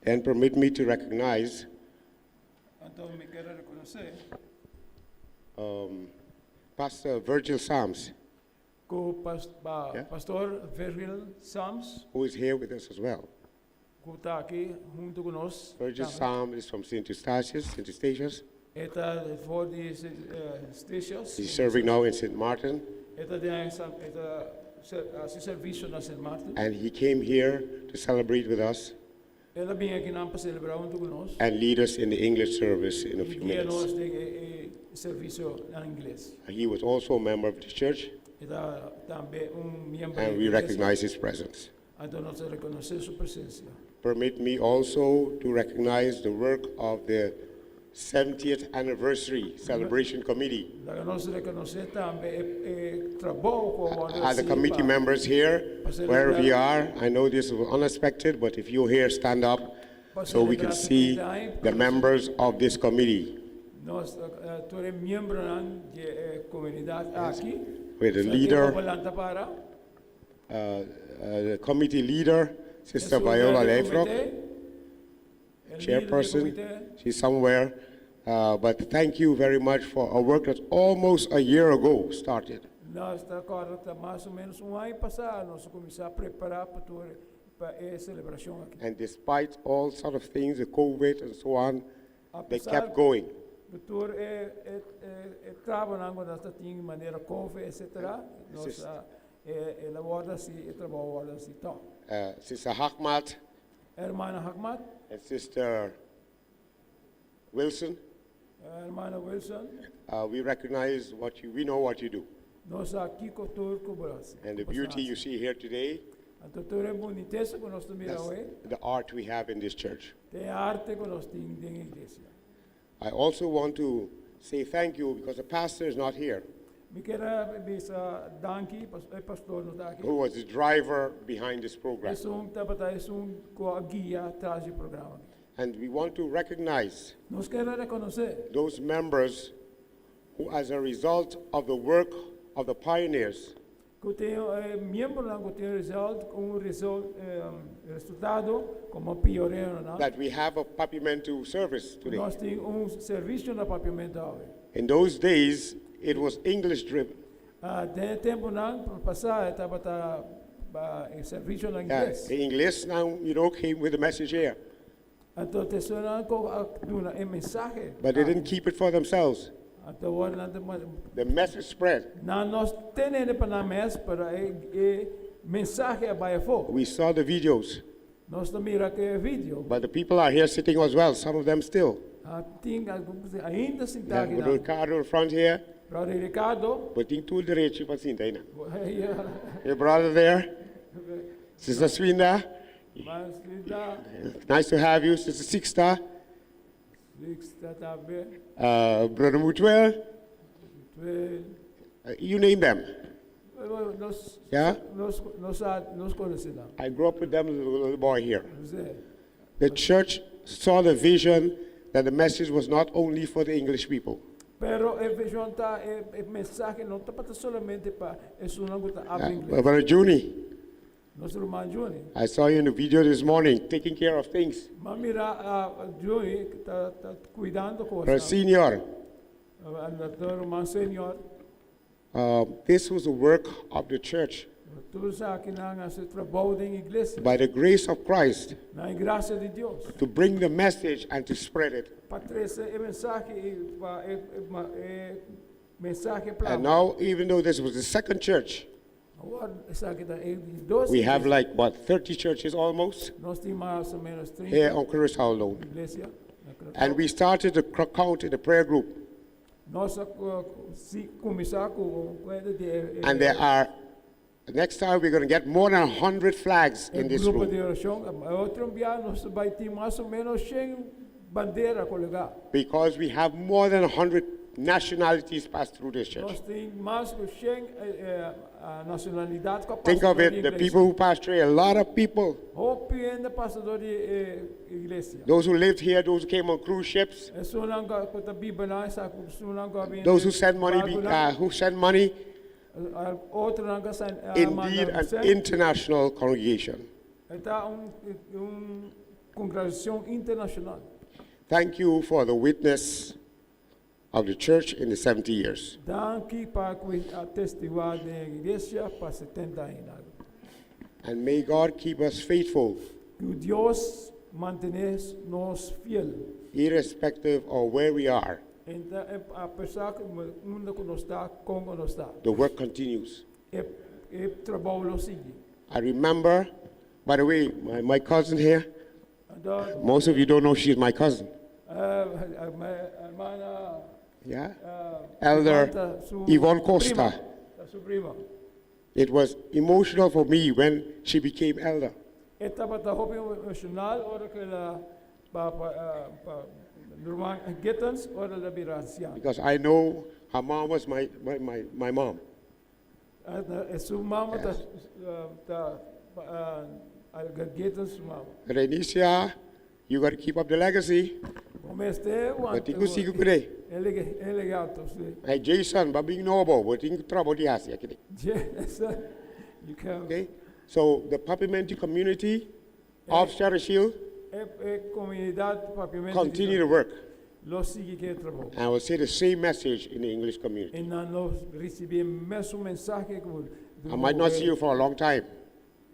Then permit me to recognize Anto mi kier a rekonosé. Um, Pastor Virgil Sams. Ku Pastor Virgil Sams. Who is here with us as well. Ku ta aki huntu ku nos. Virgil Sams is from St. Eustatius, St. Eustatius. E ta for di St. Eustatius. He's serving now in St. Martin. E ta den e ta hasi servisio na St. Martin. And he came here to celebrate with us. El a bin akinan pa selebrá huntu ku nos. And lead us in the English service in a few I guia minutes. nos den e servisio na ingles. He was also a member of the church. E ta tambe un miembro And di we iglesia. recognize his presence. Anto nos ta rekonosé su presensia. Permit me also to recognize the work of the 70th anniversary celebration committee. Laga nos rekonosé tambe e e trabou ku a wòrdu Are the hasi committee pa members here? pa selebrá Wherever you are, I know this was unexpected, but if you're here, stand up pa so we selebrá can see 70 aña. the members of this committee. Nos tur e miembronan di e komunidat aki. With the Sa leader. tin ku lanta para. Uh, uh, the committee leader, Sister Esun Viola den e Leifrock, komité, e lider di chairperson. komité. She's somewhere. Uh, but thank you very much for a work that almost a year ago started. Nos ta kòrda ta mas o ménos un aña pasá nos a kuminsá prepará pa tur pa e selebrashon aki. And despite all sort of things, the COVID and so on, A they pesar kept going. ku tur e e e trabanan ku nos ta tin manera COVID etcetera, nos Sis- a e el a wòrdu hasi, e trabou a wòrdu hasi tòg. Uh, Sister Hakmat Hermana Hakmat. And Sister Wilson. Hermana Wilson. Uh, we recognize what you, we know what you do. Nos sa kiko tur ku bo hasi. And the beauty you see here today, Anto tur e bunitesa ku nos ta mira that's awe, the art we have in this church. ta e arte ku nos tin den e iglesia. I also want to say thank you because the pastor is not here, Mi kier a bisa danki, pas, e pastor no ta aki. who was the driver behind this program. Esun tabata esun ku a guia tras di e programa aki. And we want to recognize Nos kier a rekonosé those members who, as a result of the work of the pioneers, ku tin e miembronan ku tin result, un result, resultado komo pioneronan. that we have a Papiamento service today. Nos tin un servisio na Papiamento awe. In those days, it was English driven. Ah, den e tempunan pasá e tabata e servisio na Yeah, ingles. the English now, you know, came with the message here. Anto te esunnan ku a duna e mensahe. But they didn't keep it for themselves. Anto awor nan ta The message spread. Nan no ten'é pa nan mes, pero e e mensahe a bai afó. We saw the videos. Nos ta mira ku e video. But the people are here sitting as well, some of them still. Ah, tin algun ku ainda sintá Yeah, aki Brother nan. Ricardo in front here. Brother Ricardo. Bo tin tur derecho pa sinta einan. Yeah. Your brother there. Sister Swinda. Mas Swinda. Nice to have you, Sister Sixta. Sixta tambe. Uh, Brother Mutuel. Mutuel. Uh, you name them. Nos, Yeah? nos, nos, nos konosé nan. I grew up with them as a little boy here. José. The church saw the vision. that the message was not only for the English people. Pero e vishon ta, e, e mensahe no tabata solamente pa esunnan ku ta habla ingles. Brother Junie, Nos ruman Juni. I saw you in the video this morning taking care of things. M'a mira uh, Juni ta, ta kuidando kos. Brother Senior, Uh, ruman senior. this was the work of the church. Tur esakinan a ser trabou di iglesia. By the grace of Christ, Na grasia di Dios. to bring the message and to spread it. Pa trese e mensahe i pa e, e, ma- e mensahe And plama. now, even though this was the second church, Awor esaki ta e di dos. we have iglesia. like, what, 30 churches almost Nos tin mas o ménos 30 here on Curacao alone. iglesia. na Curaçao. And we started to count in the prayer group. Nos a si kuminsá ku kuenta di e, And there are, next time we're going to get more than 100 flags in this grupo room. di orashon. Otro biaha nos ta bai tin mas o ménos 100 bandera kologá. Because we have more than 100 nationalities pass through this church. Nos tin mas ku 100 nashonalidat ku a Think pasa of dor di it, the iglesia. people who pass through, a lot of people. Hopi hende a pasa dor di e iglesia. Those who lived here, those who came on cruise ships, Esunnan ku ta biba na, esunnan ku a bin those who send money, who send money. Otronan ku a Indeed, an international congregation. Ta un, un kongregashon internashonal. Thank you for the witness of the church in the 70 years. Danki pa e testiguo di iglesia pa 70 aña. And may God keep us faithful, Ku Dios mantené nos fiel. irrespective of where we are. Anto, apesar ku unda ku nos ta, kon nos ta. The work continues. E, e trabou lo sigui. I remember, by the way, my cousin here, Anto, most of you don't know she's my cousin. Mi ruman Yeah? Elder su Yvonne Costa. Prima, su prima. It was emotional for me when she became elder. E tabata hopi emoshonal ora ku el a pa pa pa ruman Gittens ora el a bira ansiano. Because I know her mom was my mom. Su mama ta ta Gittens su mama. Renicia, you got to keep up the legacy. Mester Bo tin ku sigui kuné. E legado, si. Hey Jason, bo a bin nobo, bo tin trabou di hasi aki. Yes, you can. Okay? So the Papiamento community of Shield E, e komunidat Papiamento. continue to work. Lo sigui ku e trabou. And I will say the same message in the English community. I nan lo risibí e mesun mensahe ku I might not see you for a long time,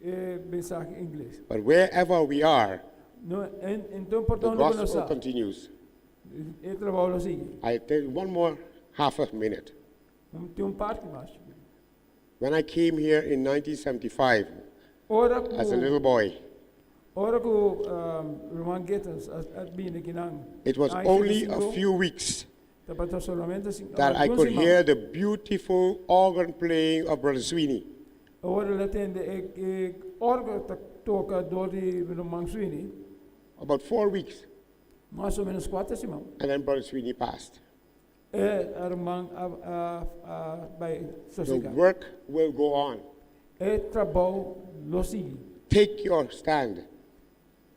E mensahe ingles. but wherever we are, No, en, anto the por unda gospel continues. E trabou lo sigui. I take one more half a minute. Tin un parti mas. When I came here in 1975 Ora as a little boy, Ora ku um, ruman Gittens a, a bini akinan. it was only a few weeks Tabata solamente that I could hear the beautiful organ playing of Brother Sweeney. Ora el a tende e, e òrgel ta toka dor di ruman Sweeney. About 4 weeks. Mas o ménos 4 siman. And then Brother Sweeney passed. E ruman a, a, a bai The sosegá. work will go on. E trabou lo sigui. Take your stand.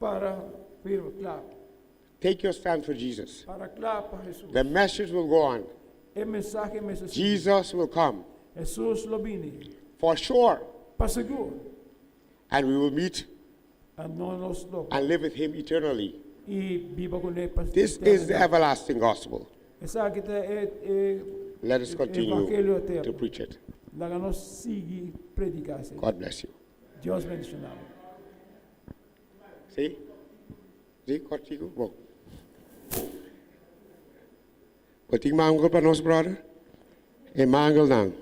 Para firme, kla. Take your stand for Jesus. Para kla pa Hesus. The message will go on. E mensahe mester sigui. Jesus will come Hesus lo bini. for sure. Pa sigur. And we will meet Anto nos lo. and live with him eternally. I biba kuné pa This is the everlasting gospel. Esaki ta e, e Let us continue Evangelio eterno. to preach it. Laga nos sigui prediká. God bless you. Dios bendishoná. See? See, kòrtiku? Bon. Bo tin mangel pa nos, brother? E mangel nan.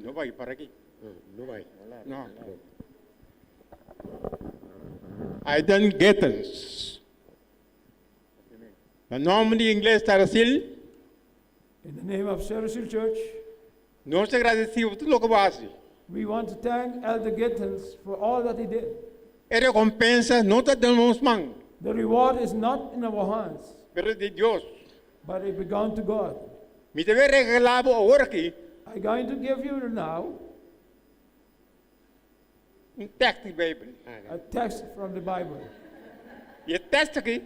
No bai pa aki. No bai. No. Aidan Gittens. Na nòmber di Iglesia Tarasil, In the name of Sarah Church, nos ta gradisí tur loke bo a hasi. we want to thank Elder Gittens for all that he did. E rekompensa no ta den nos man, The reward is not in our hands, pero di Dios. but it belongs to God. Mi ta bai regalá bo awor aki I'm going to give you now un teksto di Beibel. a text from the Bible. I e teksto aki.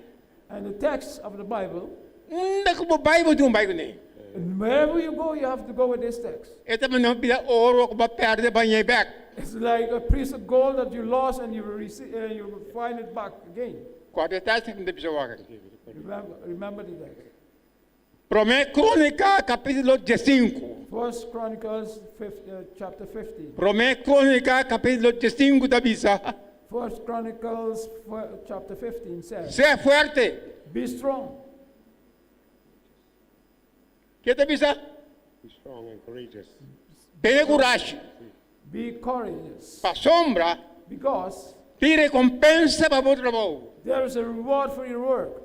And the text of the Bible. Unda ku bo bai bo tin bai kuné. And wherever you go, you have to go with this text. E ta manera pida oro ku bo a pèrdè bo hañ'é bèk. It's like a piece of gold that you lost and you receive, and you find it back again. Kòrda e teksto aki mi ta bisa wak. Remember, remember the text. Promé Krónika kapítulo diesinku. First Chronicles uh, chapter 15. Promé Krónika kapítulo diesinku ta bisa. First Chronicles chapter 15 says. Sea fuerte. Be strong. Ke ta bisa? Be strong and courageous. Tene kurashi. Be courageous. Pasobra. Because. Tin rekompensa pa bo trabou. There is a reward for your work.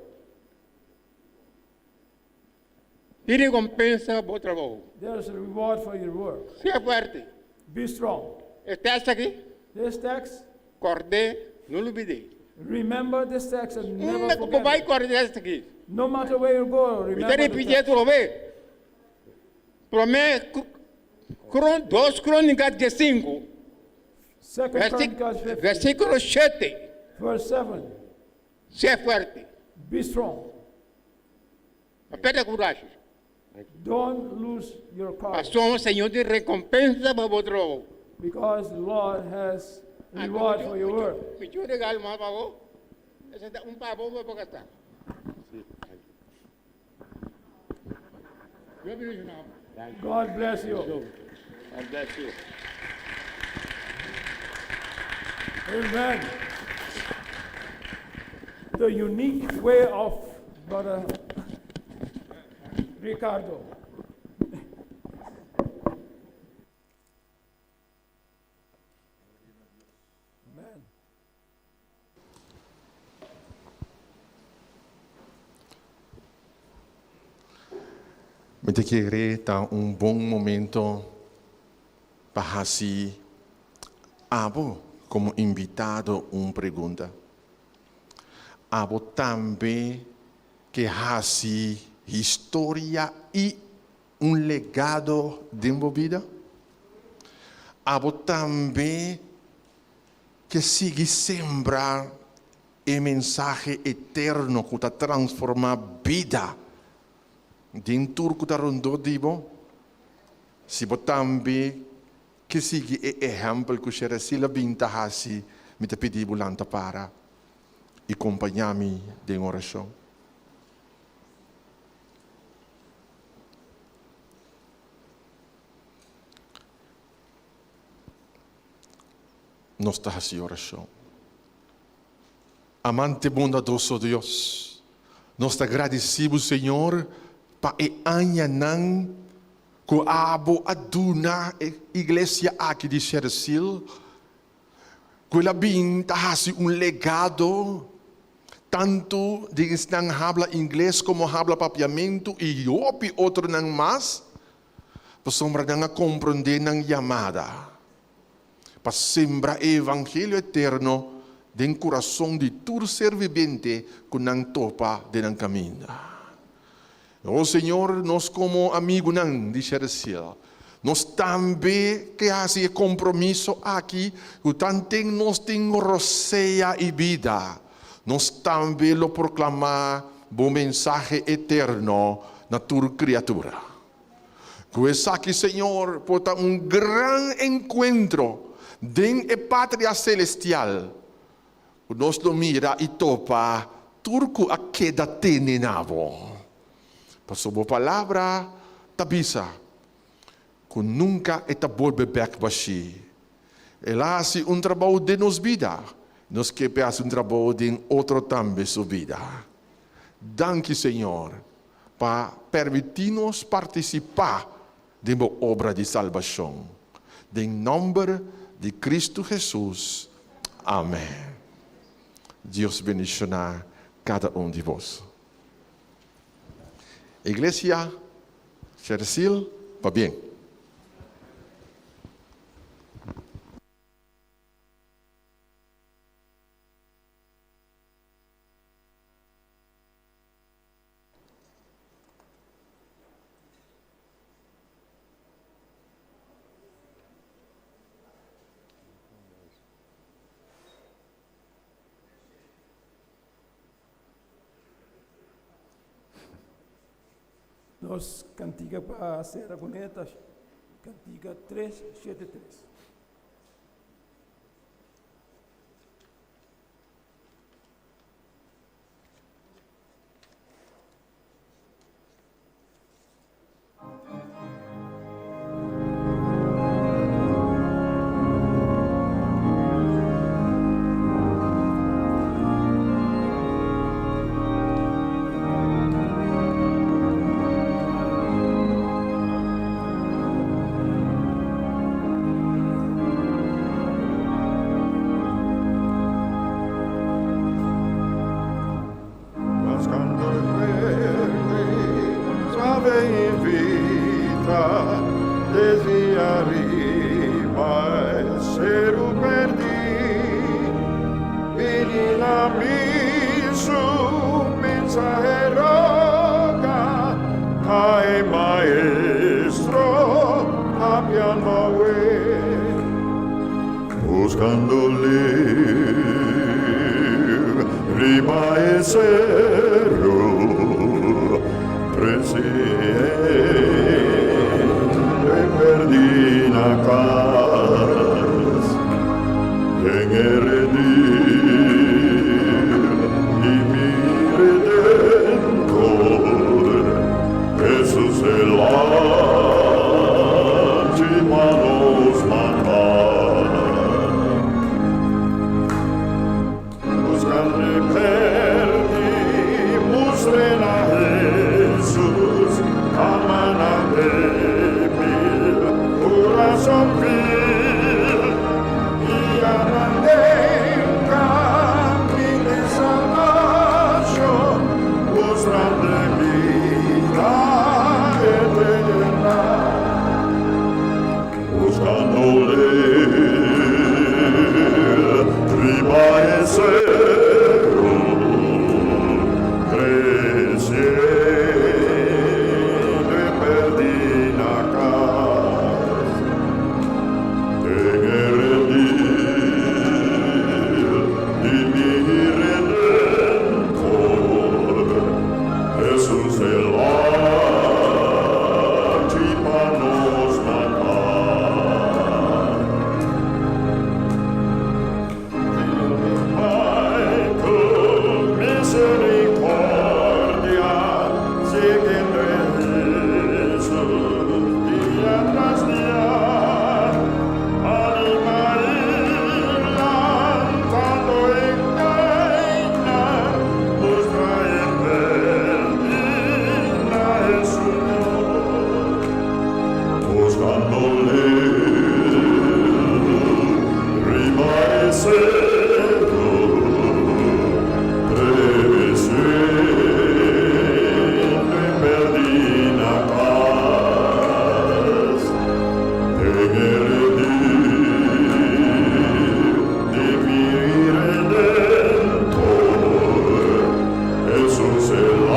Tin rekompensa pa bo trabou. There is a reward for your work. Sea fuerte. Be strong. E tekst aki. This text. Kòrd'é, no lubid'é. Remember this text and never Unda ku bo bai forget it. kòrda e tekst aki. No matter where you go, Mi ta remember the ripitié text. atrobe. Promé Kron, dos Krónika diesinku, Second Chronicles 15, versíkulo shete. verse 7. Sea fuerte. Be strong. No perde kurashi. Don't lose your courage. Pasobra Señor tin rekompensa pa bo trabou. Because the Lord has reward for your work. Mi tin un regalo mas pa bo. Esei ta un pa bo bo por gasta. Dios bendiciona bo. God bless you. God bless you. Amen. The unique way of Brother Ricardo. Amen. Mi ta kere ta un bon momento pa hasi abo komo invitado un pregunta. Abo tambe ke hasi historia i un legado den bo bida? Abo tambe ke sigui sembra e mensahe eterno ku ta transformá bida den tur ku ta rondó di bo? Si bo tambe ke sigui e ehèmpel ku Sheresil a bin ta hasi, mi ta pidi bo lanta para i kompañá mi den orashon. Nos ta hasi orashon. Amante bondadoso Dios, nos ta gradisí Bo, Señor, pa e añanan ku Abo a duna e iglesia aki di Shersil, ku el a bin ta hasi un legado tantu den esnan habla ingles komo habla papiamentu i hopi otronan mas, pasobra nan a komprondé nan yamada. Pa sembra e evangelio eterno den kurason di tur ser vivente ku nan topa den nan kaminda. O Señor, nos komo amigunan di Shersil, nos tambe ke hasi e kompromiso aki ku tanten nos tin rosea i bida, nos tambe lo proklamá Bo mensahe eterno na tur kriatura. Ku esaki, Señor, por ta un gran enkuentro den e patria selestial, ku nos lo mira i topa tur ku a keda tene na Bo. Pasobra Bo Palabra ta bisa ku nunka e ta bolbe bèk bashí. El a hasi un trabou den nos bida, nos ke p'e hasi un trabou den otro tambe su bida. Danki, Señor, pa permití nos partisipá den bo obra di salbashon. Den nòmber di Kristu Hesus, amèn. Dios bendishoná kada un di boso. Iglesia Shersil, pabien. Nos kantika pa sera kuné ta kantika 373. Buscando el verde, suave invita, desde arriba el cerro perdí. Vini na mi su mensaje roca, ay maestro, papiando Buscándole riba e cerro, presente perdí na cas, den e redil di mi Redentor, Jesus el a pa nos mata. Buscando e perdi, mustra na Jesus, ama na débil, corazón vil, y ama den camino de salvación, mostrando vida eterna. Buscándole riba e cerro, creciendo e perdí na cas, den e redil di mi Redentor, Jesus el a pa nos mata. Ay, con misericordia, siguiendo a Jesús día tras día, anima lantando en caída, mustra e perdí na Jesús, buscándole riba e cerro, creciendo e perdí na cas, den e redil di mi Redentor, Jesus el a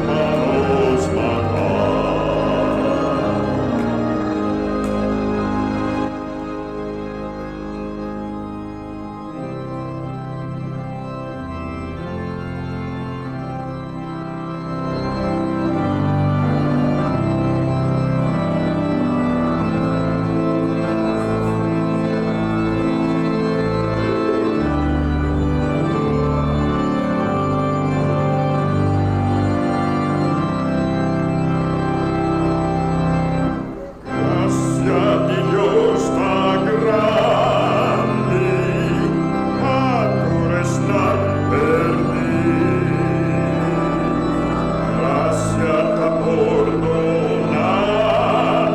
pa nos mata. Gracia di Dios ta grandi, pa tur esnan perdí. Gracia ta pordona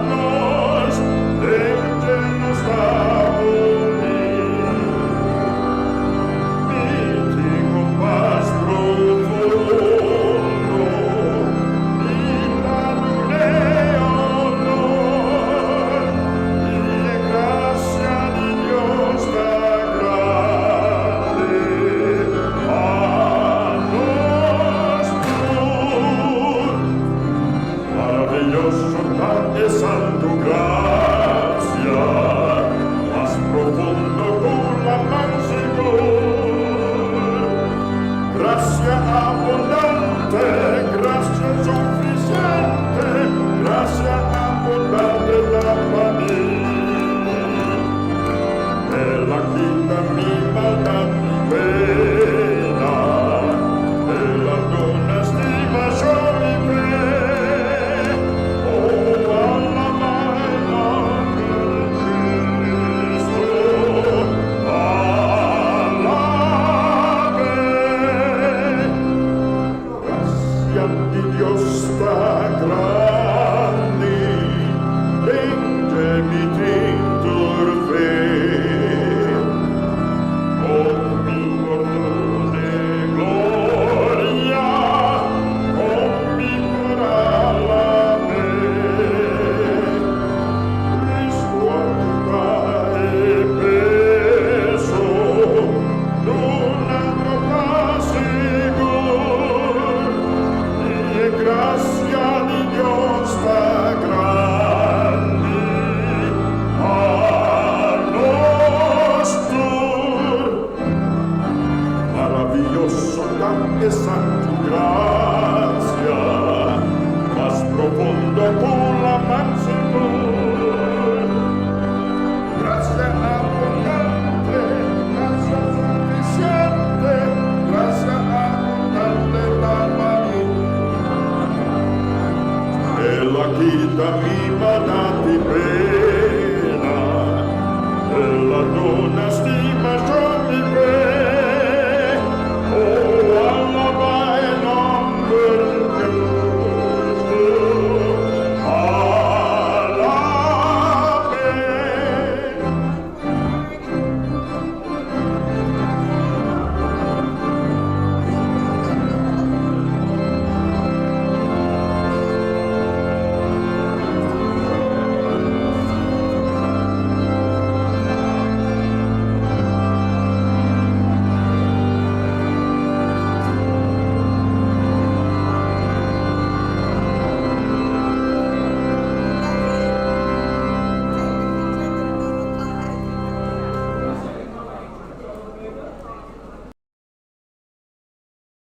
nos, den dje nos ta uní. Mi tin un paz profundo, mi ta dun'é honor, y gracia di Dios ta grandi, pa nos tur. Maravilloso ta e santo gracia, mas profundo cu laman sigur. Gracia abundante. kita mi maldat i pena, El a duna stimashon i fe. O alabá e nòmber di Kristu, alab'é. Grasia di Dios ta grandi, den dje mi tin tur fe. Kon mi por dun'é gloria, kon mi por alab'é. Kristu a kita e peso, dunando pas sigur. I e grasia di Dios ta grandi pa nos tur. Maravioso ta e santu grasia, mas profundo ku laman sigur. Grasia abundante, grasia sufisiente, grasia abundante ta pa mi. El a kita mi maldat i pena, El a duna stimashon.